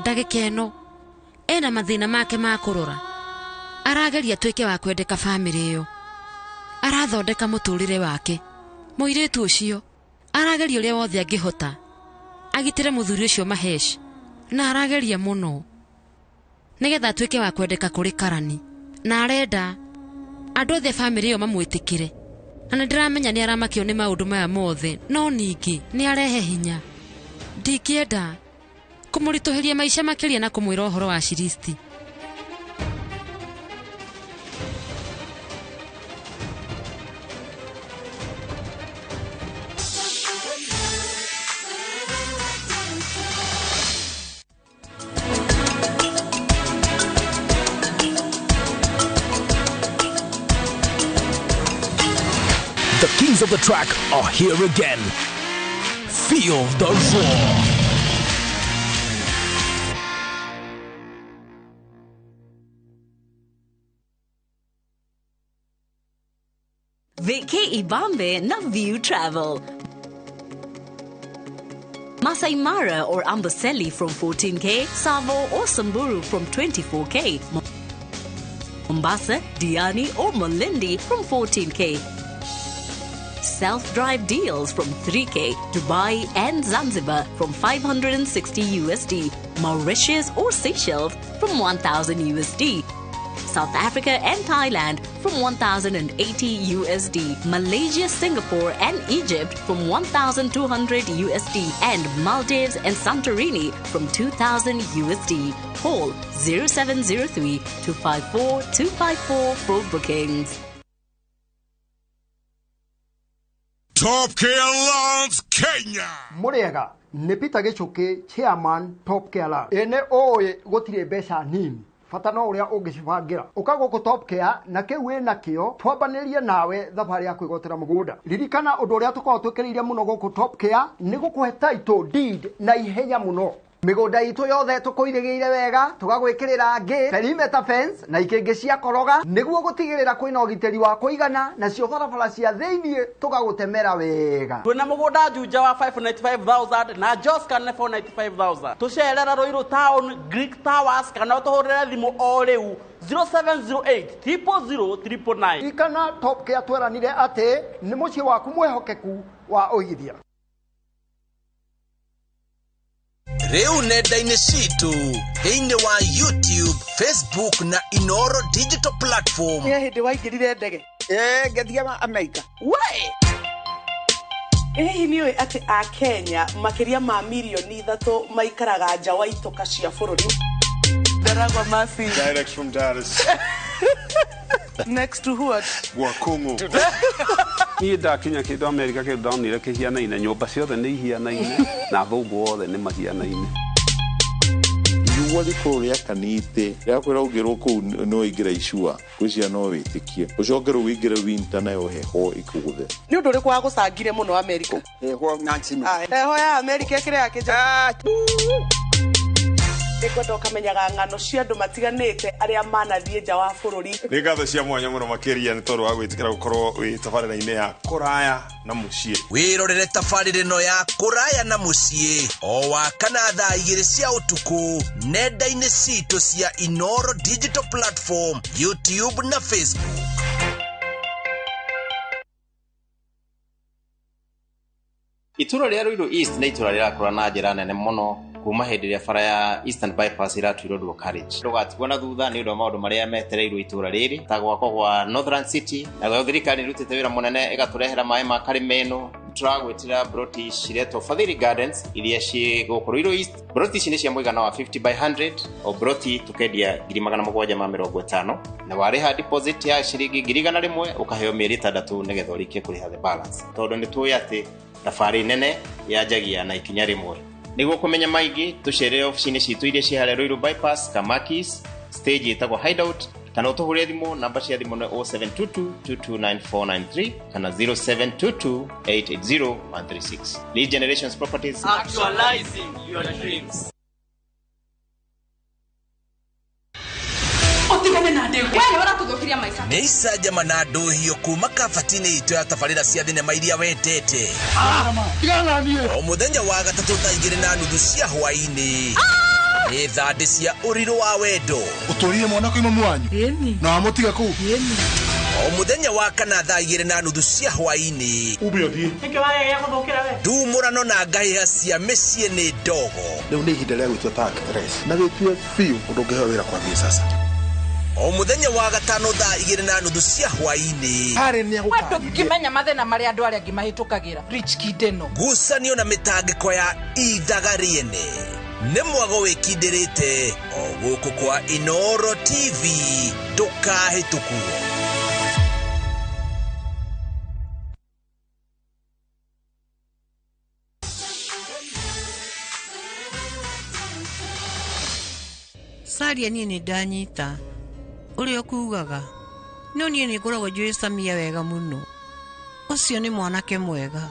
Ndagĩka ĩno ena mathĩna make ma kũrora. Arageria atuĩke wa kwendeka bamĩrĩ ĩyo. Arathondeka mũtũrĩre wake. Mũirĩtu ũcio arageria ũrĩa wothe angĩhota agitĩre mũthuri ũcio Mahesh, na arageria mũno nĩgetha atuĩke wa kwendeka kũrĩ Karani, na arenda andũ othe bamĩrĩ ĩyo mamwĩtĩkĩre. Na nĩ ndĩramenya nĩ aramakio nĩ maũndũ maya mothe, no ningĩ nĩ arehe hinya. Ndingĩenda kũmũritũhĩria maica makĩria na kũmwĩra ũhoro wa Shiristi. The kings of the track are here again. Feel the roar. Vacay Bombay na View Travel. Masai Mara or Amboseli from 14K, Savo or Samburu from 24K, Mombasa, Diani or Malindi from 14K. Self-drive deals from 3K, Dubai and Zanzibar from 560 USD, Mauritius or Seychelles from 1,000 USD, South Africa and Thailand from 1,080 USD, Malaysia, Singapore and Egypt from 1,200 USD, and Maldives and Santorini from 2,000 USD. Call 0703 254 254 for bookings. Top Care Lawns Kenya. Muriega ni Peter Gichuki, chairman Top Care Lawns. Ene oĩ gũtirĩ mbeca nini. Bata no ũrĩa ũngĩcibangĩra. Ũka gũkũ Top Care na kĩu wĩ nakĩo twambanĩrie nawe thabarĩ ya kwĩgwatĩra mũgũnda. Ririkana ũndũ ũrĩa tũkoragwo twĩkĩrĩire mũno gũkũ Top Care nĩ gũkũhe title deed na ihenya mũno. Mĩgũnda itũ yothe tũkũirĩgĩire wega, tũgagwĩkĩrĩra ngĩ, perimeter fence na ikĩngĩ cia koroga nĩguo gũtigĩrĩra kwĩna ũgitĩri wa kũigana, nacio barabara cia thĩiniĩ tũgagũtemera wega. Twĩna mũgũnda Juja wa 595,000 na Joska nĩ 495,000. Tũcerera Ruiru Town, Greek Towers kana ũtũhũrĩre thimũ o rĩu 0708 000 999. Ririkana Top Care tweranire atĩ nĩ mũciĩ waku mwĩhokeku wa ũigithia. Rĩu nenda-inĩ citũ thĩinĩ wa YouTube, Facebook na Inoro digital platform. Nĩ hĩndĩ waingĩrire ndege? Ngĩthiĩ Amerika. We! Hihi nĩ ũĩ atĩ Akenya makĩria ma mirioni 3 maikaraga nja wa itoka cia bũrũri? Ndaragwa Masi. Direct from Dar es. Next to what? Wakungu. Niĩ ndakinya kĩndũ Amerika kĩndũ ndonire kĩhianaine, nyũmba ciothe nĩ ihianaine na athũngũ othe nĩ mahianaine. Riũa rĩkorwo rĩakanĩte rĩakwĩra ũngĩrwo kũu no ũingĩre icua ngwĩciria no wĩtĩkie ũcoke rĩu ũingĩre winter nayo heho ĩkũgũthe. Nĩ ũndũ ũrĩkũ wagũcangire mũno Amerika? Heho na ncino. Heho ya Amerika ĩkĩrĩ ya kĩnja. Nĩngwenda ũkamenyaga ng'ano cia andũ matiganĩte arĩa manathiĩ nja wa bũrũri. Nĩ ngatho cia mwanya mũno makĩria nĩ tondũ wa gwĩtĩkĩra gũkorwo wĩ tabarĩra-inĩ ya kũraya na mũciĩ. Wĩrorere tabarĩra ĩno ya kũraya na mũciĩ o wa kana thaa 2 cia ũtukũ nenda-inĩ citũ cia Inoro digital platform, YouTube na Facebook. Itũra rĩa Ruiru East nĩ itũra rĩrakũra na njĩra nene mũno kuma hĩndĩ ĩrĩa bara ya Eastern Bypass ĩratuirwo dual carriage. Ndũgatigwo na thutha nĩ ũndũ wa maũndũ marĩa metereirwo itũra rĩrĩ ta gwakwo gwa Northern City, nayo thirikari nĩ ĩrutĩte wĩra mũnene ĩgatũrehera maĩ ma Karimeno. Tũragwĩtĩra broti ciretwo Fadhili Gardens iria ciĩ gũkũ Ruiru East. Broti ici nĩ cia mũigana wa 50 by 100 o broti tũkendia 750,000 na warĩha deposit ya ciringi 100,000 ũkaheo mĩeri 6 nĩgetha ũrĩkie kũrĩha the balance, tondũ nĩ tũĩ atĩ thabarĩ nene yanjagia na ikinya rĩmwe. Nĩguo kũmenya maingĩ tũcerere obici-inĩ citũ iria ciĩ harĩa Ruiru Bypass, Kamakis, stage ĩtagwo Hideout, kana ũtũhũrĩre thimũ namba cia thimũ nĩ 0722 229493 kana 0722 880 136. Lead Generations Properties, actualizing your dreams. Nĩ icanjama na ndũhio kuma kabati-inĩ itũ ya tabarĩra cia thinema iria wendete. O mũthenya wa gatatũ thaa 2:30 cia hwaĩ-inĩ nĩ thandĩ cia ũrirũ wa wendo. Ũtũrire mwana kwĩ mamu wanyu na wamũtiga kũu. O mũthenya wa kana thaa 2:30 cia hwaĩ-inĩ ume ũthiĩ ndumũrano na ngahĩha cia mĩciĩ nĩ ndogo. Rĩu nĩ ihinda rĩa gwĩtua ta actress na wĩtue biũ ũndũ ũngĩheo wĩra kwambia sasa. O mũthenya wa gatano thaa 2:30 cia hwaĩ-inĩ ndũngĩmenya mathĩna marĩa andũ arĩa angĩ mahĩtũkagĩra. Rich Kid ĩno ngucanio na mĩtangĩko ya ithaga rĩene nĩ mwago wĩkindĩrĩte o gũkũ kwa Inoro TV ndũkahĩtũkwo. Saria niĩ nĩ ndanyita ũrĩa ũkugaga, no niĩ nĩ ngoragwo njũĩ Samia wega mũno. Ũcio nĩ mwanake mwega.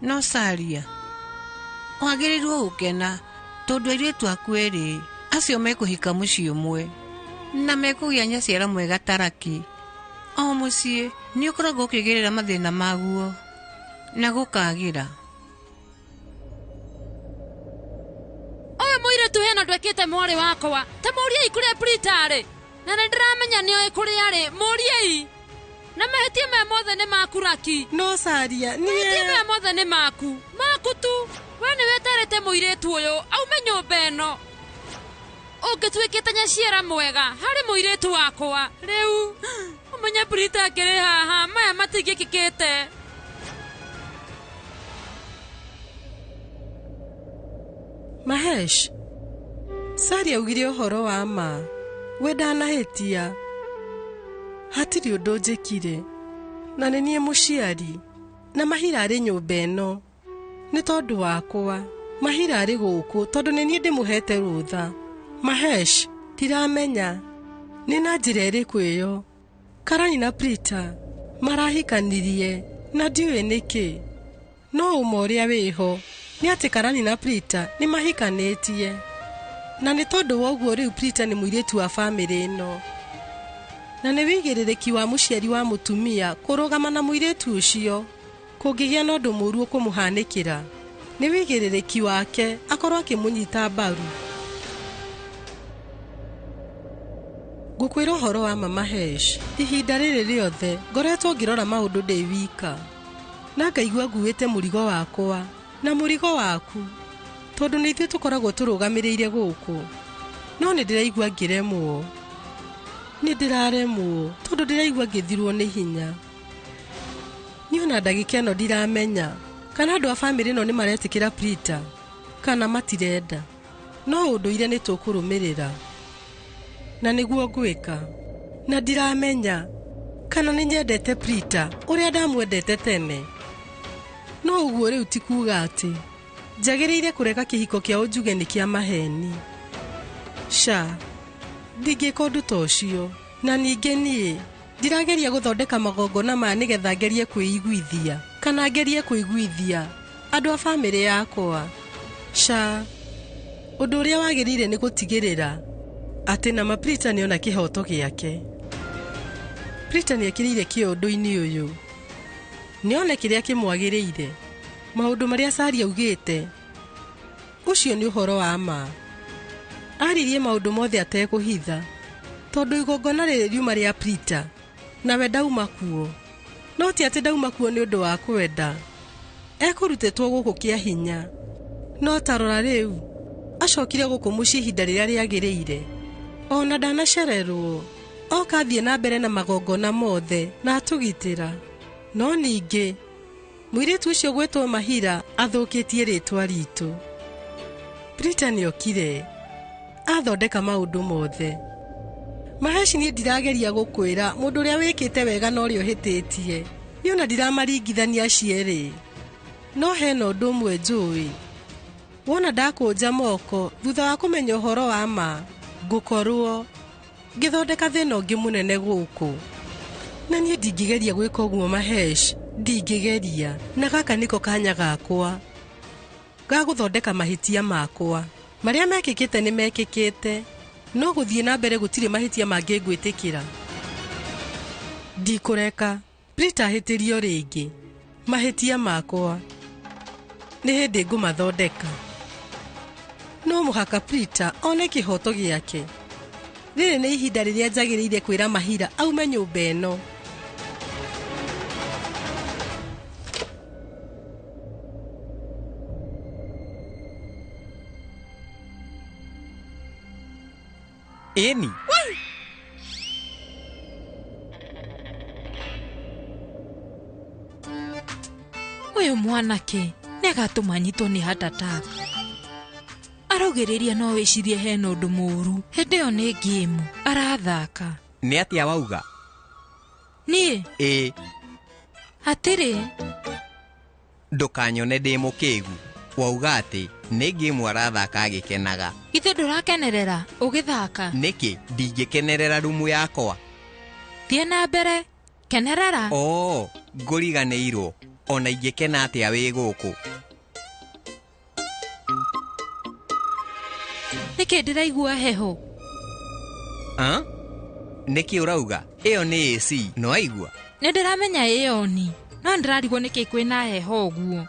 No Saria, wagĩrĩirwo gũkena tondũ airĩtu aku erĩ acio mekũhika mũciĩ ũmwe na mekũgĩa nyaciara mwega taraki. O mũciĩ nĩ ũkoragwo ũkĩgerera mathĩna maguo na gũkagĩra. Ũyũ mũirĩtu hena ndwekĩte mwarĩ wakwa ta mũriei kũrĩa Prita arĩ, na nĩ ndĩramenya nĩoĩ kũrĩa arĩ, mũriei. Na mahĩtia maya mothe nĩ maku Raki. No Saria, niĩ mahĩtia maya mothe nĩ maku, maku tu. We nĩ weterete mũirĩtu ũyũ aume nyũmba ĩno. Ũngĩtuĩkĩte nyaciara mwega harĩ mũirĩtu wakwa. Rĩu ũmenye Prita akĩrĩ haha, maya matingĩkĩkĩte. Mahesh, Saria augire ũhoro wa ma. We ndanahĩtia. Hatirĩ ũndũ njĩkire. Na nĩ niĩ mũciari. Na Mahira arĩ nyũmba ĩno nĩ tondũ wakwa. Mahira arĩ gũkũ tondũ nĩ niĩ ndĩmũhete rũtha. Mahesh, ndiramenya nĩ na njĩra ĩrĩkũ ĩyo Karani na Prita marahikanirie na ndiũĩ nĩkĩ. No ũma ũrĩa wĩho nĩ atĩ Karani na Prita nĩ mahikanĩtie, na nĩ tondũ wa ũguo rĩu Prita nĩ mũirĩtu wa bamĩrĩ ĩno, na nĩ wĩigĩrĩrĩki wa mũciari wa mũtumia kũrũgama na mũirĩtu ũcio kũngĩgĩa na ũndũ mũũru ũkũmũhanĩkĩra. Nĩ wĩigĩrĩrĩki wake akorwo akĩmũnyita mbaru. Ngũkwĩra ũhoro wa mama Hesh, ihinda rĩrĩ rĩothe ngoretwo ngĩrora maũndũ ndĩ wika, na ngaigua nguĩte mũrigo wakwa na mũrigo waku, tondũ nĩ ithuĩ tũkoragwo tũrũgamĩrĩire gũkũ. No nĩ ndĩraigua ngĩremwo, nĩ ndĩraremwo tondũ ndĩraigua ngĩthirwo nĩ hinya. Niĩ ona ndagĩka ĩno ndiramenya kana andũ a bamĩrĩ ĩno nĩ maretĩkĩra Prita kana matirenda, no ũndũire nĩ tũkũrũmĩrĩra na nĩguo ngwĩka. Na ndiramenya kana nĩ nyendete Prita ũrĩa ndamwendete tene, no ũguo rĩu ti kuuga atĩ njagĩrĩire kũrega kĩhiko kĩa ũnjuge nĩ kĩa maheni. Sha, ndingĩka ũndũ ta ũcio. Na ningĩ niĩ ndirageria gũthondeka magongona maya nĩgetha ngerie kwĩiguithia kana ngerie kũiguithia andũ a bamĩrĩ yakwa. Sha, ũndũ ũrĩa wagĩrĩire nĩ gũtigĩrĩra atĩ nama Prita nĩona kĩhoto gĩake. Prita nĩekĩrĩire kĩo ũndũ-inĩ ũyũ, nĩone kĩrĩa kĩmwagĩrĩire. Maũndũ marĩa Sari augĩte ũcio nĩ ũhoro wa ma. Aririe maũndũ mothe atekũhitha, tondũ igongona rĩrĩ riuma rĩa Prita nawe ndauma kuo. No ti atĩ ndauma kuo nĩ ũndũ wa kwenda, ekũrutĩtwo gũkũ kĩa hinya. No ta rora rĩu acokire gũkũ mũciĩ ihinda rĩrĩa rĩagĩrĩire, ona ndanacererwo. Oka athiĩ na mbere na magongona mothe na atũgitĩra. No ningĩ mũirĩtu ũcio gwĩtwo Mahira athũkĩtie rĩtwa ritũ. Prita nĩokire athondeka maũndũ mothe. Mahesh, niĩ ndirageria gũkwĩra mũndũ ũrĩa wĩkĩte wega na ũrĩa ũhĩtĩtie. Niĩ ona ndiramaringithania cierĩ, no hena ũndũ ũmwe njũĩ. Wona ndakũnja moko thutha wa kũmenya ũhoro wa ma, ngũkorwo ngĩthondeka thĩna ũngĩ mũnene gũkũ. Na niĩ ndingĩgeria gwĩka ũguo Mahesh, ndingĩgeria. Na gaka nĩko kanya gakwa ga gũthondeka mahĩtia makwa. Marĩa mekĩkĩte nĩ mekĩkĩte, no gũthiĩ na mbere gũtirĩ mahĩtia mangĩ ngwĩtĩkĩra. Ndikũreka Prita ahĩtĩrio rĩngĩ. Mahĩtia makwa nĩ hĩndĩ ngũmathondeka. No mũhaka Prita one kĩhoto gĩake. Rĩrĩ nĩ ihinda rĩrĩa njagĩrĩire kwĩra Mahira aume nyũmba ĩno. Ĩni. Ũyũ mwanake nĩagatũma nyitwo nĩ heart attack. Araugĩrĩria no wĩcirie hena ũndũ mũũru. Hĩndĩ ĩyo nĩ game arathaka. Nĩ atĩa wauga? Niĩ? Ĩĩ. Hatirĩ. Ndũkanyone ndĩ mũkĩgu. Wauga atĩ nĩ game arathaka agĩkenaga. Githĩ ndũrakenerera ũgĩthaka? Nĩkĩ ndingĩkenerera rumu yakwa? Thiĩ na mbere, kenerera. Oo, ngũriganĩirwo. Ona ingĩkena atĩa wĩ gũkũ? Nĩkĩ ndĩraigua heho? Nĩkĩ ũrauga? Ĩyo nĩ AC, nĩwaigua? Nĩ ndĩramenya ĩyo ni, no ndĩrarigwo nĩkĩ kwĩna heho ũguo.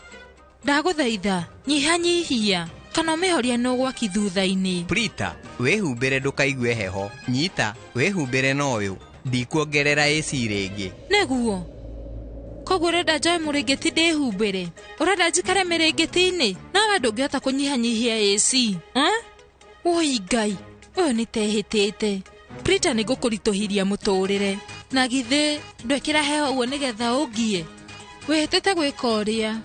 Ndagũthaitha, nyihanyihia kana ũmĩhorie nĩ ũgwaki thutha-inĩ. Prita, wĩhumbĩre ndũkaigue heho. Nyita, wĩhumbĩre na ũyũ. Ndikuongerera AC rĩngĩ. Nĩguo. Koguo ũrenda njoe mũrĩngĩti ndĩhumbĩre? Ũrenda njikare mĩrĩngĩti-inĩ? Nawe ndũngĩhota kũnyihanyihia AC. Woi Ngai, ũyũ nĩ tehĩtĩte. Prita nĩ ngũkũritũhiria mũtũrĩre. Na githĩ ndwekĩra heho ũguo nĩgetha ũngie? Wĩhĩtĩte gwĩka ũrĩa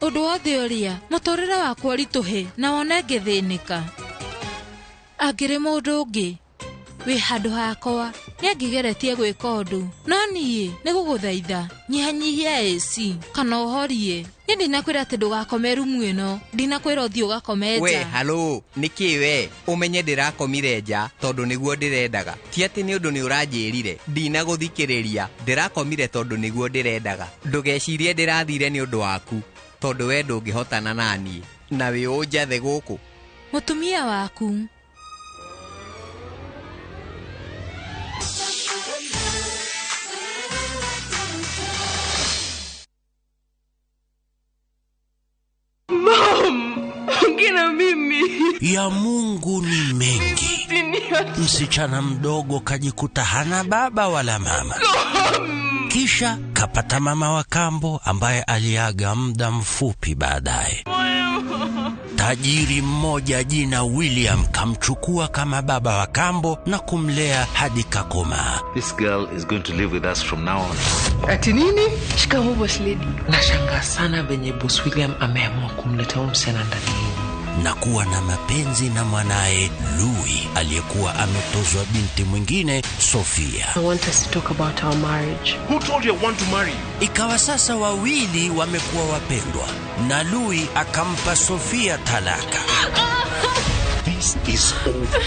ũndũ wothe ũrĩa mũtũrĩre wakwa ũritũhe na wone ngĩthĩnĩka. Angĩrĩ mũndũ ũngĩ wĩ handũ hakwa Nĩ angĩgeretie gwĩka ũndũ. No niĩ nĩ gũgũthaitha nyihanyihia AC kana ũhorie. Niĩ ndinakwĩra atĩ ndũgakome rumu ĩno. Ndinakwĩra ũthiĩ ũgakome We nja. halo, nĩkĩ we ũmenye ndĩrakomire nja tondũ nĩguo ndĩrendaga. Ti atĩ nĩ ũndũ nĩ ũranjĩrire, ndinagũthikĩrĩria, ndĩrakomire tondũ nĩguo ndĩrendaga. Ndũgecirie ndĩrathire nĩ ũndũ waku, tondũ we ndũngĩhotana naniĩ na wĩ ũnjathe gũkũ. Mũtumia waku. Mom, ongea na mimi. Ya Mungu ni mengi. Msichana mdogo kajikuta hana baba wala mama. Kisha kapata mama wa kambo ambaye aliaga muda mfupi baadaye. Tajiri mmoja jina William kamchukua kama baba wa kambo na kumlea hadi kakomaa. This girl is going to live with us from now on. Ati nini? Shikamoo boss lady. Nashangaa sana venye boss William ameamua kumleta huyu msichana ndani yenu. Na kuwa na mapenzi na mwanaye Louis aliyekuwa ametozwa binti mwingine Sofia. I want us to talk about our marriage. Who told you I want to marry you? Ikawa sasa wawili wamekuwa wapendwa na Louis akampa Sofia talaka. This is over.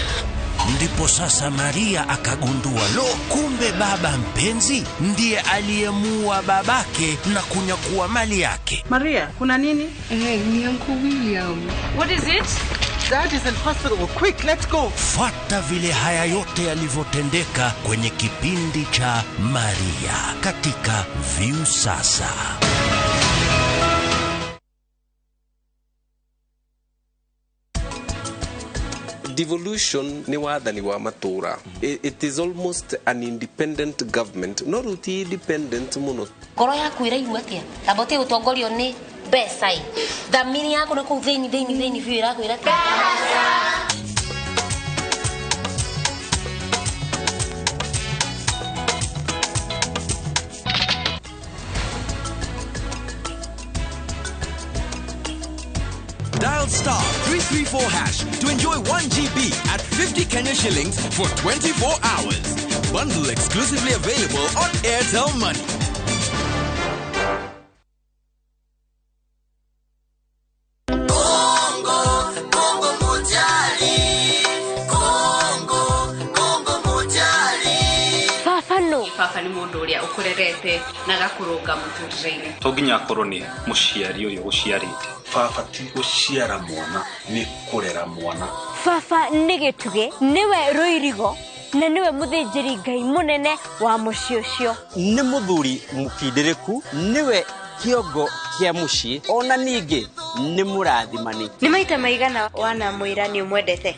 Ndipo sasa Maria akagundua, lo, kumbe baba mpenzi ndiye aliyemuua babake na kunyakua mali yake. Maria, kuna nini? Ni Uncle William. What is it? Dad is in hospital. Quick, let's go. Fuata vile haya yote yalivyotendeka kwenye kipindi cha Maria katika Viusasa. Devolution ni wathani wa matura. It is almost an independent government, no rĩu ti independent mũno. Ngoro yaku ĩraigua atĩa? Tamba ũtige gũtongorio nĩ mbeca ĩ. Thamiri yaku na kũu thĩinĩ thĩinĩ thĩinĩ biũ ĩrakwĩra atĩa? Dial star 334 hash to enjoy 1 GB at 50 Kenya shillings for 24 hours. Bundle exclusively available on Airtel Money. Kongo, Kongo mujali. Kongo, Kongo mujali. Baba no. Baba nĩ mũndũ ũrĩa ũkũrerete na agakũrũnga mũtũrĩre-inĩ. To nginya akorwo nĩ mũciari ũrĩa ũgũciarĩte. Baba ti gũciara mwana, nĩ kũrera mwana. Baba nĩ gĩtugĩ, nĩwe rũirigo na nĩwe mũthĩnjĩri Ngai mũnene wa mũciĩ ũcio. Nĩ mũthuri mũkindĩrĩku, nĩwe kĩongo kĩa mũciĩ, ona ningĩ nĩ mũrathimani. Nĩ maita maigana wanamwĩra nĩ ũmwendete?